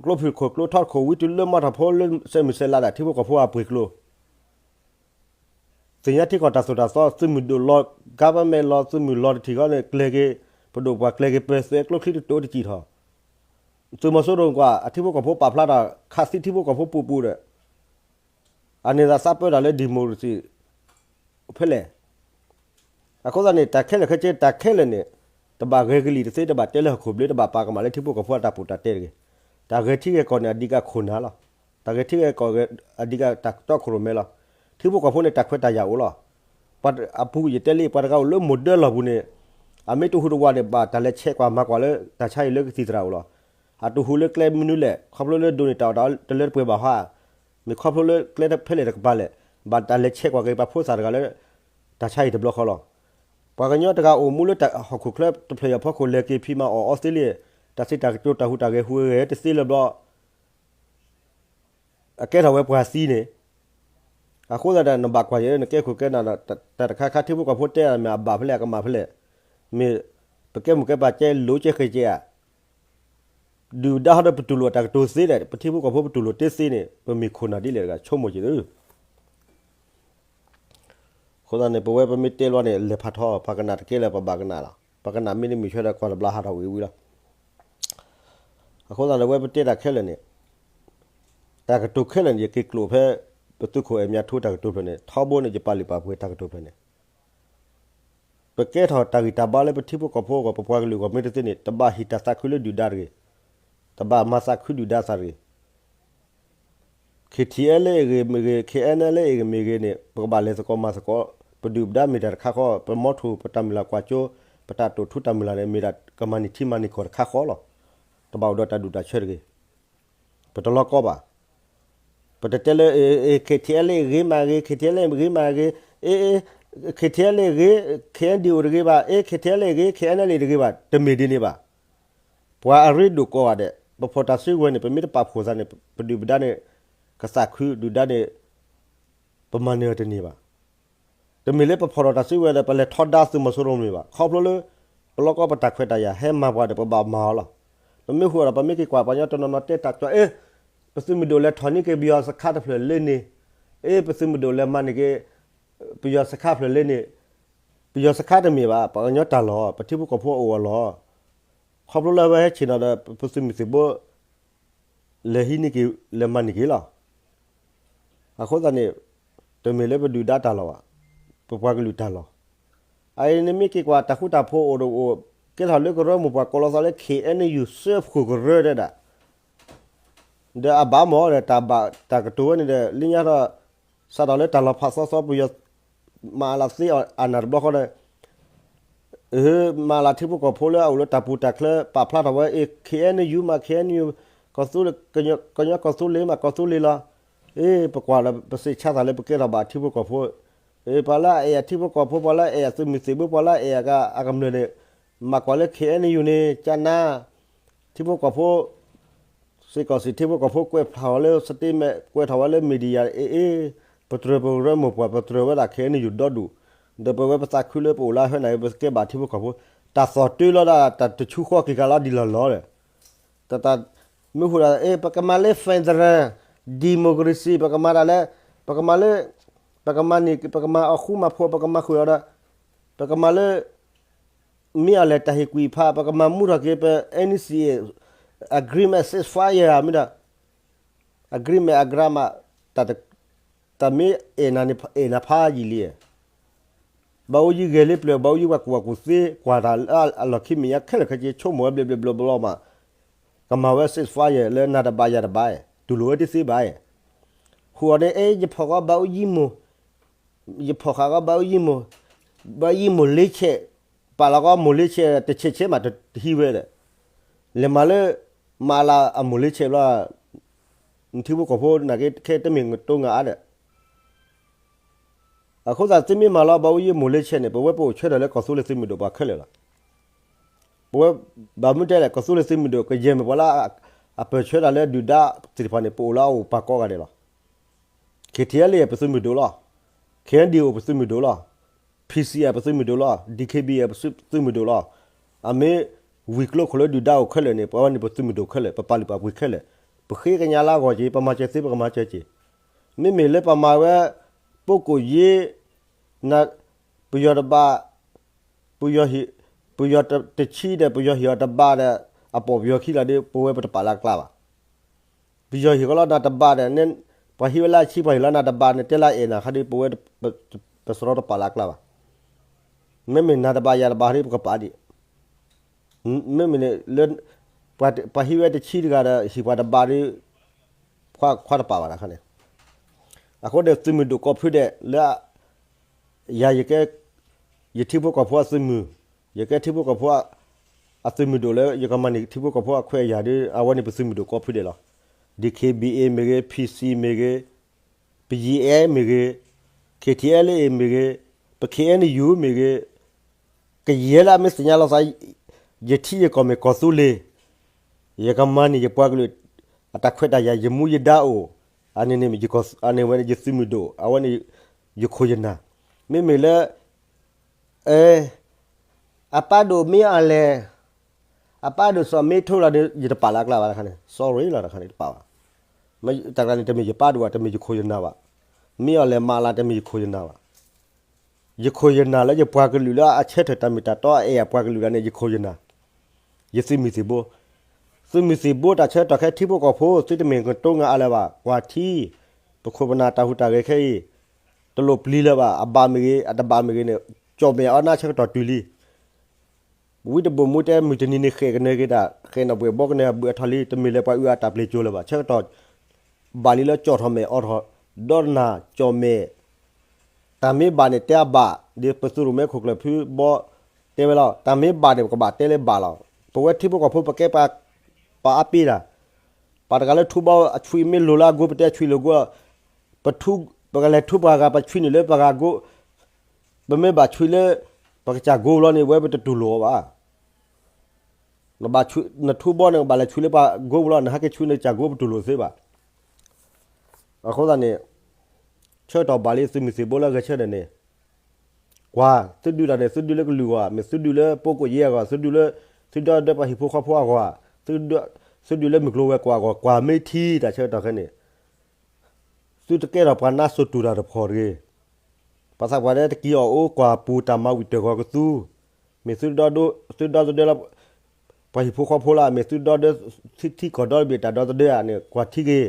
ကျိဖုၣ်ခိၣ်ကျိထီတခိၣ် ဝံတုၤလၢမီၢ်ထီၣ်ဖိလၢစဲမုၢ်စဲလးဒၣ် ထံဖိကီၢ်ဖိအပှ့ၤကျိ သ့ၣ်ညါထံကီၢ်တၢ်သိၣ်တၢ်သီ သုးမုၢ်ဒိၣ်လီၤ government လီၤ သုးမုၢ်လီၤတထံၣ်ဃီန့ၣ် ကျဲၤက့ၤ ပဒိၣ်ပှၤကျဲၤက့ၤပၢၤသွဲကျိချံတတိၤတစံၣ်ထီၣ်, သုးမီၤစိရိၤကွၢ် အထံဖိကီၢ်ဖိပာ်ဖျါတၢ် ခးသံထံဖိကီၢ်ဖိပူၤပူၤဒီး အန့ၢ်သးသးပၢတၢ်လၢ democracy ဖဲလဲၣ်. အဃိသတးန့ၣ် တၢ်ခဲလၢာ်ခဲဆ့ တၢ်ခဲလၢာ်န့ၣ် တဘၣ်ဂဲၤကလံၣ်တသ့ တဘၣ်တဲလၢဟီၣ်ခိၣ်ဘျ့ တဘၣ်ပာ်ကမၣ်လၢထံဖိကီၢ်ဖိအတၢ်ပူၤတၢ်တဲတဂ့ၤ. တၢ်ဂဲၤထံဂဲၤကီၢ်န့ၣ် အဓိကခိၣ်နၢ်လီၤ. တၢ်ဂဲၤထံဂဲၤကီၢ် အဓိကတၢ်တီခိၣ်ရိၣ်မဲလီၤ. ထံဖိကီၢ်ဖိန့ၣ် တၢ်ခွဲးတၢ်ယာ်အိၣ်လီၤ. ပှၤအပူၤကွံာ်ယတဲလံ ပှၤတဂၤအိၣ်လၢမိၢ်ဒၢလီၢ်ပူၤန့ၣ် အမ့ၢ်တဟူးတဝးန့ၣ် ဘၣ်တၢ်လဲၤဆဲးကွၢ်မၤကွၢ်လၢတၢ်ဆါဟံၣ်လၢကသံၣ်သရၣ်အိၣ်လီၤ. အတဟူးလၢကျဲမနုၤလဲၣ် ခီဖျိလၢဒိးန့ၢ်တၢ်အီၣ်တၢ်အီတလၢတပှဲၤဘၣ်ဟါ မ့ၢ်ခီဖျိလၢကျဲဖဲလဲၣ်တကပၤလဲၣ် ဘၣ်တၢ်လဲၤဆဲးကွၢ်က့ၤပှၤဖိသၣ်တဂၤလၢ တၢ်ဆါဟံၣ်တဘျီဃီလီၤ. ပှၤကညီတဂၤအိၣ်မူလၢဟီၣ်ခိၣ်ချၢတဖျၢၣ်အံၤအဖီခိၣ် လဲၤက့ၤဖံးမၤအီၣ်အီသ့လံ, တၢ်စံးတၢ်ကတိၤတၢ်ဟူးတၢ်ဂဲၤဟူးဂဲၤတသ့လၢၤဘျီ အကဲထီၣ်ဝဲပှၤသံန့ၣ်, အဃိသတးဒီး နဘၣ်ကွၢ်ယဲၢ် နကဲခိၣ်ကဲနၢ်ဒီး တၢ်တခါခါထံဖိကီၢ်ဖိတဲမ့ၢ်အဘၣ်ဖဲလဲၣ် အကမၣ်ဖဲလဲၣ်, မ့ၢ်ပကဲမိၢ်ကဲပၢ်ကဲလိၤကဲဃဲၤကဲဧါ, ဒုၣ်ဒါဟီဒီးပတူၢ်လိာ်အတၢ်ကတိၤသ့ဒီး ပထံဖိကီၢ်ဖိပတူၢ်လိာ်တ့သ့န့ၣ် ပမ့ၢ်ခိၣ်နၢ်ဒ်လဲၣ်တဂၤ ဆိကမိၣ်က့ၤသု အဃိသတးန့ၣ် ပဝဲပမ့ၢ်တဲလီၤန့ၣ် လဲၤဖးထီ ပှၤကနၣ်တကဲလၢၤ ပဘၣ်ကနၣ်လီၤ. ပကနၣ်မ့ၢ်တမုာ်ဆၢဒီး ကွၢ်တဘျီဟးထီၣ်ဝံၤဝံၤလီၤ. အဃိသတးန့ၣ် ဝဲပတဲတၢ်ခဲလၢာ်န့ၣ် တၢ်ကတိၤခဲလၢာ်န့ၣ် ယက့ၤကျိာ်ဖဲ ပသုးခိၣ်အဲၣ်မၠးထူတၢ်ကတိၤဖျၢၣ်န့ၣ် ထီဘိန့ၣ် ယပာ်လုၢ်ပာ်ပှ့ၤတၢ်ကတိၤဖျၢၣ်န့ၣ် ပကဲထီၣ်တၢ်ဂံၢ်တၢ်ဘါလၢပထံဖိကီၢ်ဖိအဂီၢ် ပပှၤကလုာ်အဂီၢ်မ့ၢ်တသ့န့ၣ် တဘၣ်ဟ့ၣ်တၢ်သးခုလၢဒုၣ်ဒါတဂ့ၤ, တဘၣ်မၤသးခုဒုၣ်ဒါသးတဂ့ၤ. ခ့ထံအဲလ့အဂ့ၢ်မ့ၢ်ဂ့ၤ ခ့အဲနဲလ့အဂ့ၢ်မ့ၢ်ဂ့ၤန့ၣ် ပကဘၣ်လဲၤသကိးမၤသကိး, ပဒုၣ်ပဒါမ့ၢ်တၢ်တခါဃီ, ပမီထိၣ် ပတၢ်မုၢ်လၢ်ကွၢ်စိ, ပတၢ်တိာ်ထူတၢ်မုၢ်လၢ်န့ၣ် မ့ၢ်ဒၣ်ကမၤန့ၢ်ထံမၤန့ၢ်ကီၢ်တခါဃီလီၤ. တဘၣ်အိၣ်ဒီးတၢ်ဒူၣ်တၢ်ဆၢတဂ့ၤ. ပတလီၤကီဘၣ်. ပတတဲလၢ ခ့ထံအဲလ့ဂ့ၤမးဂ့ၤ ခ့ထံအဲလ့ဂ့ၤမးဂ့ၤ, အ့ ခ့ထံအဲလ့ဂ့ၤ ခ့အဲဒံအိၣ်တဂ့ၤဘၣ်, အ့ ခ့ထံအဲလ့ဂ့ၤ ခ့အဲနဲလ့ဂ့ၤတဂ့ၤဘၣ်, တမ့ၢ်ဒ်န့ၣ်ဘၣ်. ပှၤအရ့ဒိၣ်ကိးဂၤဒဲး ပဖီၣ်တၢ်စုကဝဲၤန့ၣ် ပမ့ၢ်တပာ်ဖှိၣ်သးန့ၣ် ပဒုၣ်ပဒါန့ၣ် ကသးခုဒုၣ်ဒါန့ၣ် ပမၤနၢၤအီၤတန့ၢ်ဘၣ်. တမ့ၢ်လၢပဖီၣ်ထီၣ်တၢ်စုကဝဲၤဒီး ပလဲၤထီဒါသုးမီၤစိရိၤတမ့ၢ်ဘၣ်. ခီဖျိလၢ ပလီၢ်ကီၢ်ပတၢ်ခွဲးတၢ်ယာ်ဟဲမၤပှၤဒီး ပဘၣ်မၤအီၤလီၤ. ပမ့ၢ်ဃုာ်ဒီး ပမ့ၢ်က့ၤကွၢ်ပှၤကညီတနီၤနီၤတဲတၢ်ကၠီ အ့ ပသုးမုၢ်ဒိၣ်လဲၤထီၣ်န့ၢ်က့ၤပယီၤစခါတဖျၢၣ်လၢန့ၣ်, အ့ ပသုးမုၢ်ဒိၣ်လဲၤမၤန့ၢ်က့ၤ ပယီၤစခါဖျၢၣ်လၢန့ၣ်, ပယီၤစခါတမ့ၢ်ဘၣ်, ပှၤကညီတၢ်လီၢ်, ပထံဖိကီၢ်ဖိအအိၣ်အလီၢ်. ခီဖျိလၢအဝဲဟဲဆ့ၣ်နီၤဒီး ပသုးမုၢ်သံၣ်ဘိ လဲၤဟံးန့ၢ်က့ၤ လဲၤမၤန့ၢ်က့ၤလီၤ. အဃိသတးန့ၣ် တမ့ၢ်လၢပဒုၣ်ဒါတၢ်လီၢ်ဘၣ်, ပပှၤကလုာ်တၢ်လီၢ်. အအံၤန့ၣ်မ့ၢ်က့ၤကွၢ်တၢ်ဃူတၢ်ဖိးအိၣ်ဒီးအိၣ်, ကဲထီၣ်လၢကရၢမိၢ်ပှၢ်ကိးလီၤသးလၢ ခ့ၣ်အဲၣ်ယူၣ် စၢဖှိၣ်ကရၢတဲဒၣ် ဒီးအဘၣ်မ့ၢ်ဒီး တၢ်ဘၣ်တၢ်ကတိၤဝဲန့ၣ်ဒီး လၢညါထီၣ် စးထီၣ်လၢတၢ်လီၤဖးသီသီ ပယီၤမၤအလၤသ့အီၤအနၢ်တဘျီဃီဒီး မၤလၤထံဖိကီၢ်ဖိလၢအအိၣ်လၢတၢ်ပူၤတၢ်ချၢ ပာ်ဖျါထီၣ်ဝဲ အ့ ခ့ၣ်အဲၣ်ယူၣ် မၤ ခ့ၣ်အဲၣ်ယူၣ်, ကီၢ်သူလ့ၤ, ကညီကီၢ်သူလ့ၤ မၤကီၢ်သူလ့ၤလီၤ. အ့ ပကွၢ်လၢပစံးဆါသးလၢပကဲထီၣ်ဘၣ်ထံဖိကီၢ်ဖိ, အ့ ပှၤလၢအအဲၣ်အထံဖိကီၢ်ဖိ ပှၤလၢအအဲၣ်အသုးမုၢ်သံၣ်ဘိ ပှၤလၢအအဲၣ်အကမျၢၢ်န့ၣ် မၤကွၢ်လၢ ခ့ၣ်အဲၣ်ယူၣ် န့ၣ် ကနါ ထံဖိကီၢ်ဖိ စ့ၢ်ကီးစံးထံဖိကီၢ်ဖိကွဲးဖျါထီၣ်ဝဲလၢ statement ကွဲးထီၣ်ဝဲလၢ media အ့ အ့ ပတြၢၤပကရၢမိၢ်ပှၢ် ပတြၢၤဝဲဒၣ် ခ့ၣ်အဲၣ်ယူၣ် ဒီဒူၣ်, ဒီးပဝဲပသးခုလၢပအိၣ်လၢဟဲနၤ ပကဲဘၣ်ထံဖိကီၢ်ဖိ, တၢ်သီၣ်တၢၢ်လီၤဒၣ် တၢ်တဆူဃီက့ၤကလီဒ်လီၢ်လီၤဒီး တၢ် မ့ၢ်ဃိဒၣ် အ့ ပကမၤလၢ federal democracy ပကမၤဒၣ်လၢ ပကမၤလၢ ပကမၤန့ၣ် ပကမၤအီၤဃူမၤဖိး ပကမၤဃုာ်အီၤဒီး ပကမၤလၢ မ့ၢ်အီၤလဲၣ်တၢ်ဟ့ၣ်ကွံာ်ဖး ပကမၤမူထီၣ်က့ၤ ပ NCA agreement ceasefire မ့ၢ်ဒီး agreement အ grammar တၢ်တ တၢ်မ့ၢ်အဲၣ်နၤန့ၣ် အဲၣ်နၤဖးယံာ်လံ, ဘၣ်အိၣ်ယံၤဂဲၤလၢပျၢၤ ဘၣ်အိၣ်ယံၤပှၤကူၣ်ဘၣ်ကူၣ်သ့ ကွၢ်တၢ်လၢအလီၢ်ခံမဲာ်ညါခဲလၢာ်ခဲဆ့ ဆိကမိၣ်ဝဲဘျဲးဘျဲးဘျီဘျီမး, ကမၤဝဲ ceasefire လၢနၤတဘၣ်ယၤတဘၣ်, တူၢ်လိာ်ဝဲတသ့ဘၣ်, ဃုာ်အီၤန့ၣ် အဲ ယဖီၣ်ဃီဘၣ်အိၣ်ယံၤမိၢ် ယဖီၣ်ဃာ်ဃီဘၣ်အိၣ်ယံၤမိၢ်, ဘၣ်ယံၤမိၢ်လ့ဆဲး, ပာ်လီၤဃီမိၢ်လ့ဆဲး တဆဲးဆဲးမးတဟံးဝဲဒီး, လဲၤမၤလၢ မၤလၤအမိၢ်လ့ဆဲးဘျီ, နထံဖိကီၢ်ဖိနာ်က့ ခဲတမ့ၢ်ကတိၤငါအါဒီး, အဃိသတးသုမ့ၢ်မၤလီၤဘၣ်အိၣ်ယံၤမိၢ်လ့ဆဲးန့ၣ် ပဝဲပအိၣ်ဆၢထၢၣ်လၢကီၢ်သူလ့ၤသုးမုၢ်ဒိၣ်ပှၤခဲလၢာ်လီၤ. ပဝဲ ဘၣ်မနုၤတဲလဲၣ် ကီၢ်သူလ့ၤသုးမုၢ်ဒိၣ် ကယဲၢ်မ့ၢ်ပှၤလၢ အပၢၢ်ဆၢတၢ်လၢဒုၣ်ဒါသ့ၣ်တဖၣ်န့ၣ် ပအိၣ်လၢအအိၣ်ပာ်ကီးဂၤဒဲးလီၤ. ခ့ၣ်ထံၣ်အဲလ်အ့ၣ် ပသုးမုၢ်ဒိၣ်လီၤ. ခ့ၣ်အဲၣ်ဒံၣ်အိၣ် ပသုးမုၢ်ဒိၣ်လီၤ. ဖံၣ်စံၣ်အၣ် ပသုးမုၢ်ဒိၣ်လီၤ. ဒံၣ်ခ့ၣ်ဘံၣ်အၣ် ပသုးမုၢ်ဒိၣ်လီၤ. အမ့ၢ်ဝံၤကျိခိၣ်လၢဒုၣ်ဒါအိၣ်ခဲလၢာ်န့ၣ် ပဝဲန့ၣ်ပသုးမုၢ်ဒိၣ်ခဲလၢာ် ပပာ်လုၢ်ပာ်ပှ့ၤခဲလၢာ်, ပဃ့ကညးလၢအဂီၢ်က့ၤ ပမၤစၢၤသ့ ပကမၤစၢၤက့ၤ, မ့မ့ၢ်လၢပမၤဝဲ ပိကိၣ်ယ့ ပယီၤတဘၣ် ပယီၤဟ့ၣ် ပယီၤတဆံဒီး ပယီၤဟ့ၣ်အီၤတဘၣ်ဒီး အပိာ်ပယီၤခံလီၤဒီး ပဝဲပတပာ်လၢအကျါဘၣ်. ပယီၤဟ့ၣ်ဃီလီၤနၤတဘၣ်ဒီး ပှၤဟံးဝဲလၢအဆံ ပှၤဟ့ၣ်လီၤနၤတဘၣ်န့ၣ် တဲလၢအအဲၣ်နၤခါဒီး ပဝဲ ပစရီတပာ်လၢအကျါဘၣ်. မ့မ့ၢ်နၤတဘၣ်ယၤတဘၣ်ဒီး ပကပာ်ဒံး မ့မ့ၢ်လၢ ပှၤဟံးဝဲတဆံတဂၤဒီး ဟ့ၣ်ပှၤတဘၣ်ဒီး ခွါတပာ်ဘၣ်တခါန့ၣ်, အဃိန့ၣ် သုးမုၢ်ဒိၣ်ကိးဖုဒဲးလၢ ယၤယကဲ ယထံဖိကီၢ်ဖိအသုးမုၢ်, ယကဲထံဖိကီၢ်ဖိ အသုးမုၢ်ဒိၣ်လၢ ယကမၤန့ၢ်ထံဖိကီၢ်ဖိအခွဲးအယာ်ဒီး အဝဲန့ၣ်ပသုးမုၢ်ဒိၣ်ကိးဖုဒဲးလီၤ. ဒံၣ်ခ့ၣ်ဘံၣ်အ့ၣ်မ့ၢ်ဂ့ၤ, ဖံၣ်စံၣ်မ့ၢ်ဂ့ၤ, ပယံၣ်အဲၣ်မ့ၢ်ဂ့ၤ, ခ့ၣ်ထံၣ်အဲလ်အ့ၣ်မ့ၢ်ဂ့ၤ, ပခ့ၣ်အဲၣ်ယူၣ်မ့ၢ်ဂ့ၤ, ကယဲၢ်လၢအမ့ၢ်သ့ၣ်ညါလီၤသး ယထံယကီၢ်မ့ၢ်ကီၢ်သူလ့ၤ, ယကမၤန့ၢ်ယပှၤကလုာ် အတၢ်ခွဲးတၢ်ယာ် ယမူယဒါအိၣ်, အန့ၣ်န့ၣ် အန့ၣ်ဝဲန့ၣ်ယသုးမုၢ်ဒိၣ် အဝဲန့ၣ် ယခိၣ်ယနၢ်, မ့မ့ၢ်လၢ အဲ အပၢ်ဒိၣ်မ့ၢ်အီၤလဲၣ်, အပၢ်ဒိၣ်စီၤမ့ထိလီၤဒီး ယတပာ်လၢအကျါဘၣ်တခါန့ၣ် sorry လီၤတခါန့ၣ်တပာ်ဘၣ်. တၢ်ကျါန့ၣ် တမ့ၢ်ယပၢ်ဒိၣ်ဘၣ် တမ့ၢ်ယခိၣ်ယနၢ်ဘၣ်. မ့ၢ်အီၤလဲၣ်မးလၢတမ့ၢ်ယခိၣ်ယနၢ်ဘၣ်. ယခိၣ်ယနၢ်လၢယပှၤကလုာ်လၢအဆၢထၢၣ်တၢ်မ့ၢ်တၢ်တီအအဲၣ်အပှၤကလုာ်ဒၣ်န့ၣ် ယခိၣ်ယနၢ်, ယသုးမုၢ်သံၣ်ဘိ, သုးမုၢ်သံၣ်ဘိတၢ်ဆၢကတီၢ်ခဲထံဖိကီၢ်ဖိ သုတမ့ၢ်ကတိၤငါအါလၢၤဘၣ် ကွၢ်ထံ ပခိၣ်ပနၢ်တၢ်ဟူးတၢ်ဂဲၤခဲအံၤ တလိၣ်ပျံၤလၢၤဘၣ် အဘၣ်မ့ၢ်ဂ့ၤ အတဘၣ်မ့ၢ်ဂ့ၤန့ၣ် ကၠီၣ်မဲာ်အီၣ်နါဆၢကတီၢ်တုၤလံ ဝံတဘိၣ်မူတဲမုၢ်တနံၤန့ၣ် ဃဲၣ်ကနၢၤက့ၤတၢ် ဃဲၣ်နီၣ်ဘှဲၣ်ဘီကနၢၤအဘုးအထီၣ်လံ တမ့ၢ်လၢပှၤအုၣ်အတၢ်ပျ့ၤကၠိလၢၤဘၣ် ဆၢကတီၢ် ဘၣ်လံလၢကၠီၣ်ထီၣ်မဲာ်အီထီၣ် ဒီးနၢ်ကၠီၣ်မဲာ် တၢ်မ့ၢ်ဘၣ်န့ၣ်တဲအဘၣ် ဒ်ပသုးရိၣ်မဲခိၣ်ကျၢၢ်ဖုဘီတဲဝဲလီၤ တၢ်မ့ၢ်ဘၣ်န့ၣ် ပကဘၣ်တဲလၢဘၣ်လီၤ ပဝဲထံဖိကီၢ်ဖိပကဲပှၤ ပှၤအါပ့ၤတၢ် ပှၤတဂၤလၢထူဘီအဆွံမ့ၢ်လိၤလၢအဂိၢ် ပတဲဆွံလိၤဂိၢ် ပထူ ပကလဲၤထူပှၤဂၤ ပဆွံန့ၣ်လၢပှၤဂၤဂိၢ် ပမ့ၢ်ဘၣ်ဆွံလၢ ပကစၢ်ဂိၢ်လီၤန့ၣ် ဝဲပတတူၢ်လိာ်အီၤဘၣ် နဘၣ်ဆူ နထူဘီန့ၣ် ဘၣ်လဲၤဆူလၢပှၤကိပူၤလီၤ, နဟဲက့ၤဆူန့ၣ် ကၢ်ကိပတူၢ်လိာ်သ့ဘၣ်. အဃိသတးန့ၣ် ဆၢကတီၢ်ဘၣ်လံ သုးမုၢ်သံၣ်ဘိလၢဂဲၤဆၢထၢၣ်န့ၣ်, ကွၢ် သုဒုးတၢ်န့ၣ် သုဒုးလၢကလုာ်အဂီၢ်, မ့ၢ်သုဒုးလၢပှိကိးယ့အဂီၢ်, သုဒုးလၢ သုဒီဒၢပှၤဟံၣ်ဖိဃီဖိအဂီၢ်, သုဒုးလၢမုၢ်ကျိၤဝဲၤကွာ်အဂီၢ်, ကွၢ်မ့ၢ်ထံတၢ်ဆၢကတီၢ်ခဲန့ၣ် သုတကဲထီၣ်ပှၤနါစိၤတူၢ်တၢ်တဖှီၣ်တဂ့ၤ. ပှၤသးပှၢ်တဲတက့ၤအီၤအိၣ်ကွၢ်ပူၤတၢ်မၤဝံၤတၢၢ်ဂီၤကသူ, မ့ၢ်သုဒီဒူ သုဒီသဒၢလၢ ပှၤဟံၣ်ဖိဃီဖိလၢ မ့ၢ်သုဒီဒၢ ထံထံကီၢ်ဒီတဘ့ၣ်တၢ်ဒီသဒၢဧါန့ၣ် ကွၢ်ထံဂ့ၤ.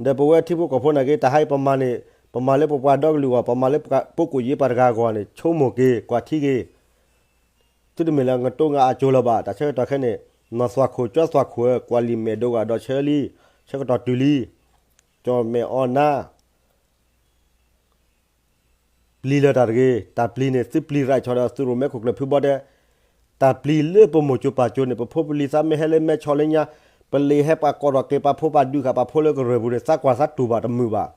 ဒီးပဝဲထံဖိကီၢ်ဖိနာ်က့ တၢ်ဟဲအံၤပမၤန့ၣ် ပမၤလၢပပှၤဒီကလုာ်အဂီၢ်, ပမၤလၢပှၤကိးကိးယ့ပှၤတဂၤအဂီၢ်န့ၣ် ဆိကမိၣ်က့ၤ ကွၢ်ထံဂ့ၤ. သုတမ့ၢ်လၢငတိငါအကၠိလၢၤဘၣ်. တၢ်ဆၢကတီၢ်ခဲန့ၣ် နီၢ်သွၣ်ခိၣ်ကၠီသွၣ်ခိၣ်ဧၢ, ကွၢ်လံာ်မဲာ်ဒိဂၤဒီးဆၢလံ, ဆၢကတီၢ်တုၤလံ, ကၠီၣ်မဲာ်အီနါ ပျံၤလၢၤတၢ်တဂ့ၤ. တၢ်ပျံၤန့ၣ် သုပျံၤရၤဆီဒီး သုးရိၣ်မဲခိၣ်ကျၢၢ်ဖုဘီတဲ, တၢ်ပျံၤလၢပမိၢ်ကၠိပၢ်ကၠိန့ၣ် ပဖိပလံၤသးမ့ၢ်ဟဲလၢမဲဆီလၢညါ, ပလံၤဟဲပှၤကိးထီၣ်က့ၤပှၤဖိပှၤဒုးဃာ်ပှၤဖိလၢကရၢၢ်ပူၤန့ၣ် သးကွၢ်သးတူၢ်ဘၣ်တမုာ်ဘၣ်.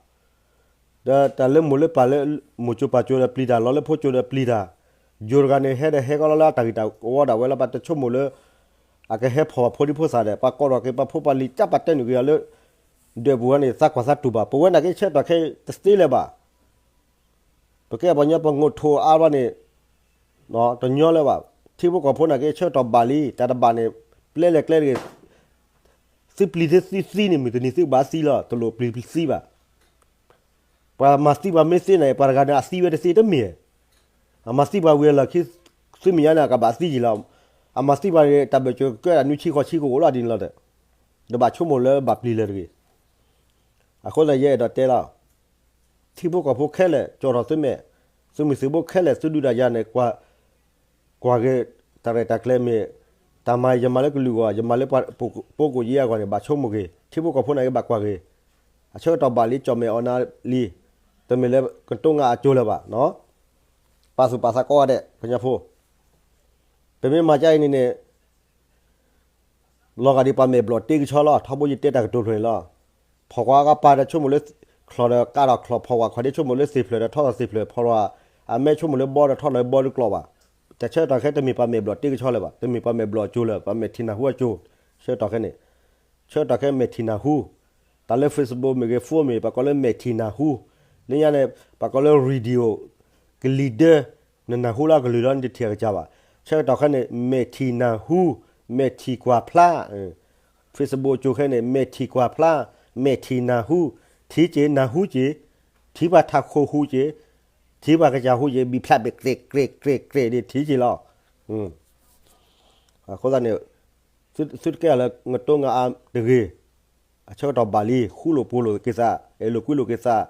ဒီးတၢ်လၢမိၢ်လၢပၢ်လၢ မိၢ်ကၠိပၢ်ကၠိဒီးပျံၤတၢ်, ယိၤတဂၤန့ၣ် ဟဲဒီးဟဲကီလီၤလၢအတၢ်ဂ့ၢ်တၢ်ဝီဒၣ်ဝဲလၢ ပှၤတဆိကမိၣ်လၢ အကဟဲဖီၣ်ပှၤဖိဒံဖိသၣ်ဒီး ပှၤကိးထီၣ်က့ၤပှၤဖိပှၤလံၤ ကပာ်တဲနုာ်က့ၤအီၤလၢ ဒၢးပူၤန့ၣ် သးကွၢ်သးတူၢ်ဘၣ်. ပဝဲနာ်က့ ဆၢကတီၢ်ခဲအံၤတသ့လၢၤဘၣ်. ပကဲပှၤကညီပငိးထိးအါဘၣ်န့ၣ် တညီလၢၤဘၣ်. ထံဖိကီၢ်ဖိနာ်က့ ဆၢကတီၢ်ဘၣ်လံ, တၢ်တဘၣ်န့ၣ် ပျဲလဲၤကျဲတဂ့ၤ. သုပျံၤသုသံန့ၣ် မုၢ်တနံၤသုကဘၣ်သံလီၤ, တလိၣ်ပျံၤသံဘၣ်. ပှၤမၤသံပှၤမ့ၢ်သ့န့ၣ် ပှၤတဂၤန့ၣ်အသံဝဲတသ့တမ့ၢ်, အမၤသံပှၤဝံၤအလီၢ်ခံ သုမဲာ်ညါန့ၣ် အကဘၣ်သံယံာ်လီၤ. အမၤသံပှၤန့ၣ် တၢ်ဘၢၣ်စၢၤကကဲတၢ်နွံဆံဃိးဆံကအိၣ်လီၤဒ်န့ၣ်လီၤဒီး, တဘၣ်ဆိကမိၣ်လၢဘၣ်ပျံၤလၢၤတဂ့ၤ. အဃိသတးယအဲၣ်ဒိးတဲလီၤ ထံဖိကီၢ်ဖိခဲလၢာ် ကၠီၣ်ထီၣ်သုမဲာ်, သုးမုၢ်သံၣ်ဘိခဲလၢာ် သုဒုးတၢ်ယၤန့ၣ် ကွၢ်က့ၤ တၢ်ရဲၣ်တၢ်ကျဲၤမ့ၢ် တၢ်မၤယမၤလၢကလုာ်အဂီၢ်, ယမၤလၢပှၤကိးကိးယ့အဂီၢ်န့ၣ် ဘၣ်ဆိကမိၣ်က့ၤ, ထံဖိကီၢ်ဖိနာ်က့ဘၣ်ကွၢ်က့ၤ, အဆၢကတီၢ်ဘၣ်လံ ကၠီၣ်မဲာ်အီနါလံ, တမ့ၢ်လၢကတိငါအကၠိလၢၤဘၣ်, ပာ်သူၣ်ပာ်သးကိးဂၤဒဲး ကညီဖိ, ပမ့ၢ်မၤကါအံၤန့ၣ်န့ၣ် လီၤဂာ်ဒ်ပှၤမဲာ်ဘျီၣ်တ့ကဆီလီၤ. ထီဘိယတဲတၢ်ကတိၤဖျၢၣ်န့ၣ်လီၤ. ဖီၣ်ကွၢ်အကပၤဒီးဆိကမိၣ်လၢချီၣ်ဒီးကးထီၣ်ချီၣ်, ဖီၣ်ကွၢ်ခီၣ်ဒ့ဆိကမိၣ်လၢသ့ၣ်ဖျၢၣ်ဒီးထီၣ်သ့ၣ်ဖျၢၣ်, ဖီၣ်ကွၢ်အမဲဆိကမိၣ်လၢဘီဒီးထီၣ်လၢဘီဒုးကျိၤဘၣ်. တၢ်ဆၢကတီၢ်ခဲတမ့ၢ်ပှၤမဲာ်ဘျီၣ်တ့ကဆီလၢၤဘၣ်, တမ့ၢ်ပှၤမဲာ်ဘျီၣ်အကၠိလၢၤ, ပှၤမဲာ်ထံၣ်နၢ်ဟူအကၠိ, ဆၢကတီၢ်ခဲန့ၣ် ဆၢကတီၢ်ခဲမဲာ်ထံၣ်နၢ်ဟူ, တၢ်လၢ Facebook မ့ၢ်ဂ့ၤ phone မ့ၢ် ပှၤကိးလၢမဲာ်ထံၣ်နၢ်ဟူ, လၢညါန့ၣ် ပှၤကိးလၢ radio ကလံၤဒၢ, နနၢ်ဟူလၢအကလုၢ်လီၤ နတထံၣ်အကစၢ်ဘၣ်. ဆၢကတီၢ်ခဲန့ၣ် မဲာ်ထံၣ်နၢ်ဟူ, မဲာ်ထံၣ်ကွၢ်ဖျါ, Facebook ကၠိခဲန့ၣ် မဲာ်ထံၣ်ကွၢ်ဖျါ, မဲာ်ထံၣ်နၢ်ဟူ, ထံၣ်က့ၤနၢ်ဟူက့ၤ, ထံၣ်ပှၤထးခိၣ်ဟူက့ၤ, ထံၣ်ပှၤကစၢ်ဟူက့ၤ, ဘံၣ်ဖျးဘ့ၣ် ကြဲးကြဲးကြဲးကြဲးန့ၣ် ထံၣ်က့ၤလီၤ. အဃိသတးန့ၣ် သုတကဲလၢငတိငါအါတဂ့ၤ, အဆၢကတီၢ်ဘၣ်လံ, ဃူလိာ်ဖိးလိာ်က့ၤသး, အဲၣ်လိာ်ကွံလိာ်က့ၤသး,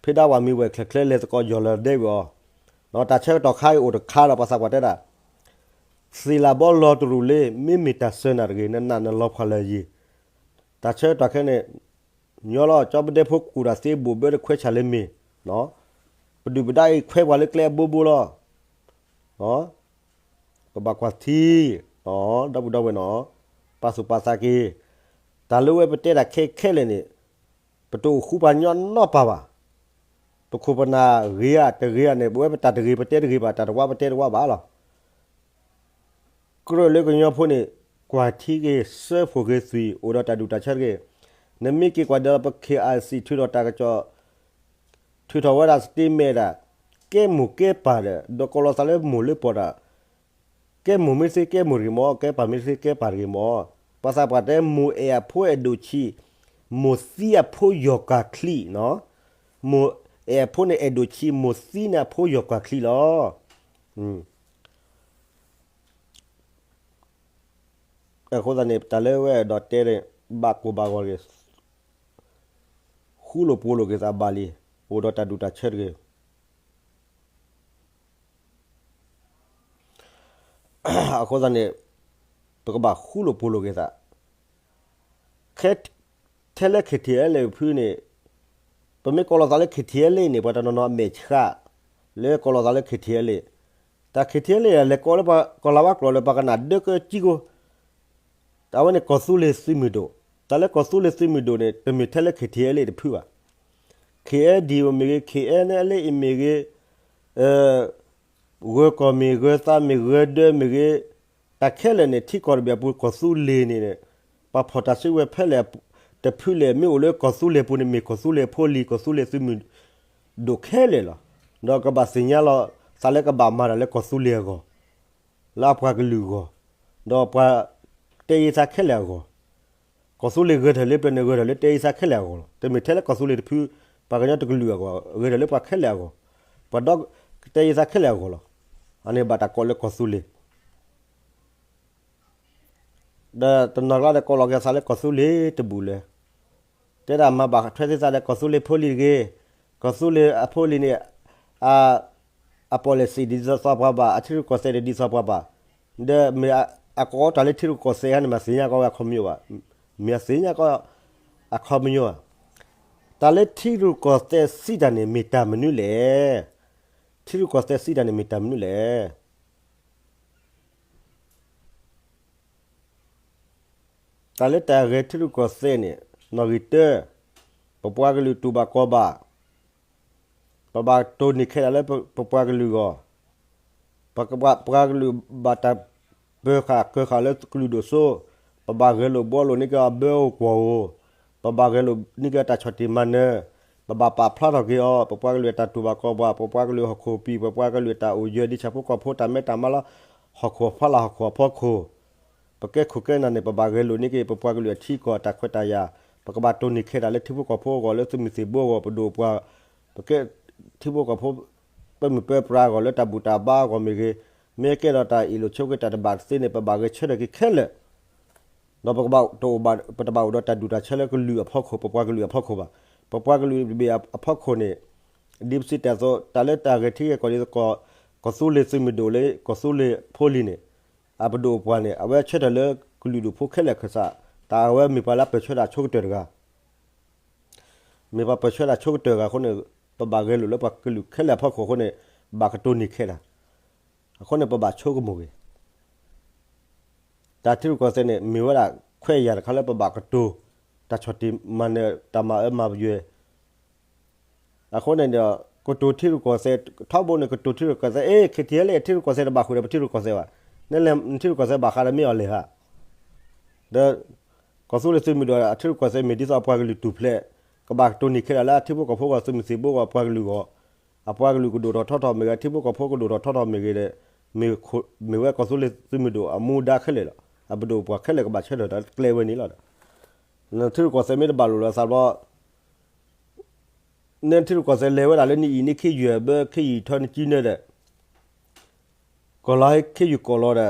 ဖဲဒၣ်ဝဲမ့ၢ်ဝဲၢ်ချၢချၢ လဲၤသကိးယီၢ်လၢဒဲဝံၤအီၤ, တၢ်ဆၢကတီၢ်ခါအံၤအိၣ်တခါဒီး ပှၤသးပှၢ်တဲဒၣ်, သ့ၣ်လၣ်ဘီလီၤတရူးလ့, မ့မ့ၢ်တၢ်စၢၤနၤတဂ့ၤ, နနာ်နလီၤဖှၢ်လၢယံၤ, တၢ်ဆၢကတီၢ်ခဲန့ၣ် ညီလီၤ ကၠီပဒဲဖိကူၣ်တၢ်သ့ ဘိၣ်ဘၢတခွဲးဆၣ်လၢမ့ၢ်, ပဒုၣ်ပဒါအံၤခွဲးပှၤလၢကျဲအဘိဘိလီၤ. ကဘၣ်ကွၢ်ထံ, ဒီပုၢ်ဒီဝဲၢ်နီၤ, ပာ်သူၣ်ပာ်သးက့ၤ, တၢ်လၢဝဲပတဲတၢ်ခဲခဲလၢာ်န့ၣ်, ပတအိၣ်ဃူပှၤညီနီတပၢ်ဘၣ်. ပခိၣ်ပနၢ်ဂ့ၤဧါတဂ့ၤဧါန့ၣ် ပဝဲပတၢ်တဂ့ၤပတဲတဂ့ၤဘၣ်, တၢ်တဝါပတဲတဝါဘၣ်လီၤ. ကြၢးလၢကညီဖိန့ၣ် ကွၢ်ထံဂ့ၤ စၢဖှိၣ်ဂ့ၤသွံၣ် အိၣ်ဒီးတၢ်ဒူၣ်တၢ်ဆၢတဂ့ၤ. နမ့ၢ်က့ၤကွၢ်ဒီးပ KIC ထုးထီၣ်တၢ်ကစီၣ်, ထုးထီၣ်ဝဲဒၣ် statement ဒၣ်, ကဲမိၢ်ကဲပၢ်ဒီး ဒီးကိးလီၤသးလၢမိၢ်လၢပၢ်ဒၣ်, ကဲမိၢ်မ့ၢ်သ့ကဲမိၢ်တဂ့ၤမၢ်, ကဲပၢ်မ့ၢ်သ့ကဲပၢ်တဂ့ၤမၢ်. ပှၤသးပှၢ်တဲ မိၢ်အဲၣ်အဖိအဲၣ်ဒိၣ်ဆံး, မိၢ်သံအဖိယီၢ်ကွၢ်ချံနီၤ. မိၢ်အဲၣ်အဖိန့ၣ်အဲၣ်ဒိၣ်ဆံး, မိၢ်သံန့ၣ်အဖိယီၢ်ကွၢ်ချံလီၤ. အဃိသတးန့ၣ် တၢ်လၢဝဲအဲၣ်ဒိးတဲန့ၣ် ဘၣ်ကိၢ်ဘၣ်ဂီၤတဂ့ၤ, ဃူလိာ်ဖိးလိာ်က့ၤသးဘၣ်လံ, အိၣ်ဒီးတၢ်ဒူၣ်တၢ်ဆၢတဂ့ၤ. အဃိသတးန့ၣ် ပကဘၣ်ဃူလိာ်ဖိးလိာ်က့ၤသး. ခဲ ထဲလၢ KTLA ဖုန့ၣ် ပမ့ၢ်ကိးလီၤသးလၢ KTLA န့ၣ် ပှၤတနီၤနီၤအမဲာ်ဆှး လၢကိးလီၤသးလၢ KTLA, တၢ် KTLA လဲၤကိးလၢပှၤကီၢ်လၤဝါကျိာ်လၢပှၤကနၣ်ဒၢကၠံကိ, တၢ်ဝဲန့ၣ်ကီၢ်သူလ့ၤသုးမုၢ်ဒိၣ်, တၢ်လၢကီၢ်သူလ့ၤသုးမုၢ်ဒိၣ်န့ၣ် တမ့ၢ်ထဲလၢ KTLA တဖုဘၣ်. KNDO မ့ၢ်ဂ့ၤ, KNLA မ့ၢ်ဂ့ၤ, ဂၢၤကီၢ်မ့ၢ်ဂ့ၤ, ဂၢၤသးမ့ၢ်ဂ့ၤ, ဂၢၤဒၢမ့ၢ်ဂ့ၤ, တၢ်ခဲလၢာ်န့ၣ် ထံကီၢ်တဘ့ၣ်အပူၤကီၢ်သူလ့ၤန့ၣ် ပှၤဖီၣ်တၢ်စုကဝဲၤဖဲလဲၣ် တဖုလဲၣ်မ့ၢ်အိၣ်လၢကီၢ်သူလ့ၤပူၤန့ၣ် မ့ၢ်ကီၢ်သူလ့ၤဖိလံၤ ကီၢ်သူလ့ၤသုးမုၢ်ဒိၣ်ခဲလၢာ်လီၤ. ဒီးကဘၣ်သ့ၣ်ညါလီၤ သးလၢကဘၣ်မၤတၢ်လၢကီၢ်သူလ့ၤအဂီၢ် လၢအပှၤကလုာ်အဂီၢ်, ဒီးပှၤတဲယသးခဲလၢာ်အဂီၢ်, ကီၢ်သူလ့ၤဂဲၤထီၣ်လၢပျၢၤန့ၣ် ဂဲၤထီၣ်လၢတဲယသးခဲလၢာ်အဂီၢ်လီၤ. တမ့ၢ်ထဲလၢကီၢ်သူလ့ၤတဖု ပှၤကညီတကလုာ်အဂီၢ်, ဂဲၤထီၣ်လၢပှၤခဲလၢာ်အဂီၢ်, ပှၤဒီးတဲယသးခဲလၢာ်အဂီၢ်လီၤ. အန့ၣ်ဘၣ်တၢ်ကိးလၢကီၢ်သူလ့ၤ ဒီးတနီၤကျါဒီးကိးလီၤက့ၤသးလၢကီၢ်သူလ့ၤတဘူၣ်လၢၤ, တဲဒၣ်မၤဘၣ်ထွဲသ့သးဒီးကီၢ်သူလ့ၤဖိလံၤတဂ့ၤ, ကီၢ်သူလ့ၤအဖိလံၤန့ၣ် အ အ policy ဒ်သိးပှၤဘၣ်, အထံရူၢ်ကီၢ်သဲးန့ၣ်ဒ်သိးပှၤဘၣ်, ဒီးမ့ၢ်အကိးတၢ်လၢထံရူၢ်ကီၢ်သဲးန့ၣ် မ့ၢ်သ့ၣ်ညါကီးဝဲအခီပညီဘၣ်, မ့ၢ်အသ့ၣ်ညါကီးအခီပညီဧါ. တၢ်လၢထံရူၢ်ကီၢ်သဲးစံးတၢ်န့ၣ် မ့ၢ်တၢ်မနုၤလဲၣ်. ထံရူၢ်ကီၢ်သဲးစံးတၢ်န့ၣ် မ့ၢ်တၢ်မနုၤလဲၣ်. တၢ်လၢတၢ်ဂဲၤထံရူၢ်ကီၢ်သဲးန့ၣ် နီၣ်ဂံၢ်တၢ, ပပှၤကလုာ်တူၢ်ဘၣ်ကီဘၣ်, ပဘၣ်တိၢ်နီၣ်ခဲတၢ်လၢပပှၤကလုာ်အဂီၢ်, ပပှၤကလုာ်ဘၣ်တၢ်ပၢၤဃာ်ကၢၤဃာ်လၢကလုာ်ဒိၣ်စိ, ပဘၣ်ဂဲၤလိာ်ဘှီလိာ်န့ၢ်က့ၤအဘၢအိၣ်ကွီၢ်ဧိၤ, ပဘၣ်ဂဲၤလိာ်န့ၢ်က့ၤအတၢ်ဆီၣ်တံၢ်မၤနၢၤ, ပဘၣ်ပာ်ဖျါထီၣ်က့ၤအီၤ, ပပှၤကလုာ်အတၢ်တူၢ်ဘၣ်ကီဘၣ်, ပပှၤကလုာ်ဟီၣ်ခိၣ်ပံၤ, ပပှၤကလုာ်အတၢ်အိၣ်ယၢၤဒ်ဆၣ်ဖိကီၢ်ဖိတၢ်မဲတၢ်မါလၢ ဟီၣ်ခိၣ်အဖီလာ်ဟီၣ်ခိၣ်အဖီခိၣ်, ပကဲခိၣ်ကဲနၢ်န့ၣ် ပဘၣ်ဂဲၤလိာ်န့ၢ်က့ၤ ပပှၤကလုာ်အထံအကီၢ်အတၢ်ခွဲးတၢ်ယာ်, ပကဘၣ်တိၢ်နီၣ်ခဲတၢ်လၢထံဖိကီၢ်ဖိအဂီၢ် လၢသုးမုၢ်သံၣ်ဘိအဂီၢ် ပဒိၣ်ပှၤ, ပကဲထံဖိကီၢ်ဖိ ပမုၢ်ပၢပြးအဂီၢ် လၢတၢ်ဘူၣ်တၢ်ဘါအဂီၢ်မ့ၢ်ဂ့ၤ, မ့ၢ်ကဲဒီးတၢ်အ့ၣ်လိာ်ဆိးက့တၢ်တဘၣ်တသ့န့ၣ် ပဘၣ်ဂဲၤဆၢထၢၣ်က့ၤခဲလၢာ် ဒီးပကဘၣ်တအိၣ်ဘၣ် ပတဘၣ်အိၣ်ဒီးတၢ်ဒူၣ်တၢ်ဆၢလၢကလုာ်အဖီခိၣ် ပပှၤကလုာ်အဖီခိၣ်ဘၣ်. ပပှၤကလုာ်တဘ့ၣ်အဖီခိၣ်န့ၣ် ဒ်ပစံးတၢ်အသိး တၢ်လၢတၢ်ဂဲၤထံဂဲၤကီၢ်ဒ်သိး ကီၢ်သူလ့ၤသုးမုၢ်ဒိၣ်လၢ ကီၢ်သူလ့ၤဖိလံၤန့ၣ် အပဒိၣ်ပှၤန့ၣ် အဝဲဆၢထၢၣ်လၢကလုာ်ဒူၣ်ဖိခဲလၢာ်ခၢၣ်စး တၢ်အဝဲမ့ၢ်ပှၤလၢအပၢၢ်ဆၢတၢ်ဆိကတၢၢ်တဂၤ မ့ၢ်ပှၤပၢၢ်ဆၢတၢ်ဆိကတၢၢ်တဂၤအဃိန့ၣ် ပဘၣ်ဂဲၤလိာ်လၢပှၤကလုာ်ခဲလၢာ်အဖီခိၣ်အဃိန့ၣ် ဘၣ်ကတိၤန့ၢ်ခဲတၢ် အဃိန့ၣ် ပဘၣ်ဆိကမိၣ်ဂ့ၤ တၢ်ထံရူၢ်ကီၢ်သဲးန့ၣ် မ့ၢ်ဝဲဒၣ်ခွဲးယာ်တခါလၢပဘၣ်ကတိၤ တၢ်ဆီၣ်တံၢ်မၤနၢၤ တၢ်မၤအၢမၤပယွဲၤ အဃိန့ၣ်ဒီး ကတိၤထံရူၢ်ကီၢ်သဲး ထီဘိန့ၣ် ကတိၤထံရူၢ်ကီၢ်သဲး အ့ ခ့ထံဟဲလၢထံရူၢ်ကီၢ်သဲးတဘၣ်ဃုာ်ဒီးပထံရူၢ်ကီၢ်သဲးဘၣ်. နလဲၤထံရူၢ်ကီၢ်သဲးဘၣ်ဃးဒီးမ့ၢ်အီၤလဲၤဟး ဒီး ကီၢ်သူလ့ၤသုးမုၢ်ဒိၣ် အထံရူၢ်ကီၢ်သဲးမ့ၢ်ဒ်သိးအပှၤကလုာ်တူၢ်ဖျဲး ကဘၣ်ကတိၤန့ၢ်ခဲဒၣ်လၢအထံဖိကီၢ်ဖိအဂီၢ် သုးမုၢ်သံၣ်ဘိအဂီၢ် အပှၤကလုာ်အဂီၢ် အပှၤကလုာ်ကဒိၣ်ထီၣ်ထီထီၣ်မ့ၢ်ဂ့ၤ အထံဖိကီၢ်ဖိကဒိၣ်ထီၣ်ထီထီၣ်မ့ၢ်ဂ့ၤဒီး မ့ၢ်ဝဲကီၢ်သူလ့ၤသုးမုၢ်ဒိၣ်အမူဒါခဲလၢာ်လီၤ. အပဒိၣ်ပှၤခဲလၢာ်ကဘၣ်ဆၢထၢၣ်တၢ်ကျဲဝဲန့ၣ်လီၤ. နထံရူၢ်ကီၢ်သဲးမ့ၢ်တဘၣ်လိာ်လီၤသးဘျီ နထံရူၢ်ကီၢ်သဲးလဲၤဝဲဒၣ်လၢနအံၤန့ၣ်ခ့ယုၢ်ဘၢခ့ယုၢ်ထီနကံနၢၤဒီး ကီၢ်လီၤခ့ယုၢ်ကီၢ်လီၤ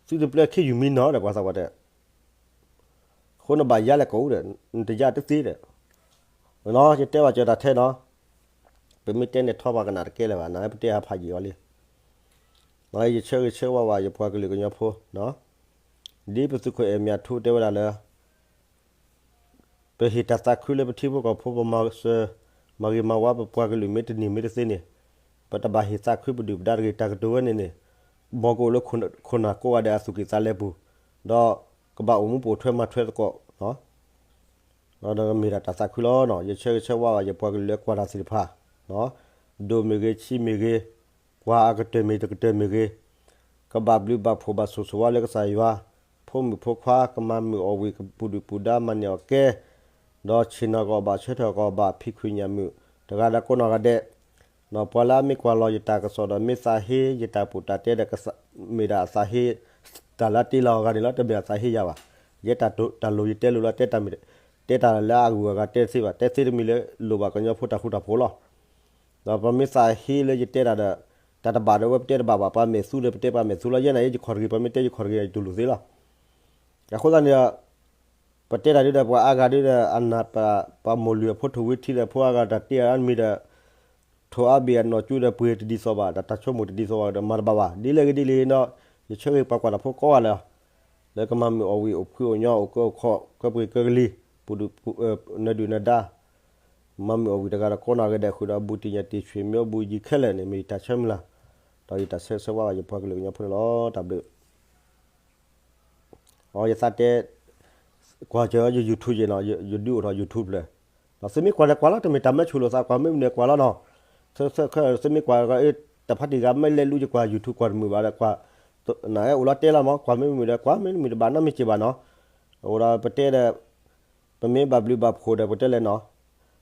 ဒီး သုတပျဲခ့ယုၢ်မံနီၤဒီး ပှၤသးပှၢ်တဲ အဃိနဘၣ်ယါလဲၤကိးအူဒီး နတယါတသ့ဒီး ယတဲဘၣ်စၢၤတၢ်ထဲနီၤ ပမ့ၢ်တဲန့ၣ်ထီၣ်ပှၤကနၣ်တကဲလၢၤဘၣ် နပတဲဟးဖးယံာ်အီၤလံ ယဆၢဂ့ၤဆၢဝါဘၣ်ယပှၤကလုာ်ကညီဖိ ဒ်ပသုးခိၣ်အဲၣ်မၠးထူတဲဝဲဒၣ်လၢ ပဟ့ၣ်တၢ်သးခုလၢပထံဖိကီၢ်ဖိ ပမၤစၢၤ မၤဂ့ၤမၤဝါပပှၤကလုာ်မ့ၢ်တန့ၢ်မ့ၢ်တသ့န့ၣ် ပတဘၣ်ဟ့ၣ်သးခုပဒုၣ်ပဒါတဂ့ၤ တၢ်ကတိၤဝဲန့ၣ်န့ၣ် မ်ကအိၣ်လၢခိၣ်နၢ်ကိးဂၤဒဲးအသူၣ်ကံၢ်သးလဲပူၤ ဒီးကဘၣ်အိၣ်မူပိာ်ထွဲမၤထွဲသကိး ဒီးမ့ၢ်ဒၣ်တၢ်သးခုလီၤ. ယဆၢဂ့ၤဆၢဝါဘၣ်ယပှၤကလုာ်လၢကွၢ်တၢ်သ့ၣ်တဖၣ် ဒိၣ်မ့ၢ်ဂ့ၤဆံးမ့ၢ်ဂ့ၤ ကွၢ်အကတၢၢ်မ့ၢ်တကတၢၢ်မ့ၢ်ဂ့ၤ ကဘၣ်ဘျုးဘၣ်ဖှိၣ်ဘၣ်ဆိၣ်ဂ့ၤဆိၣ်ဝါလၢကစၢ်ယွၤ ဖိမုၣ်ဖိခွါ ကမၤမုာ်အီၣ်ဝံၣ် ကပူၤဒုၣ်ပူၤဒါမၤန့ၢ်အီၣ်ကဲ ဒီးဆ့ၣ်နီၤကအီၣ်ဘၣ်ဆၢထၢၣ်ကအီၣ်ဘၣ် ဖံးခုၣ်ညၣ်မုာ် တဂၤဒီးကိးနီၢ်ဂၤဒဲး ပှၤလၢအမ့ၢ်ကွၢ်လီၤယတၢ်ကစီၣ်ဒီး မ့ၢ်သးဟ့ယတၢ်ပူၣ်တၢ်တဲဒီး မ့ၢ်ဒၣ်အသးဟ့ တၢ်လၢအတ့လီၤအဂၤန့ၣ်လီၤ တမ့ၢ်အသးဟ့ယၤဘၣ်. ယဲတၢ်လိၤယတဲလိၤလီၤ တဲတၢ်မ့ၢ် တဲတၢ်လၢအဂုၤအဂၤတဲသ့ဘၣ် တဲသ့တမံၤလၢလိၣ်ဘၣ်ကညီဖိတၢ်ဃူတၢ်ဖိးလီၤ. ဒီးပမ့ၢ်သးဟ့လၢယတဲတၢ်ဒီး တၢ်တဘၣ်ဒီးဝဲပတဲတဘၣ်ဘၣ် ပှၤမဲာ်သူလၢပတဲပှၤမဲာ်သူလီၤ ယဲန့ၣ် ယခီၣ်တဂ့ၤ ပမ့ၢ်တဲယခီၣ်တဂ့ၤ ယတူၢ်လိာ်သ့လီၤ. အဃိသတးန့ၣ်ဒီး ပတဲတၢ်ဒ်ဒီးပှၤအါဂၤဒ်ဒီး အနၢ်ပၢၢ် ပှၤမိၢ်လုၢ်အဖိထိၣ်ဝံထံဒီး ဖိအါဂၤတၢ်တ့အါမံၤဒီး ထိၣ်အါဘ့ၣ်အနီၢ်ကၠူဒီးပှ့ၤတဒ်သိးဘၣ် တၢ်ဆိကမိၣ်တဒ်သိးဘၣ်ဒီး မၤတဘၣ်ဘၣ် ဒ်လဲၣ်ဂ့ၤဒ်လဲၣ်ဂ့ၤဒီး ယဆၢဂ့ၤပှၤကွၢ်တၢ်ဖိကိးဂၤလၢာ် လၢကမၤမုာ်အီၣ်ဝံၣ်အိၣ်ဖှံအိၣ်ညီအိၣ်ကၢအိၣ်ခီၣ် ကၢပှ့ၤကၢကလံၤ ပူၤဒုၣ် နၢဒုၣ်နၢဒါ မၤမုာ်အီၣ်ဝံၣ်တဂၤဒီးကိးနီၢ်ဂၤဒဲးဃုာ်ဒီး ဘူးတံၢ်ညၣ်တံၢ်ဆွေမျိုးဘူးယံၤခဲလၢာ်န့ၣ် မ့ၢ်ယတၢ်ဆၢမုၢ်လၢ် ဒီးယတၢ်ဆၢဂ့ၤဆၢဝါဘၣ်ယပှၤကလုာ်ကညီဖိန့ၣ်လီၤ တၢ်ဘျုး အီ ယသးတဲ ကွၢ်စၢၤယ YouTube ယဲနီၤ ယဒုးအိၣ်ထီၣ် YouTube ဖျၢၣ် ဒီးသုမ့ၢ်ကွၢ်ဒီးကွၢ်လီၤ တမ့ၢ်တၢ်မၢဆူၣ်လိာ်သး ကွၢ်မ့ၢ်မနုၤကွၢ်လီၤနီၤ သုမ့ၢ်ကွၢ် တၢ်ဖးတံၢ်ဂၤမ့ၢ်လဲၤလူယကွၢ် YouTube ကွၢ်တမုာ်ဘၣ်ဒီးကွၢ် နအဲၣ်အိၣ်လီၤတဲလီၤမး ကွၢ်မ့ၢ်မုာ်ဒီး ကွၢ်မ့ၢ်မုာ်တဘၣ်နီတမ့ၢ်စ့ၢ်ဘၣ်နီၤ. အိၣ်ဒီးပတဲဒီး ပမ့ၢ်ဘၣ်ဘျုးဘၣ်ဖှိၣ်ဒီး ပတဲလဲၣ်နီၤ,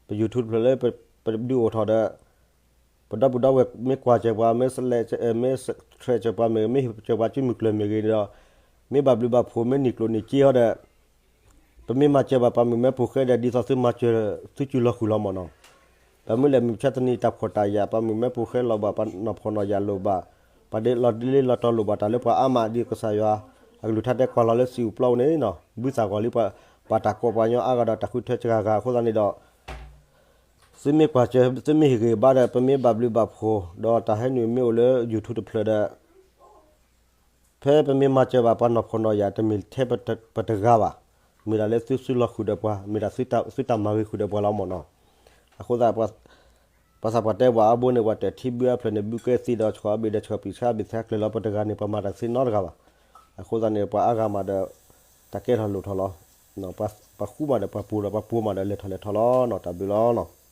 ပ YouTube တဖျၢၣ်လၢ ပဒုးအိၣ်ထီၣ်ဒီး ပဒီပုၢ်ဒီဝဲၢ်မ့ၢ်ကွၢ်စၢၤပှၤ မ့ၢ် subscribe စၢၤပှၤမ့ၢ်ဂ့ၤ မ့ၢ်ဟ့ၣ်စၢၤပှၤစုမုၢ်ကျၢၢ်မ့ၢ်ဂ့ၤဒီး မ့ၢ်ဘၣ်ဘျုးဘၣ်ဖှိၣ် မ့ၢ်နံၣ်ကျိၣ်နံၣ်စ့ဟီဒီး ပမ့ၢ်မၤစၢၤဘၣ်ပှၤမုၣ်မဲဖိဃဲဒီး ဒ်သိးသုမၤစၢၤသုစုလီၤဃုာ်လီၤမ့ၢ်နီၤ. ပမ့ၢ်လဲၤမုၢ်ဆါတနံၤတၢ်ဖှီၣ်တၢ်ယာ် ပှၤမုၣ်မဲဖိဃဲလီၤဘၣ် ပှၤနီၢ်ဖှီၣ်နီၢ်ယာ်လိၣ်ဘၣ်, ပှၤဒ့လီၤတ့လ့လီၤတီၤလိၣ်ဘၣ်တၢ်လၢပှၤအါမး ဒ်ကစၢ်ယွၤအကလုၢ်ကထါတဲကွၢ်လီၤလၢစံာ်ပျီပူၤန့ၣ်နီၤ ဘုသၣ်ဂီၤလံ ပှၤတၢ်ကိးပှၤကညီအါဂၤဒီးတၢ်ဃုထၢစှၤဂၤအဃိသတးန့ၣ်ဒီး သုမ့ၢ်ကွၢ်စၢၤ သုမ့ၢ်ဟ့ၣ်ဂံၢ်ဘါဒီး ပမ့ၢ်ဘၣ်ဘျုးဘၣ်ဖှိၣ် ဒီးတၢ်ဟဲနုာ်မ့ၢ်အိၣ်လၢ YouTube တဖျၢၣ်ဒီး ဖဲပမ့ၢ်မၤစၢၤဘၣ်ပှၤနီၢ်ဖှီၣ်နီၢ်ယာ် တမ့ၢ်ထဲပတဂၤဘၣ်, မ့ၢ်ဒၣ်လၢသုစုလီၤဃုာ်ဒီးပှၤ မ့ၢ်ဒၣ်သုတၢ်မၤဂ့ၤဃုာ်ဒီးပှၤလီၤမ့ၢ်နီၤ. အဃိသတး ပှၤသးပှၢ်တဲဘၣ်အါဘိန့ၣ် ပှၤတထံဘုအဖျၢၣ်န့ၣ် ဘုကဲသံဒီး ဆှီဘ့ၣ်ဒီးဆှီပံာ်ဆှါဘ့ၣ်ဆှါကျၢၤလီၤပတဂၤန့ၣ် ပှၤမၤတၢ်သ့နီတဂၤဘၣ်. အဃိသတးန့ၣ် ပှၤအါဂၤမးဒီး တၢ်ကဲထီၣ်လိၣ်ထီၣ်လီၤ. ပှၤဃူမးဒီးပှၤပှိၤဒီး ပှၤပှိၤမးဒီးလဲၤထီၣ်လဲၤထီလီၤနီၤ တၢ်ဘျုးလီၤ.